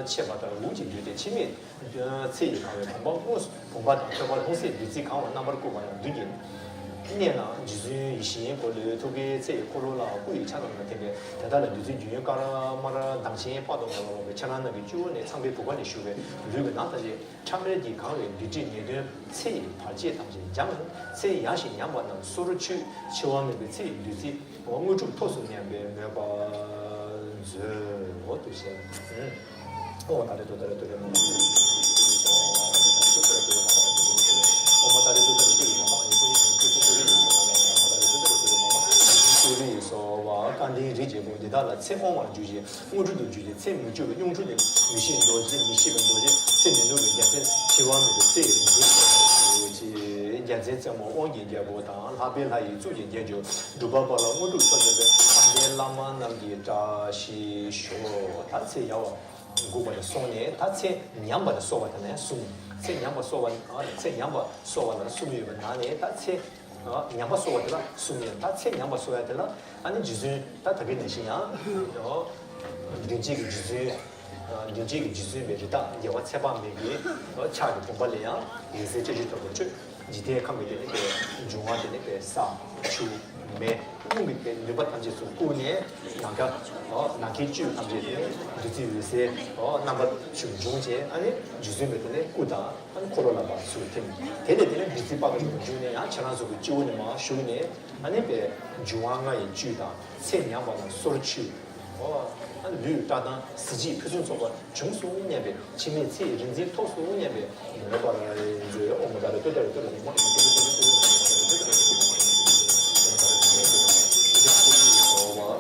ཆད་པ་ལྟར་འུར་གྱིས་བསྡུས་ཏེ་འཆི་མེད་ཚེ་ཡིས་གང་བའི་བུམ་པ་དངོས། བུམ་པ་དང་ཐོད་པ་ལྷུང་བཟེད་བདུད་རྩིས་གང་བ་རྣམ་པར་བསྐུལ་བ་ཡང་བདུད་ཀྱི་ གནས་ལ་རྗེ་བཙུན་ཡིད་བཞིན་འཁོར་ལོའི་ཐུགས་ཀའི་ཚེ་ཡི་འཁོར་ལོ་ལ་སྐུ་ཡི་ཆ་ཙམ་ལ་བརྟེན་པའི་དེ་དག་ལ་བདུད་རྩི་རྒྱུན་དཀར་དམར་མདངས་ཅན་དཔག་ཏུ་མེད་པ་འོང་བས། ཁྱེད་རང་རྣམས་ཀྱི་སྤྱི་བོ་ནས་ཚངས་པའི་བུ་ག་ནས་ཞུ་བའི་ལུས་ཀྱི་ནང་ཐམས་ཅད་ཕྲ་མེན་གྱིས་གང་བའི་སྡིག་སྒྲིབ་ནད་གདོན་ཚེ་ཡི་བར་ཆད་ཐམས་ཅད་སྦྱངས། ཚེ་ཡང་ཞིང་ཉམས་པ་རྣམས་སོར་ཆུད། འཆི་བ་མེད་པའི་ཚེ་ཡི་བདུད་རྩི་དངོས་གྲུབ་ཐོབ་སུ་སྙམ་པའི་མོས་པ་མཛོད། འོ་དུ་ཞེས། ཨོ་ད་རེ་ཏོ་ད་རེ་ཏོ་རེ་མ་མ། ཨོ་མ་ད་རེ་ཏོ་ད་རེ་ཏོ་རེ་མ་མ། ཨ་ནི་ཀུ་ཉི་ཀུ་ཀུ་ཀུ་རེ་ཡི་སོ་བ་ཀ་ནི་རི་རྒྱལ་པོ་འདི་དག་ལ་ཚེ་དབང་བར་གྱུར་ཅིང་དངོས་གྲུབ་ཏུ་གྱུར་ཅིང་། ཚེ་མི་འཆོར་བའི་གཡུང་དྲུང་ནས་མི་ཤེས་རྡོ་རྗེ། མི་ཤེས་པའི་རྡོ་རྗེ། ཚེ་མི་ནུབ་པའི་རྒྱལ་མཚན། འཆི་བ་མེད་པའི་ཚེ་ཡི་རིག་འཛིན་ཞེས། རྒྱལ་མཚན་རྩེ་མོ་དབང་གི་རྒྱལ་པོ་དང་། ལྷག་པའི་ལྷ་ཡི་གཙུག་གི་རྒྱན་གྱུར། འབྲུག་པ་དཔའ་ལ་དངོས་གྲུབ་མཆོག་སྩོལ་བའི། དཔལ་ལྡན་བླ་མ་རྣམས་ཀྱི་བཀྲ་ཤིས་ཤོག་ད་ཚེ་ཡར་བ་འགུགས་པ་ནས་སོང་ནས། ད་ཚེ་ཉམས་པ་ལ་གསོ་བ་དེ་ནས་གསུམ། ཚེ་ཉམས་པ་གསོ་བ། ཨ་ཚེ་ཉམས་པ་གསོ་བ་ལ་གསུམ་ཡོད་པའི་ནང་ནས། ད་ཚེ་ཉམས་པ་གསོ་བ་དེ་ལ་གསུམ་ཡོད། ད་ཚེ་ཉམས་པ་གསོ་ཡ་དེ་ལ་ཨ་ནི་རྗེ་བཙུན། ད་ད་གིན་ནང་བཞིན་ཡང་མདུན་བསྐྱེད་ཀྱི་རྗེ་བཙུན། མདུན་བསྐྱེད་ཀྱི་རྗེ་བཙུན་པའི་རི་དྭགས་རྒྱལ་བ་ཚེ་དཔག་མེད་ཀྱི་ཕྱག་གི་བུམ་པ་ལས་ཡང་འོད་ཟེར་བཀྲ་ཤིས་སྟོབས་པོ་འཕྲོས། འཇིག་རྟེན་ཁམས་ཀྱི་དེ་ནི་པའི་འབྱུང་བ་དེ་ནི་པའི་ས་ཆུ་མེ་རླུང་གི་དེ་ནུས་པ་ཐམས་ཅད་ཚུར་བཀུག་ནས། ནམ་མཁའ། ཨོ་ནམ་མཁའི་བཅུད་ཐམས་ཅད་དེ་ནི་བདུད་རྩི་འོད་ཟེར་ཨོ་རྣམ་པ་བཅུ་འབྱུང་བྱས། ཨ་ནི་རྗེ་བཙུན་པའི་དེ་ནི་སྐུ་དང་ཨ་ནི་འཁོར་ལོ་ལ་ཕར་ཚུར་ཐིམ། དེ་ལས་དེ་ནི་བདུད་རྩི་དཔག་ཏུ་མེད་པ་འབྱུང་ནས། ཡང་ཁྱེད་རང་ཚོ་གི་སྤྱི་བོ་ནས་མར་ཞུགས་ནས། ཨ་ནི་པའི་འབྱུང་བ་ལྔ་ཡི་བཅུད་དང་ཚེ་ཉམས་པ་དང་སོར་ཆུད། ཨོ། ལུས་བཀྲག་མདངས་གཟི་བརྗིད་ཕུན་སུམ་ཚོགས་པ་འབྱུང་སུ་སྙམ་པའི། འཆི་མེད་ཚེ་ཡི་རིག་འཛིན་ཐོབ་སུ་སྙམ་པའི་མོས་པ་ལ་མཛོད། ཨོཾ་ཏཱ་རེ་ཏུཏྟཱ་རེ་ཏུཏྟཱ་རེ་ཏུཏྟཱ་རེ།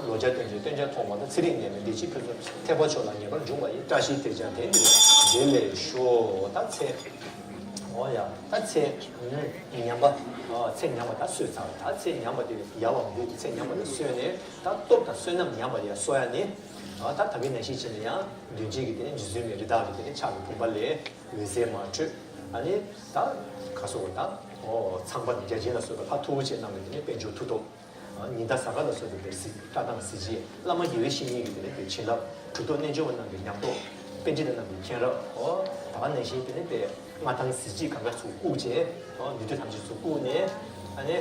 ལོ་བརྒྱ་སྟོན་པའི་སྟོན་ཆ་ཐོག་མ་དང་། ཚེ་རིང་ནད་མེད་བདེ་སྐྱིད་ཕུན་སུམ། ཐེག་པ་མཆོག་ལ་ངེས་པར་འབྱུང་བ་ཡི། བཀྲ་ཤིས་དེ་ཀྱང་དེང་འདིར་རྗེས་ལས་ཤོག་ད་ཚེ། ཨོ་ཡ། ད་ཚེ་ཉམས་པ། ཨོ་ཚེ་ཉམས་པ་ད་གསོས་ཚར། ད་ཚེ་ཉམས་པ་དེ་ཡལ་བ་འགུགས། ཚེ་ཉམས་པ་དེ་གསོས་ནས། ད་སྟོབས་དང་བསོད་ནམས་ཉམས་པ་ཡང་གསོ་ཡ་ནི། ཨོ་ད་ད་གིན་ནང་བཞིན་བྱས་ནས་ཡང་མདུན་བསྐྱེད་ཀྱི་དེ་ནི་རྗེ་བཙུན་མའི་རི་དྭགས་ཀྱི་དེ་ནི་ཕྱག་གི་བུམ་པ་ལས་འོད་ཟེར་མར་འཕྲོས། ཨ་ནི་ད་ག་སོགས་ད་ཨོ་ཚངས་པ་བརྒྱ་བྱིན་ལ་སོགས་པའི་ལྷ་མཐུ་བོ་ཆེ་རྣམས་ཀྱི་དེ་ནི་དཔལ་འབྱོར་མཐུ་སྟོབས། ཉི་ཟླ་གཟའ་སྐར་ལ་སོགས་པའི་གཟི་བཀྲག་མདངས་གཟི་བརྗིད། བླ་མ་དགེ་བའི་བཤེས་གཉེན་གྱི་དེ་ནི་པའི་བྱིན་རླབས། གྲུབ་ཐོབ་རྣལ་འབྱོར་པ་རྣམས་ཀྱི་ཉམས་རྟོགས། པཎྜི་ཏ་རྣམས་ཀྱི་མཁྱེན་རབ། ཨོ་ད་ག་ནང་བཞིན་དེ་ནི་པའི་མངའ་ཐང་གཟི་བརྗིད་གང་ག་ཚུར་བཀུག་བྱས། ཨོ་ནུས་མཐུ་ཐམས་ཅད་ཚུར་བཀུག་ནས། ཨ་ནི།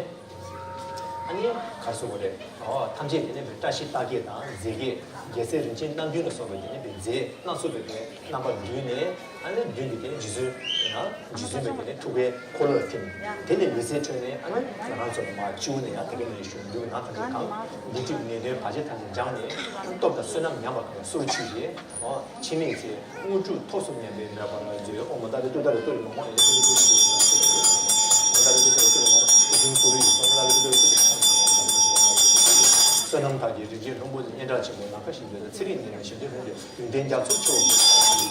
ཨ་ནི་ག་རེ་ཟེར་དགོས་རེད། ཨོ་ཐམས་ཅད་དེ་ནི་པའི་བཀྲ་ཤིས་རྟགས་བརྒྱད་དང་རྫས་བརྒྱད། རྒྱལ་སྲས་རིན་ཆེན་སྣ་བདུན་ལ་སོགས་པའི་དེ་ནི་པའི་རྫས་སྣ་ཚོགས་པའི་པའི་རྣམ་པ་བསྡུས་ནས། ཨ་ནི་མདུན་གྱི་དེ་ནི་རྗེ་བཙུན། ཡང་རྗེ་བཙུན་པའི་དེ་ནི་ཐུགས་ཀའི་འཁོར་ལོར་ཐིམ། དེ་ནས་འོད་ཟེར་འཕྲོས་ནས། ཨ་ནི་ང་རང་ཚོ་ལ་མར་སྤྱི་བོ་ནས་ཡང་དེ་ག་ནས་ཞུ་འདུག་ནང་ཐམས་ཅད་གང་། སྡིག་སྒྲིབ་ནད་གདོན་བར་ཆད་ཐམས་ཅད་སྦྱངས་ནས། སྟོབས་དང་བསོད་ནམས་ཉམས་པ་གང་སོར་ཆུད་དེ། ཨོ། འཆི་མེད་ཚེ་དངོས་གྲུབ་ཐོབ་སུ་སྙམ་པའི་མོས་པ་ལ་མཛོད། ཨོཾ་ཏཱ་རེ་ཏུཏྟཱ་རེ་ཏུ་རེ་མ་མ། ཨོཾ་ཏཱ་རེ་ཏུཏྟཱ་རེ་ཏུ་རེ་མ་མ། ཨོཾ་ཏཱ་རེ་ཏུཏྟཱ་རེ་ཏུ་རེ་མ་མ། ཨེ་ཏིང་ཀུ་རུ་ཡི་སོ། ཨོཾ་ཏཱ་རེ་ཏུཏྟཱ་རེ་ཏུ་རེ་མ་མ། བསོད་ནམས་དག་གིས་རིགས་ཀྱི་ལྷུན་པོ་ལ། སྙན་གྲགས་ཆེན་པོ་ནམ་མཁའ་བཞིན་གྲགས། ཚེ་རིང་ནད་མེད་ཞི་བདེ་ལྷུན་གྱིས། ཡོན་ཏན་རྒྱ་མཚོ་མཆོག་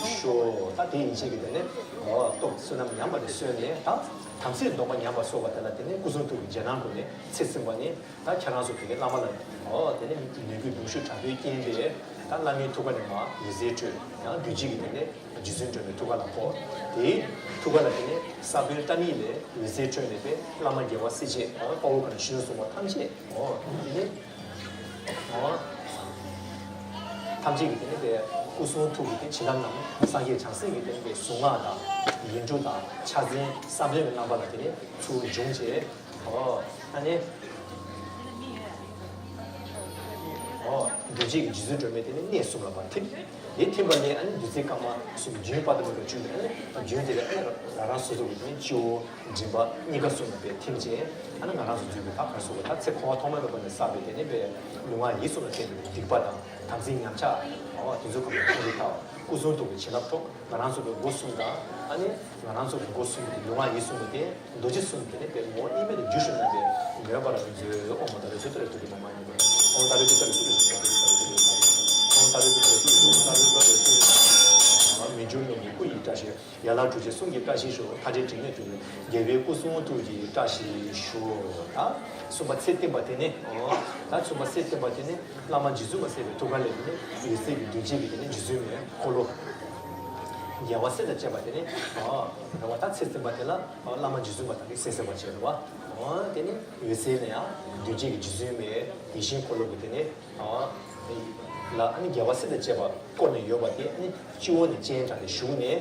ཏུ་ཤོག་ད་དེ་ཡིན་ཕྱིར་གྱི་དེ་ནི། ཨོ། སྟོབས་བསོད་ནམས་ཉམས་པ་ལས་གསོས་ནས། ད་དམ་ཚིག་སྡོམ་པ་ཉམས་པ་གསོ་བ་དེ་ལ་དེ་ནི་སྐུ་གསུང་ཐུགས་ཀྱི་རྗེས་གནང་སྒོ་ནས་ཚེ་ཟིན་པ་ནི། ད་ཁྱེད་རང་ཚོ་དེ་གའི་བླ་མ་ལ། ཨོ། དེ་ནི་ནུས་རྒྱུ་གདུང་ཤུགས་དྲག་པོའི་རྐྱེན་པས། ད་བླ་མའི་ཐུགས་ཀ་ནས་མར་འོད་ཟེར་འཕྲོས། ཡང་མདུན་བསྐྱེད་ཀྱི་དེ་ནི་རྗེ་བཙུན་སྒྲོལ་མའི་ཐུགས་ཀ་ལ་ཕོག་དེའི་ཐུགས་ཀ་ལ་དེ་ནི་ས་བོན་ཏྲ་མིག་ལས་འོད་ཟེར་འཕྲོས་ནས་པའི་བླ་མ་རྒྱལ་བ་སྲས་བཅས། ཨོ། དཔའ་བོ་གང་ཞིང་གསུམ་པ་ཐམས་ཅད། ཨོ། དེ་ནི། ཨོ། ཐམས་ཅད་ཀྱི་དེ་ནི་པའི་སྐུ་གསུང་ཐུགས་ཀྱི་དེ་བྱིན་རླབས་རྣམས། སངས་རྒྱས་བྱང་སེམས་ཀྱི་དེ་ནི་པའི་གཟུངས་སྔགས་དང་། ཡིག་འབྲུ་དང་། ཕྱག་མཚན་ས་བོན་གྱི་རྣམ་པ་ལ་དེ་ནི་ཚུར་འབྱུང་བྱས། ཨོ། ཨ་ནི། ཨོ། མདུན་བསྐྱེད་ཀྱི་རྗེ་བཙུན་སྒྲོལ་མའི་དེ་ནི་གནས་གསུམ་ལ་མར་ཐིམ། དེ་ཐིམ་པ་ལས་ཨ་ནི་བདུད་རྩི་དཀར་དམར་གསུམ་རྒྱུན་དཔག་ཏུ་མེད་པར་བྱུང་ནས། ཨ་ནི་རྒྱུན་དེ་ལས་ཨ་ནི་རང་རང་སོ་སོ་གི་དེ་ནི་སྤྱི་བོ། མགྲིན་པ། སྙིང་ག་གསུམ་ལ་དཔེ་ཐིམ་བྱས། ཨ་ནི་ང་རང་ཚོ་འཛུལ་བའི་ད་གར་སོགས་པ་ད་ཚེ་འཁོར་བ་ཐོག་མེད་པ་ནས་བསགས་པའི་དེ་ནི་པའི་ལུས་ངག་ཡིད་གསུམ་ལ་བརྟེན་པའི་སྡིག་པ་དང་། དམ་ཚིག་ཉམས་ཆག་ཨོ། དེ་ཚོ་གང་ག་ཐུགས་རེ་ཐག་སྐུ་གསུང་ཐུགས་ཀྱི་བྱིན་རླབས་ཐོབ། ང་རང་ཚོ་གི་སྒོ་གསུམ་དང་། ཨ་ནི་ང་རང་ཚོ་གི་སྒོ་གསུམ་གྱི་ལུས་ངག་ཡིད་གསུམ་གྱི་དེ་རྡོ་རྗེ་གསུམ་དེ་ནི་པའི་ངོ་བོ་དབྱེར་མེད་དུ་འགྱུར་ཞིང་རྣམ་པའི་མོས་པ་ལ་མཛོད། ཨོཾ་ཏཱ་རེ་ཏུཏྟཱ་རེ་ཏུ་རེ་མ་མ་ཉིད་པ། ཨོཾ་ཏཱ་རེ་ཏུཏྟཱ་རེ་ཏུ་རེ་ཏུ་རེ་མ་མ་ཉིད་པ། ཨོཾ་ཏཱ་རེ་ཏུཏྟཱ་རེ་ཏུ་རེ་ཏུ་རེ་མ་མ་ཉིད་པ། མི་འགྱུར་མེད་ཀྱི་སྐུ་ཡི་བཀྲ་ཤིས། ཡན་ལག་དྲུག་ཅུ་གསུམ་གྱི་བཀྲ་ཤིས་ཤོག་མཐའ་བྲལ་དྲི་མེད་དུ་རྒྱལ་བའི་སྐུ་གསུང་ཐུགས་ཀྱི་བཀྲ་ཤིས་ཤོག་ད་གསུམ་པ་ཚེ་བརྟན་པ་དེ་ནི། ཨོ། ད་གསུམ་པ་ཚེ་བརྟན་པ་དེ་ནི་བླ་མ་རྗེ་བཙུན་མ་སྲས་པའི་ཐུགས་ཀ་ལས་དེ་ནི་འོད་ཟེར་གྱི་མདུན་བསྐྱེད་ཀྱི་དེ་ནི་རྗེ་བཙུན་མའི་འཁོར་ལོ། རྒྱལ་བ་སྲས་དང་བཅས་པ་དེ་ནི། ཨོ། རེད་བ། ད་ཚེ་བརྟན་པ་དེ་ལ། ཨོ། བླ་མ་རྗེ་བཙུན་མ་དག་གིས་སྲས་སྲས་པ་བྱས་རེད་བ། ཨོ། དེ་ནི་འོད་ཟེར་ལ་ཡང་མདུན་བསྐྱེད་ཀྱི་རྗེ་བཙུན་མའི་ཡིད་བཞིན་འཁོར་ལོ་གི་དེ་ནི། ཨོ། ལ་ཨ་ནི་རྒྱལ་བ་སྲས་དང་བཅས་པ་བསྐོར་ནས་ཡོད་པ་དེ། ཨ་ནི་སྤྱི་བོ་ནས་སྤྱན་དྲངས་ཏེ་བཞུགས་ནས།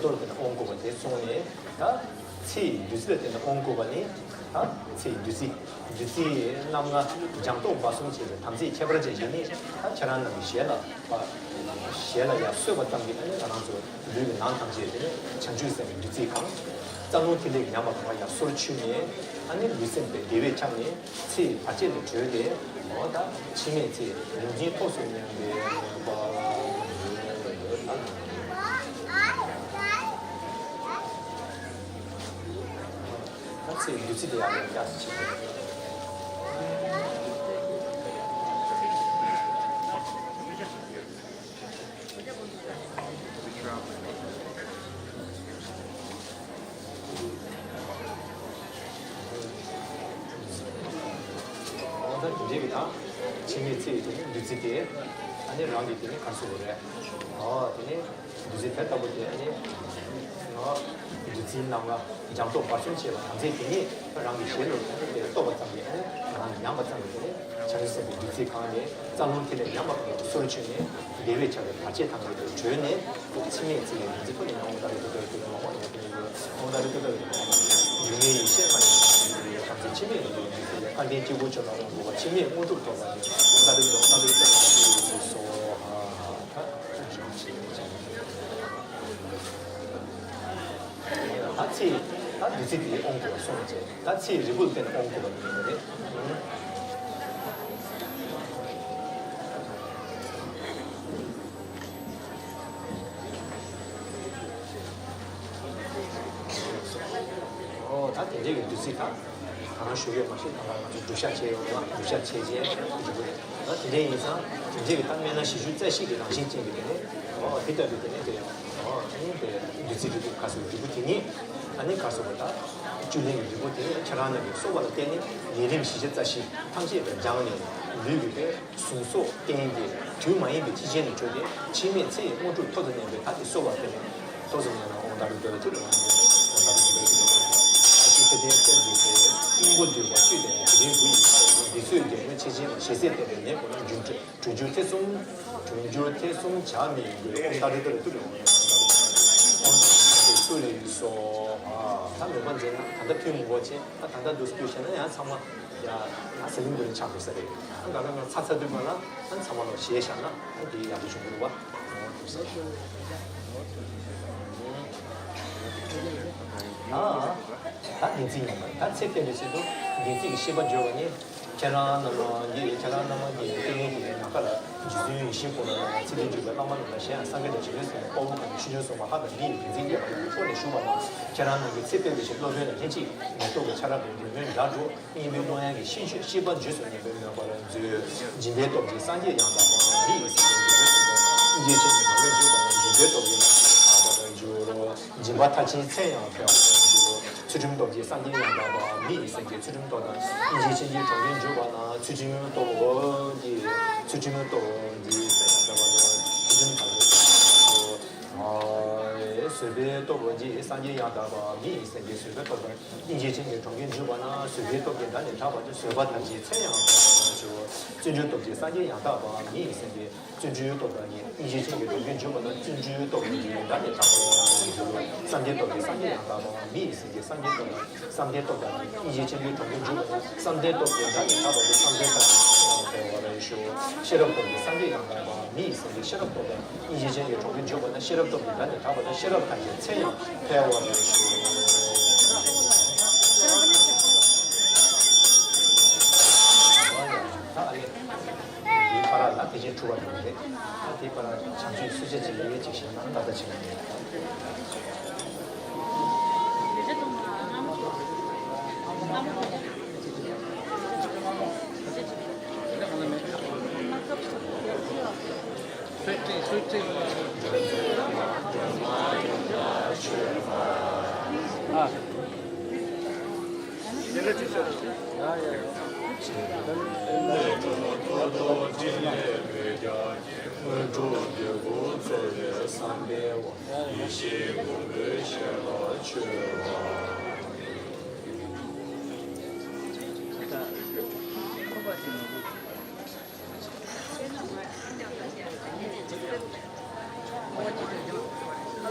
ཚད་མཐོ་ལ་བརྟེན་ནས་དབང་བསྐུར་བ་དེ་སོང་ནས། ད་ཚེ་ཡི་བདུད་རྩི་ལ་བརྟེན་ནས་དབང་བསྐུར་བ་ནི། ད་ཚེ་ཡི་བདུད་རྩི། བདུད་རྩི་རྣམ་ལྔ་སྦྱང་རྟོགས་སྦ་གསུམ་བྱས་ཏེ་དམ་ཚིག་ཁྱད་པར་ཅན་ཞིག་ནི། ད་ཁྱེད་རང་རྣམས་ཀྱི་ཞལ་ལ། ཞལ་ལ་ཡར་གསོལ་བ་ཙམ་གྱིས་ཨ་ནི་ང་རང་ཚོ་ལུས་ཀྱི་ནང་ཐམས་ཅད་དེ་ནི་བྱང་ཆུབ་སེམས་ཀྱི་བདུད་རྩིས་གང་། རྩ་རླུང་ཐིག་ལེ་ཉམས་པ་གང་ག་ཡར་སོར་ཆུད་ནས། ཨ་ནི་ལུས་སེམས་དཔའི་བདེ་བས་ཁྱབ་ནས་ཚེ་བར་ཆད་ལས་གྲོལ་ཏེ། འོ་ད་འཆི་མེད་ཚེ་ཡོངས་འཛིན་ཐོག་སུ་མཉམ་པའི་ད་ཚེ་བདུད་རྩི་དེ་ཡང་ཡང་བསྐྱར་ཕྱིན། ད་དེ་འདྲའི་གི་ད་འཆི་མེད་ཚེ་ཡི་དེ་ནི་བདུད་རྩི་དེ་ཨ་ནི་རང་གི་དེ་ནི་ག་རེ་ཟེར་དགོས་རེད། ཨོ་དེ་ནི་བདུད་རྩི་དེ་ལྟ་བུ་དེ་ཨ་ནི་ང་བདུད་རྩིའི་རྣམ་ལྔ་སྦྱངས་རྟོགས་བར་གསུམ་བྱས་པ་དམ་ཚིག་དེ་ཉིད་རང་གི་ཞལ་ལུ་ཨ་ནི་དེ་རྟོགས་པ་ཙམ་གྱིས་ཨ་ནི་རང་ཉམས་པ་ཙམ་གྱིས་དེ་ནི་བྱང་ཆུབ་སེམས་དཔའི་བདུད་རྩི་གང་ནས་རྩ་རླུང་ཐིག་ལེ་ཉམས་པ་གང་དུ་སོར་ཆུད་ནས་བདེ་བའི་ཆར་གྱི་བར་ཆད་ཐམས་ཅད་དུ་གྲོལ་ནས་འཆི་མེད་ཚེ་ཡི་བདུད་རྩི་ཕུལ་ནས་ཡང་འོང་ད་རེ་ཏུ་ཏུ་ཏུ་ཏུ་ལོང་བ་ཡོང་དུ་ཡོད། འོང་ད་རེ་ཏུ་ཏུ་ཏུ་ཏུ་ཡུལ་མེད་ཡེ་ཤེས་ལྔ་ཡི་བདུད་རྩི་ལས་ཐམས་ཅད་འཆི་མེད་ཡོན་ཏན་བདུད་རྩི་ལས་སྐལ་ལྡན་སྐྱེ་དགུའི་མཆོག་ལ་དབང་བསྐུར་བ་འཆི་མེད་དངོས་གྲུབ་ཐོབ་པ་ནི། འོང་ད་རེ་ཏུ་ཏུ་ཏུ་ཏུ་ཏུ་སོ་ཧ། ད་ཚེ་ད་བདུད་རྩི་དེ་དབང་བསྐུར་བ་སོང་ཚེ་ད་ཚེ་རིལ་བུ་བསྟན་དབང་བསྐུར་བ་ནི་རེད། ཨོ་ད་དེ་འདྲའི་གི་བདུད་རྩི་དང་། ད་རང་ཞུ་གི་མ་ཤེས་ད་ང་ཚོ་སྒྲུབ་བྱ་བྱས་ཡོད་རེད་བ། སྒྲུབ་བྱ་བྱས་རྗེས་འགྲུབ་པ་རེད། ད་དེ་འདྲའི་ཡིན་ཙང་དེ་འདྲའི་གི་ད་སྨན་སྣ་བཞི་བཅུ་རྩ་བཞི་གི་རང་བཞིན་ཅན་གྱི་དེ་ནས་ཨོ་དེ་ལྟ་བུའི་དེ་ནས་དེ་ཨོ་ཨ་ནི་དེ་བདུད་རྩི་རིལ་བུ་ག་ཟེར་འབྲས་བུ་དེ་ཉིད་ཨ་ནི་ག་ཟེར་བ་ད་བཅུད་ལེན་གྱི་འབྲས་བུ་དེ་ཁྱེད་རང་རྣམས་ཀྱིས་གསོལ་བ་ལ་བརྟེན་ནས་ལས་རིམ་བཞི་བཅུ་རྩ་བཞི་ཐམས་ཅད་ལ་སྦྱངས་ནས་ལུས་ཀྱི་དེ། གཟུངས་སོགས་བསྟེན་ཏེ་དུས་མ་ཡིན་པའི་འཆི་རྐྱེན་ལས་གྲོལ་ཏེ་འཆི་མེད་ཚེ་ཡི་དངོས་གྲུབ་ཐོབ་ཏུ་གནས་པའི་ད་དེ་གསོལ་བ་འདེབས་ནས་ཐོབ་ཏུ་གནས་ན་འོང་ད་རུང་འདོད་ཐུགས་ལ་འོང་ད་རུང་འདོད་ཐུགས་ལ་ཨ་ཤི་ཁ་ཏའི་སྟོན་པའི་ཚེ་སྙིང་པོ་འདུས་པ་བཅུད་ལྡན་དེ་རིང་འབུ་ཡི་ཁ་ཡི་འདི་ཚོས་འདོད་མོས་འཆི་རྐྱེན་ལ་ཞེ་སའི་བརྟེན་པའི་ནད་ཀུན་ལ་རྒྱུ་འབྲས། གྲོལ་འགྱུར་ཐེ་ཚོམ། གྲོལ་འགྱུར་ཐེ་ཚོམ་བྱ་མི་དགོས། ཨོཾ་ཏཱ་རེ་ཏཱ་རེ་ཏུ་རེ་ཨོཾ། ཨོཾ་ཏཱ་རེ་ཏུ་རེ་སྭཱ་ཧཱ། ད་མོས་པ་མཛད་ན་ད་ལྟ་ཐུན་མོང་པོ་བྱས་ད་ད་ལྟ་འདུག་སྤྱོད་བྱས་ན་ཡང་ཚང་མ་ཡ་ཡ་ཟི་ལིང་དུ་ནས་ཆགས་དགོས་ས་རེད། ཨ་ག་ག་ག་ཚ་ཚ་དུས་མ་ལ་ཨ་ཚང་མ་ལ་ཞེས་བཞག་ན་ཨ་དེ་ཡག་པོ་བྱུང་འདུག་བ། ཨ་ད་བདེན་ཚིག་ཉམས་པ་ད་ཚེ་བརྟན་པའི་ཆེད་དུ་བདེན་ཚིག་གི་ཤེས་པ་འབྱོར་བ་ནི། ཁྱེད་རང་རྣམས་ལ་འདི་ཁྱེད་རང་རྣམས་ཀྱི་ལྟས་ངན་གྱི་ནམ་མཁའ་ལ་རྗེ་བཙུན་ཡེ་ཤེས་ཀུན་ལ་ཚིག་འདི་བརྗོད་པའི་བླ་མ་རྣམས་ལ་གཞན་ཡང་སངས་རྒྱས་དང་རྗེ་བཙུན་སོགས་དཔའ་བོ་གང་ཆོས་འབྱོར་གསུངས་པ་ཧ་དང་མི་ཡི་བདེན་ཚིག་བསྟན་པ་ཡི་སྒོ་ནས་ཞུགས་པ་དང་། ཁྱེད་རང་རྣམས་ཀྱི་ཚེ་འཕོས་པའི་ཕྱིར་སློབ་དཔོན་ལ་ལྷན་ཅིག་མེ་ཏོག་གི་ཆར་རབ་ཏུ་འབྲུ་སྨན་སྒྲ་སྒྲོག་སྙིང་པོའི་གླུ་དབྱངས་ཀྱིས་ཤིས་བརྗོད་ཤིས་པ་འཇུག་སུ་སྙམ་པའི་མོས་པ་ལ་མཛོད། སྦྱིན་པའི་སྟོབས་ཀྱིས་སངས་རྒྱས་ཡང་དག་པ་མི་ཡི་སེམས་ཅན་རྗེ་བཙུན་སྙིང་རྗེ་ཅན་གྱི་གྲོགས་མགོན་གྱུར་པ་དང་། སྦྱིན་པའི་སྟོབས་ཀྱིས་སངས་རྒྱས་ཡང་དག་པར་འགྱུར། སྦྱིན་པ་མཐར་ཕྱིན་མཚན་ཡང་འཕེལ་བར་འགྱུར། ཚུལ་ཁྲིམས་སྟོབས་ཀྱིས་སངས་རྒྱས་ཡང་དག་པ་མི་ཡི་སེམས་ཅན་ཚུལ་ཁྲིམས་སྟོབས་དང་། སྙིང་རྗེ་ཅན་གྱི་གྲོགས་མགོན་གྱུར་པ་དང་། ཚུལ་ཁྲིམས་སྟོབས་ཀྱིས་ཚུལ་ཁྲིམས་སྟོབས་ཀྱིས་སེམས་དང་བྲལ་བ་དང་། ཚུལ་ཁྲིམས་དང་བྲལ་བ་དང་། བཟོད་པའི་སྟོབས་ཀྱིས་སངས་རྒྱས་ཡང་དག་པ་མི་ཡི་སེམས་ཅན་བཟོད་པའི་སྟོབས་དང་། སྙིང་རྗེ་ཅན་གྱི་གྲོགས་མགོན་གྱུར་པ་དང་། བཟོད་པའི་སྟོབས་ཀྱིས་བདག་ནི་དག་པར་འགྱུར། བཟོད་པ་མཐར་ཕྱིན་མཚན་ཡང་འཕེལ་བར་འགྱུར། བརྩོན་འགྲུས་སྟོབས་ཀྱིས་སངས་རྒྱས་ཡང་དག་པ་མི་ཡི་སེམས་ཅན། བརྩོན་འགྲུས་སྟོབས་དང་ནི། སྙིང་རྗེ་ཅན་གྱི་གྲོགས་མགོན་གྱུར་པ་དང་། བརྩོན་འགྲུས་སྟོབས་ཀྱིས་བདག་ནི་དག་པར་འགྱུར། བསམ་གཏན་སྟོབས་ཀྱིས་སངས་རྒྱས་ཡང་དག་པ་མི་ཡི་སེམས་ཅན། བསམ་གཏན་སྟོབས་དང་། བསམ་གཏན་སྟོབས་དང་ནི། སྙིང་རྗེ་ཅན་གྱི་གྲོགས་མགོན་གྱུར་པ་དང་། བསམ་གཏན་སྟོབས་ཀྱིས་བདག་ནི་དག་པར་འགྱུར། བསམ་གཏན་དང་ནི། ཡང་འཕེལ་བར་ཤོག་ཤེས་རབ་སྟོབས་ཀྱིས་སངས་རྒྱས་ཡང་དག་པ་མི་ཡི་སེམས་ཅན། ཤེས་རབ་སྟོབས་དང་། སྙིང་རྗེ་ཅན་གྱི་གྲོགས་མགོན་གྱུར་པ་དང་། ཤེས་རབ་སྟོབས་ཀྱིས་བདག་ནི་དག་པ་དང་། ཤེས་རབ་མཐར་ཕྱིན་མཚན་ཡང་འཕེལ་བར་ཤོག་ད་ཨ་ལེ། དེའི་བར་ལ་དེ་བཞིན་གྲུབ་པ་འདུག་སྟེ། ད་དེའི་བར་ལ་བྱང་ཆུབ་སེམས་བསྐྱེད་ཅིག་ཡོད་ཅིག་བྱས་ན་ད་ལྟ་བྱེད་ཀྱི་མེད།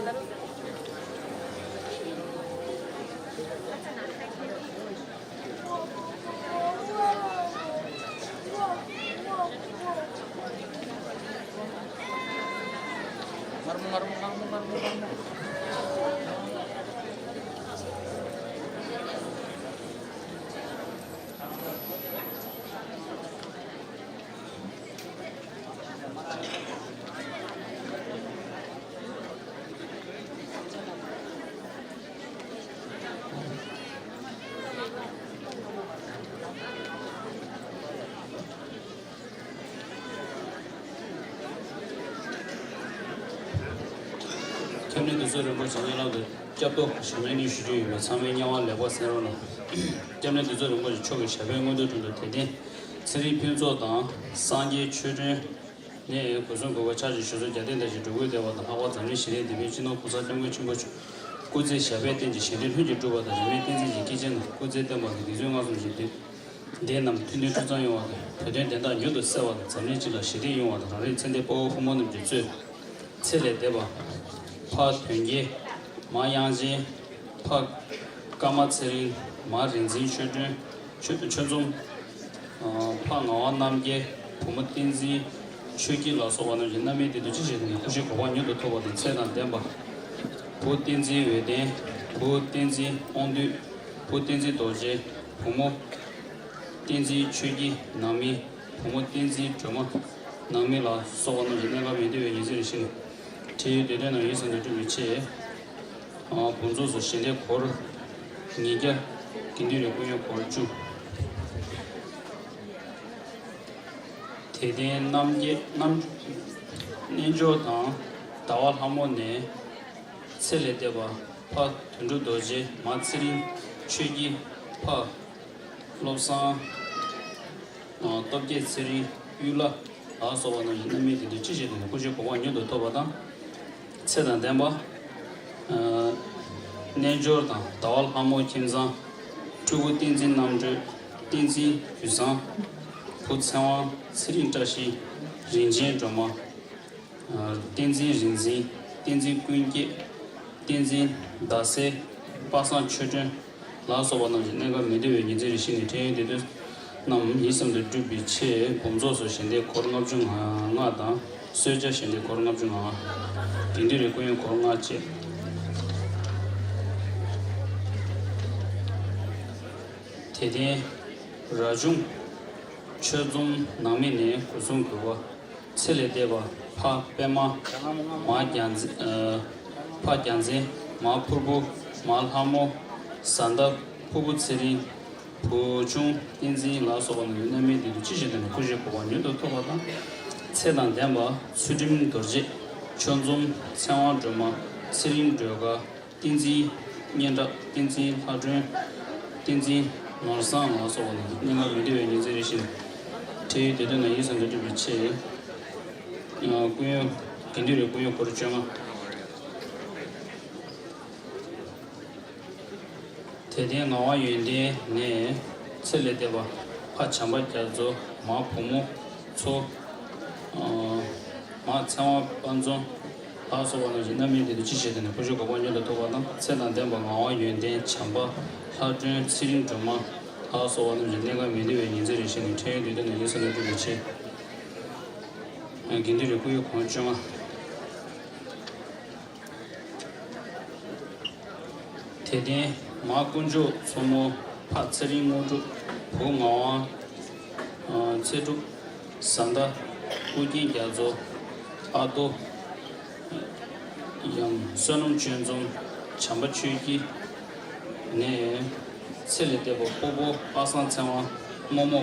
སྐྱབས་གནས་བདུད་རྩི་རིན་པོ་ཆེ་སྙན་ལམ་དུ་སྐྱབས་ཏོ་ཞུ་མེད་ནི་ཞུ་རྒྱུ་ཡོད་པས་ཚང་མས་མཉམ་པར་ལེགས་པར་གསན་རོགས་གནང་། སྐྱབས་གནས་བདུད་རྩི་རིན་པོ་ཆེ་མཆོག་གི་ཞབས་པད་མངོན་དུ་དྲུང་དུ་དད་ལྡན། ཚེ་རིང་ཕུན་ཚོགས་དང་། སངས་རྒྱས་ཆོས་སྒྲོན། ནས་གོས་གསུམ་གོས་དཀར་ཕྱག་བཞེས་ཞུ་གསོལ་རྒྱ་སྟེང་དང་བཅས་འགྲོ་ཀུན་བདེ་བ་དང་། ལྷག་པར་འཛམ་གླིང་ཞི་བདེའི་དེད་དཔོན་སྤྱི་ནོར་༸གོང་ས་༸སྐྱབས་མགོན་ཆེན་པོ་མཆོག་སྐུ་ཚེ་ཞབས་པད་བརྟན་ཅིང་གཞན་དོན་ལྷུན་གྱིས་གྲུབ་པ་དང་། རིས་མེད་བསྟན་འཛིན་གྱི་སྐྱེས་ཆེན་རྣམས་སྐུ་ཚེ་བརྟན་པ་དང་། དགེ་ཚུལ་སྔགས་གསུམ་གྱི་སྡེ་སྡེ་རྣམས་མཐུན་སྒྲིལ་འཁྲུག་གཙང་ཡོང་བ་དང་། བོད་དོན་བདེན་མཐའ་མྱུར་དུ་གསལ་བ་དང་། འཛམ་གླིང་སྤྱི་ལ་ཞི་བདེ་ཡོང་བ་དང་། རང་རེའི་ཚེ་འདས་དཔའ་བོ་ཕོ་མོ་རྣམས་ཀྱི་གཙོས་ཚེ་ལས་འདས་པ། ཕ་དོན་རྒྱལ། མ་དབྱངས་ཅན། ཕ་ཀརྨ་ཚེ་རིང་། མ་རིག་འཛིན་ཆོས་སྒྲོན། ཆོས་ཆོས་འཛོམས། ཕ་ངག་དབང་རྣམ་རྒྱལ། བུ་མོ་བསྟན་འཛིན་ཆོས་སྐྱིད་ལ་སོགས་པ་རྣམས་ཀྱི་རྣམ་སྨིན་བདེ་སྡུག་ཅི་ཞིག་དང་། སྐུ་བཞིའི་གོ་འཕང་མྱུར་དུ་ཐོབ་པ་དང་། ཚེ་དང་ལྡན་པ། བུ་བསྟན་འཛིན་འོད་ལྡན། བུ་བསྟན་འཛིན་དབང་འདུས། བུ་བསྟན་འཛིན་རྡོ་རྗེ། བུ་མོ་བསྟན་འཛིན་ཆོས་སྐྱིད་ནང་མི། བུ་མོ་བསྟན་འཛིན་སྒྲོལ་མ་ནང་མི་ལ་སོགས་པ་རྣམས་ཀྱི་གནས་སྐབས་མི་བདེ་བའི་ཉེན་ཚད་ལས་ཤི་ནས། འཕྲལ་ཡུན་བདེ་དོན་རྣམས་ཡིད་བསམ་དུ་འགྲུབ་པའི་ཆེད། ཨ། བུམ་ཚོགས་སུ་ཞལ་འདེབས་སྒོར་ཉིས་བརྒྱ། དགེ་འདུན་རེར་སྐུ་ཡོན་སྒོར་བཅུ། དད་ལྡན་རྣམ་རྒྱལ་རྣམ། རྣལ་འབྱོར་དང་ཟླ་བ་ལྷ་མོ་ནས། ཚེ་ལས་འདས་པ་ཕ་དོན་གྲུབ་རྡོ་རྗེ། མ་ཚེ་རིང་ཆོས་སྐྱིད། ཕ་བློ་བཟང་། སྟོབས་རྒྱལ་ཚེ་རིང་། གཡུ་ལྷ་ལ་སོགས་པ་རྣམས་ཀྱི་རྣམ་སྨིན་བདེ་སྡུག་ཅི་ཞིག་དང་། སྐུ་བཞིའི་གོ་འཕང་མྱུར་དུ་ཐོབ་པ་དང་། ཚེ་དང་ལྡན་པ། རྣལ་འབྱོར་དང་ཟླ་བ་ལྷ་མོ་ཁྱིམ་ཚང་། སྤྲུལ་སྐུ་བསྟན་འཛིན་རྣམ་གྲོལ། བསྟན་འཛིན་རྒྱུད་བཟང་། བུ་ཚེ་དབང་། ཚེ་རིང་བཀྲ་ཤིས། རིན་ཆེན་སྒྲོལ་མ། བསྟན་འཛིན་རིག་འཛིན། བསྟན་འཛིན་ཀུན་སྐྱིད། བསྟན་འཛིན་ཟླ་གསལ། པ་སངས་ཆོས་སྒྲོན་ལ་སོགས་པ་རྣམས་ཀྱི་གནས་སྐབས་མི་བདེ་བའི་ཉེན་ཚད་ལས་ཤི་ནས། འཕྲལ་ཡུན་བདེ་དོན་རྣམས་ཡིད་བསམ་དུ་འགྲུབ་པའི་ཆེད། བུམ་ཚོགས་སུ་ཞལ་འདེབས་སྒོར་ལྔ་བཅུ་ང་ལྔ་དང་། གསོལ་ཇ་ཞལ་འདེབས་སྒོར་ལྔ་བཅུ་ང་། དགེ་འདུན་རེར་སྐུ་ཡོན་སྒོར་ལྔ་བཅས། དད་ལྡན་ར་ཆུང་ཆོས་འཛོམས་ནང་མི་ནས་སྐུ་གསུང་གོས་དཀར། ཚེ་ལས་འདས་པ་ཕ་པད་མ། མ་རྒྱལ་མཚན། ཨ། ཕ་རྒྱལ་མཚན། མ་ཕུར་བུ། མ་ལྷ་མོ། བཟའ་ཟླ་ཕུར་བུ་ཚེ་རིང་། བུ་ཆུང་བསྟན་འཛིན་ལ་སོགས་པ་རྣམས་ཀྱི་རྣམ་སྨིན་བདེ་སྡུག་ཅི་ཞིག་དང་། སྐུ་བཞིའི་གོ་འཕང་མྱུར་དུ་ཐོབ་པ་དང་། ཚེ་དང་ལྡན་པ་ཚུལ་ཁྲིམས་རྡོ་རྗེ། ཆོས་འཛོམས། ཚེ་དབང་སྒྲོལ་མ། ཚེ་རིང་སྒྲོལ་དཀར། བསྟན་འཛིན་སྙན་གྲགས། བསྟན་འཛིན་ལྷ་སྒྲོན། བསྟན་འཛིན་ནོར་བཟང་ལ་སོགས་པ་རྣམས་ཀྱི་གནས་སྐབས་མི་བདེ་བའི་ཉེན་ཚད་ལས་ཤི་ནས། འཕྲལ་ཡུན་བདེ་དོན་རྣམས་ཡིད་བསམ་དུ་འགྲུབ་པའི་ཆེད། སྐུ་ཡོན། དགེ་འདུན་རེར་སྐུ་ཡོན་སྒོར་བཅོ་ལྔ། དད་ལྡན་ངག་དབང་ཡོན་ཏན་ནས། ཚེ་ལས་འདས་པ་ཕ་བྱམས་པ་རྒྱ་མཚོ། མ་བུ་མོ་མཚོ། མ་ཚེ་དབང་དཔལ་འཛོམས་ལ་སོགས་པ་རྣམས་ཀྱི་རྣམ་སྨིན་བདེ་སྡུག་ཅི་ཞིག་དང་། སྐུ་བཞིའི་གོ་འཕང་མྱུར་དུ་ཐོབ་པ་དང་། ཚེ་དང་ལྡན་པ་ངག་དབང་ཡོན་ཏན། བྱམས་པ། ལྷ་སྒྲོན། ཚེ་རིང་སྒྲོལ་མ་ལ་སོགས་པ་རྣམས་ཀྱི་གནས་སྐབས་མི་བདེ་བའི་ཉེན་ཚད་ལས་ཤི་ནས། འཕྲལ་ཡུན་བདེ་དོན་རྣམས་ཡིད་བསམ་དུ་འགྲུབ་པའི་ཆེད། དགེ་འདུན་རེར་སྐུ་ཡོན་སྒོར་བཅོ་ལྔ། དད་ལྡན་མ་དཀོན་མཆོག་མཚོ་མོ། ཕ་ཚེ་རིང་དངོས་གྲུབ། བུ་ངག་དབང་། ཨ། ཚེ་སྒྲུབ། བཟའ་ཟླ་ཀུན་མཁྱེན་རྒྱ་མཚོ། ཨ་ཏོ། ཡང་བསོད་ནམས་ཆོས་འཛོམས། བྱམས་པ་ཆོས་སྐྱིད་ནས། ཚེ་ལས་འདས་པ་སྤོ་བོ་པ་སངས་ཚེ་དབང་། རྨོ་མོ་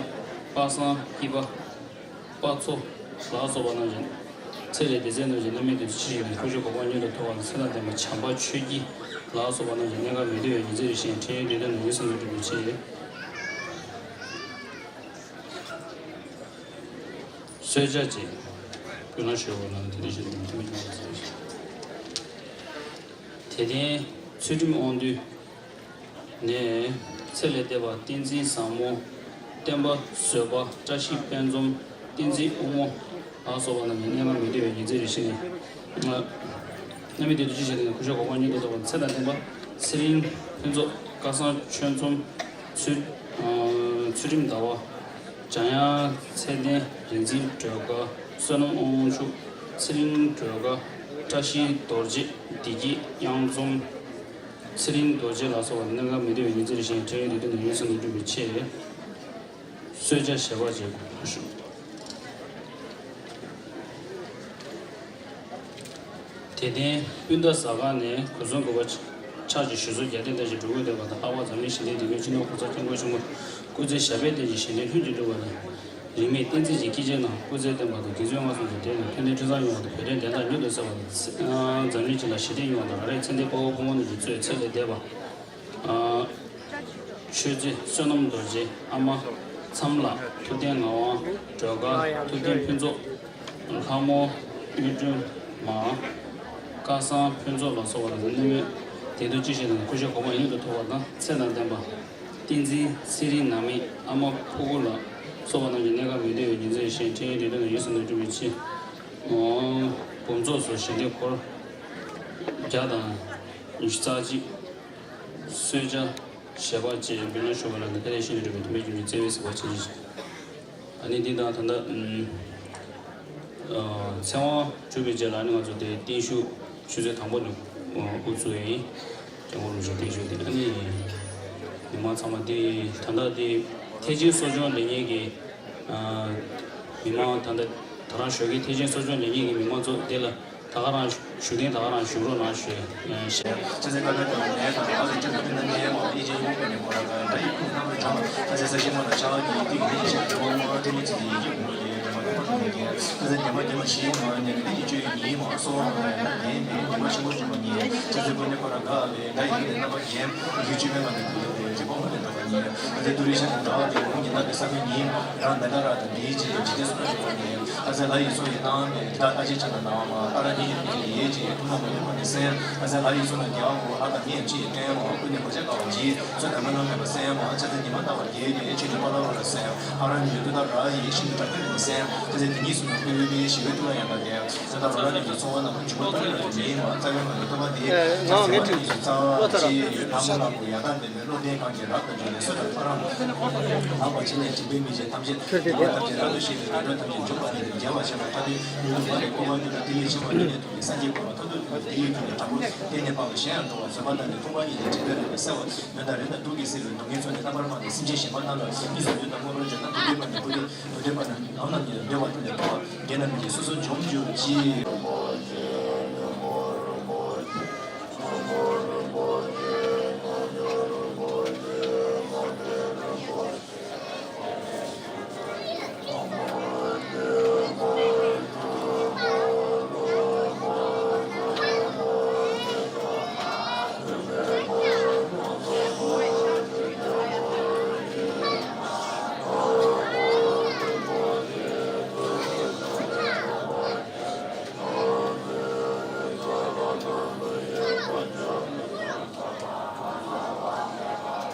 པ་སངས་སྐྱིད་པ། པ་ཚོ་ལ་སོགས་པ་རྣམས་ཀྱི། ཚེ་ལས་འདས་ཚད་རྣམས་ཀྱི་རྣམ་སྨིན་བདེ་སྡུག་ཅི་ཞིག་དང་། སྐུ་བཞིའི་གོ་འཕང་མྱུར་དུ་ཐོབ་པ་དང་། ཚེ་དང་ལྡན་པ་བྱམས་པ་ཆོས་སྐྱིད་ལ་སོགས་པ་རྣམས་ཀྱི་གནས་སྐབས་མི་བདེ་བའི་ཉེན་ཚད་ལས་ཤི་ནས། འཕྲལ་ཡུན་བདེ་དོན་རྣམས་ཡིད་བསམ་དུ་འགྲུབ་པའི་ཆེད། གསོལ་ཇ་བཅས། ཀུན་ལ་ཞུ་བ་རྣམས་དེ་ནས་ཞུ་དང་། དེ་མ་ཡིན་པ་ཞིག། དད་ལྡན་ཚུལ་ཁྲིམས་དབང་འདུས། ནས། ཚེ་ལས་འདས་པ་བསྟན་འཛིན་བཟང་མོ། བསྟན་པ་བཟོད་པ། བཀྲ་ཤིས་དཔལ་འཛོམས། བསྟན་འཛིན་དབུ་མོ་ལ་སོགས་པ་རྣམས་ཀྱི་གནས་སྐབས་མི་བདེ་བའི་ཉེན་ཚད་ལས་ཤི་ནས། རྣམ་སྨིན་བདེ་སྡུག་ཅི་ཞིག་དང་། སྐུ་བཞིའི་གོ་འཕང་མྱུར་དུ་ཐོབ་པ། ཚེ་དང་ལྡན་པ་ཚེ་རིང་ཕུན་ཚོགས། སྐལ་བཟང་ཆོས་འཛོམས། ཚུལ། ཚུལ་ཁྲིམས་ཟླ་བ། འཇམ་དབྱངས་ཚེ་བརྟན། རིག་འཛིན་སྒྲོལ་དཀར། བསོད་ནམས་དབང་ཕྱུག། ཚེ་རིང་སྒྲོལ་དཀར། བཀྲ་ཤིས་རྡོ་རྗེ། བདེ་སྐྱིད་གཡང་འཛོམས། ཚེ་རིང་རྡོ་རྗེ་ལ་སོགས་པ་གནས་སྐབས་མི་བདེ་བའི་ཉེན་ཚད་ལས་ཤི་ནས། འཕྲལ་ཡུན་བདེ་དོན་རྣམས་ཡིད་བསམ་དུ་འགྲུབ་པའི་ཆེད། གསོལ་ཇ་བཞེས་པ་བཅས་ཞུ། དད་ལྡན་སྤུན་ཟླ་ཟ་ཁང་ནས་གོས་གསུམ་གོས་དཀར་ཕྱག་བཞེས་ཞུ་གསོལ་རྒྱ་སྟེང་དང་བཅས་འགྲོ་ཀུན་བདེ་བ་དང་། ལྷག་པར་འཛམ་གླིང་ཞི་བདེའི་དེད་དཔོན་སྤྱི་ནོར་༸གོང་ས་༸སྐྱབས་མགོན་ཆེན་པོ་སྐུ་ཚེ་ཞབས་པད་བརྟན་ཅིང་གཞན་དོན་ལྷུན་གྱིས་འགྲུབ་པ་དང་། རིས་མེད་བསྟན་འཛིན་གྱི་སྐྱེས་ཆེན་རྣམས་སྐུ་ཚེ་བརྟན་པ་དང་། དགེ་ཚུལ་སྔགས་གསུམ་གྱི་སྡེ་རྣམས་མཐུན་སྒྲིལ་འཁྲུག་གཙང་ཡོང་བ་དང་། བོད་དོན་བདེན་མཐའ་མྱུར་དུ་གསལ་བ་དང་། འཛམ་གླིང་སྤྱི་ལ་ཞི་བདེ་ཡོང་བ་དང་། རང་རེའི་ཚེ་འདས་དཔའ་བོ་ཕོ་མོ་རྣམས་ཀྱི་གཙོས་ཚེ་ལས་འདས་པ། ཨ། ཆོས་རྗེ་བསོད་ནམས་རྡོ་རྗེ། ཨ་མ་ཚེ་ མཚམས་ལ་ཐུབ་བསྟན་ངག་དབང་སྒྲོལ་དཀར། ཐུབ་བསྟན་ཕུན་ཚོགས། ལྷ་མོ་གཡུ་སྒྲོན་མ། སྐལ་བཟང་ཕུན་ཚོགས་ལ་སོགས་པ་དང་གནད་མེད་དེ་དུ་ཅི་ཞིག་དང་སྐུ་ཞབས་གོང་མ་ཡུན་དུ་ཐུབ་པ་དང་ཚེ་དང་ལྡན་པ། བསྟན་འཛིན་ཚེ་རིང་ནང་མི་ཨ་མ་ཕུར་བུ་ལ་སོགས་པ་རྣམས་ཀྱི་གནས་སྐབས་མི་བདེ་བའི་ཉིན་མཚན་གཞན་འཕྲིན་ཡིག་འབྲི་དོན་དང་ཡུལ་སུ་ནས་བསྐྲུན་པའི་ཕྱིར། འོང་། འབུམ་ཚོགས་སུ་ཞལ་འདེབས་འཁོར་བརྒྱ་དང་ཉི་ཤུ་རྩ་གཅིག། གསོལ་ཇ་བཞེས་པ་བཅས་འབུལ་ལམ་ཞུ་བ་ལ་ནི་ཕན་བདེ་ཤིན་ཏུ་འགྲུབ་པའི་དམ་པའི་རྒྱུ་འབྲས་བརྩེ་བས་གཟིགས་པར་བྱེད་ཅིང་། ཨ་ནི་འདི་དང་ད་ལྟ་ཨུམ། ཨ། ཚེ་དབང་གྲུབ་པའི་རྗེས་ལ་ཨ་ནི་ང་ཚོ་དེ་བརྟན་བཞུགས་ཆུ་ཚོད་དང་པོ་ནས་དབུ་བཙུགས་ཡིན། སྐྱབས་མགོན་རིན་པོ་ཆེ་བརྟན་བཞུགས་དེ་ཨ་ནི་མི་མང་ཚང་མ་དེ་ད་ལྟ་དེ་ཐེག་ཆེན་གསོ་སྦྱོང་ལེགས་གཉེར་གྱི་ཨ། མི་མང་ད་ལྟ་ད་རང་ཞོགས་ཀའི་ཐེག་ཆེན་གསོ་སྦྱོང་ལེགས་གཉེར་གྱི་མི་མང་ཚོ་དེ་ལ་ད་ག་རང་བཞུགས་གདན་ད་ག་རང་བཞུགས་རོགས་གནང་ཞུ་ཞུ། ཨ་ཙི་ལ་ཡི་སོ་ཡི་ནང་ནས་ད་ཨ་ཅེ་ཆ་ན་ནང་མ་ཨ་ར་ནི་ཡི་ཡི་ཅི་ཐུ་མ་མ་ཡི་མ་ནི་སེ། ཨ་ཙི་ལ་ཡི་སོ་ན་རྒྱ་འོ་ཨ་ད་ནི་ཅི་ཏེ་མ་ཀུ་ནི་གོ་ཅ་ཀ་བ་ཅི་སོ་ད་མ་ན་མེ་བ་སེ་མ་ཅ་ཏི་ཉི་མ་ད་བ་རྒྱ་ཡི་ཅི་ནི་པ་ལ་བ་ལ་སེ། ཨ་ར་ནི་ཡི་ཏུ་ད་ར་ཡི་ཤིན་ཏུ་དྲག་པའི་ནི་སེ། ཨ་ཙི་དེ་ཉིས་སུ་ན་ཀུ་ཡི་ནི་ཤི་བའི་ཏུ་ལ་ཡང་ད་དེ་སོ་ད་ར་ནི་ཡི་སོ་བ་ན་མ་འཇུ་བ་ད་ར་ནི་མ་རྩ་བའི་མ་ནི་ཏུ་བ་དེ་ཅ་ཏི་མ་ནི་ཡི་རྩ་བ་ཅི་ཡི་ཐ་མ་ལ་བུ་ཡ་ད་དེ། བློ་ལྡན་གང་གིས་རབ་ཏུ་འཇུག་ནས་སུ་དང་ཐོ་རངས་ལགས་པ་ཕྱི་ནས་དྲི་བའི་མི་བྱེད་ཐམས་ཅད་ཐོས་པ་ཐམས་ཅད་རབ་ཏུ་ཤེས་པའི་དོན་དུ་ཐམས་ཅད་འཇུག་པ་ནི་དེ་རྒྱལ་བ་ཤེས་པ་ཐ་དད་མི་ལུས་མ་རིག་ཀོ་བ་ཉིད་དུ་དེ་ཡི་ཤེས་པ་ཉིད་ནས་ཐོབ་པའི་སངས་རྒྱས་གོ་འཕང་མཐར་ཐུག་ཐོབ་པའི་དེ་ཡི་རྒྱུ་ནི་དྲག་པོ་བསྟན་ནས་འཕགས་པའི་གཞན་ཡང་འགྲོ་བ་བཟོད་པ་དང་ནི་ཕོངས་པ་ཉིད་ལས་དྲི་དང་རེ་བ་སེལ་བ་ཡོན་ཏན་རེ་དང་དུག་གིས་བསིལ་བའི་སྡུག་བསྔལ་ཚོགས་ནི་རྣམ་པར་སྨྲ་བའི་སེམས་ཅན་གཞན་པ་རྣམས་ལ་གཉིས་སུ་ཡོད་དང་སྨོན་ལམ་བརྗོད་ན་དུག་ལྡན་པ་ནི་དུག་ལྡན་དུག་ལྡན་པ་ནི་ནམ་ནམ་ཉིད་ལ་བདེ་བ་ཐོབ་ནས་འགྲོ་བ་དགེ་རྣམས་ཀྱིས་སོ་སོར་འཇོམས་གྱུར་ཅིག།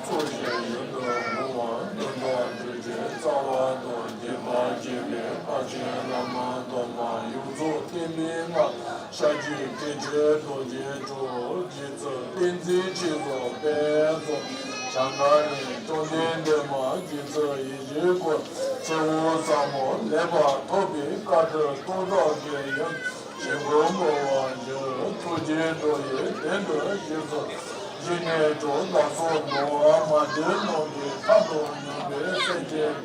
ཚུལ་བཞིན་ཡུལ་དུ་བསྔོ་བ་སྟོན་པ་འདུལ་བྱེད་རྩ་བ་དང་རྒྱས་པར་བྱེད་པའི་དཔལ་ཆེན་བླ་མ་སྟོན་པ་ཡུམ་གཙོ་བསྟན་པའི་སྔགས་ཤཱཀྱའི་ཐེག་ཆེན་རྡོ་རྗེ་གྲུབ། རྗེ་བཙུན་བསྟན་འཛིན་ཆོས་སྐྱོང་དཔལ་འཛོམས། བྱང་ན་ནི་བཅོམ་ལྡན་འདས་མ་རྗེ་བཙུན་ཡིད་བཞིན་སྐུ། ཚེ་འོང་ཟབ་མོ་ལེགས་པར་ཐོབ་པའི་བཀའ་དྲིན་སྟོང་ཟད་ཀྱི་ཡུམ། ཞིང་ཀུན་འབུལ་བར་འགྱུར། ཐུགས་རྗེའི་འགྲོ་ཡི་དོན་དུ་གཤེགས་སུ། ཞི་གནས་གྲོགས་བདག་སོགས་འགྲོ་བ་མ་བདེ་རྣམས་ཀྱི་ཐབས་དང་ནུས་པའི་སེམས་ཅན།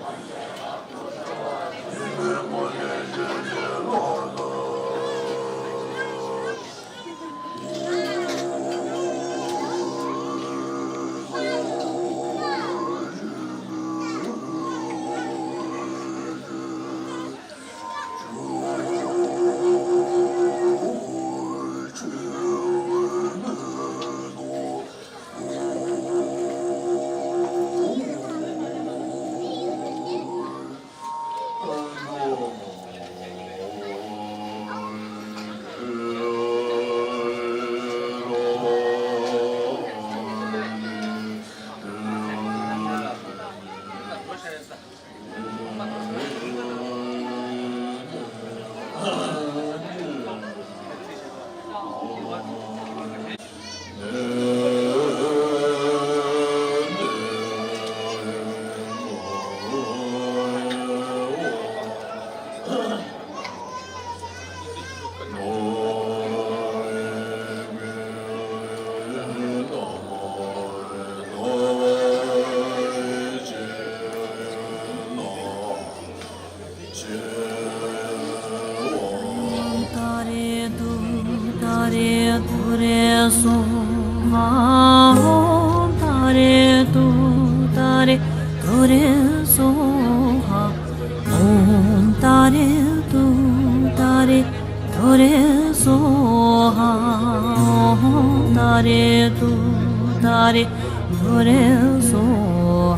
ཏཱ་རེ་ཏུ་ཏཱ་རེ་ཏུ་རེ་སྭཱ་ཧཱ། ཨོཾ་ཏཱ་རེ་ཏུ་ཏཱ་རེ་ཏུ་རེ་སྭཱ་ཧཱ། ཨོཾ་ཏཱ་རེ་ཏུ་ཏཱ་རེ་ཏུ་རེ་སྭཱ་ཧཱ། ཨོཾ་ཏཱ་རེ་ཏུ་ཏཱ་རེ་ཏུ་རེ་སྭཱ་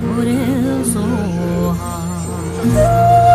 ཀུ་རེ་སོ་ཧ།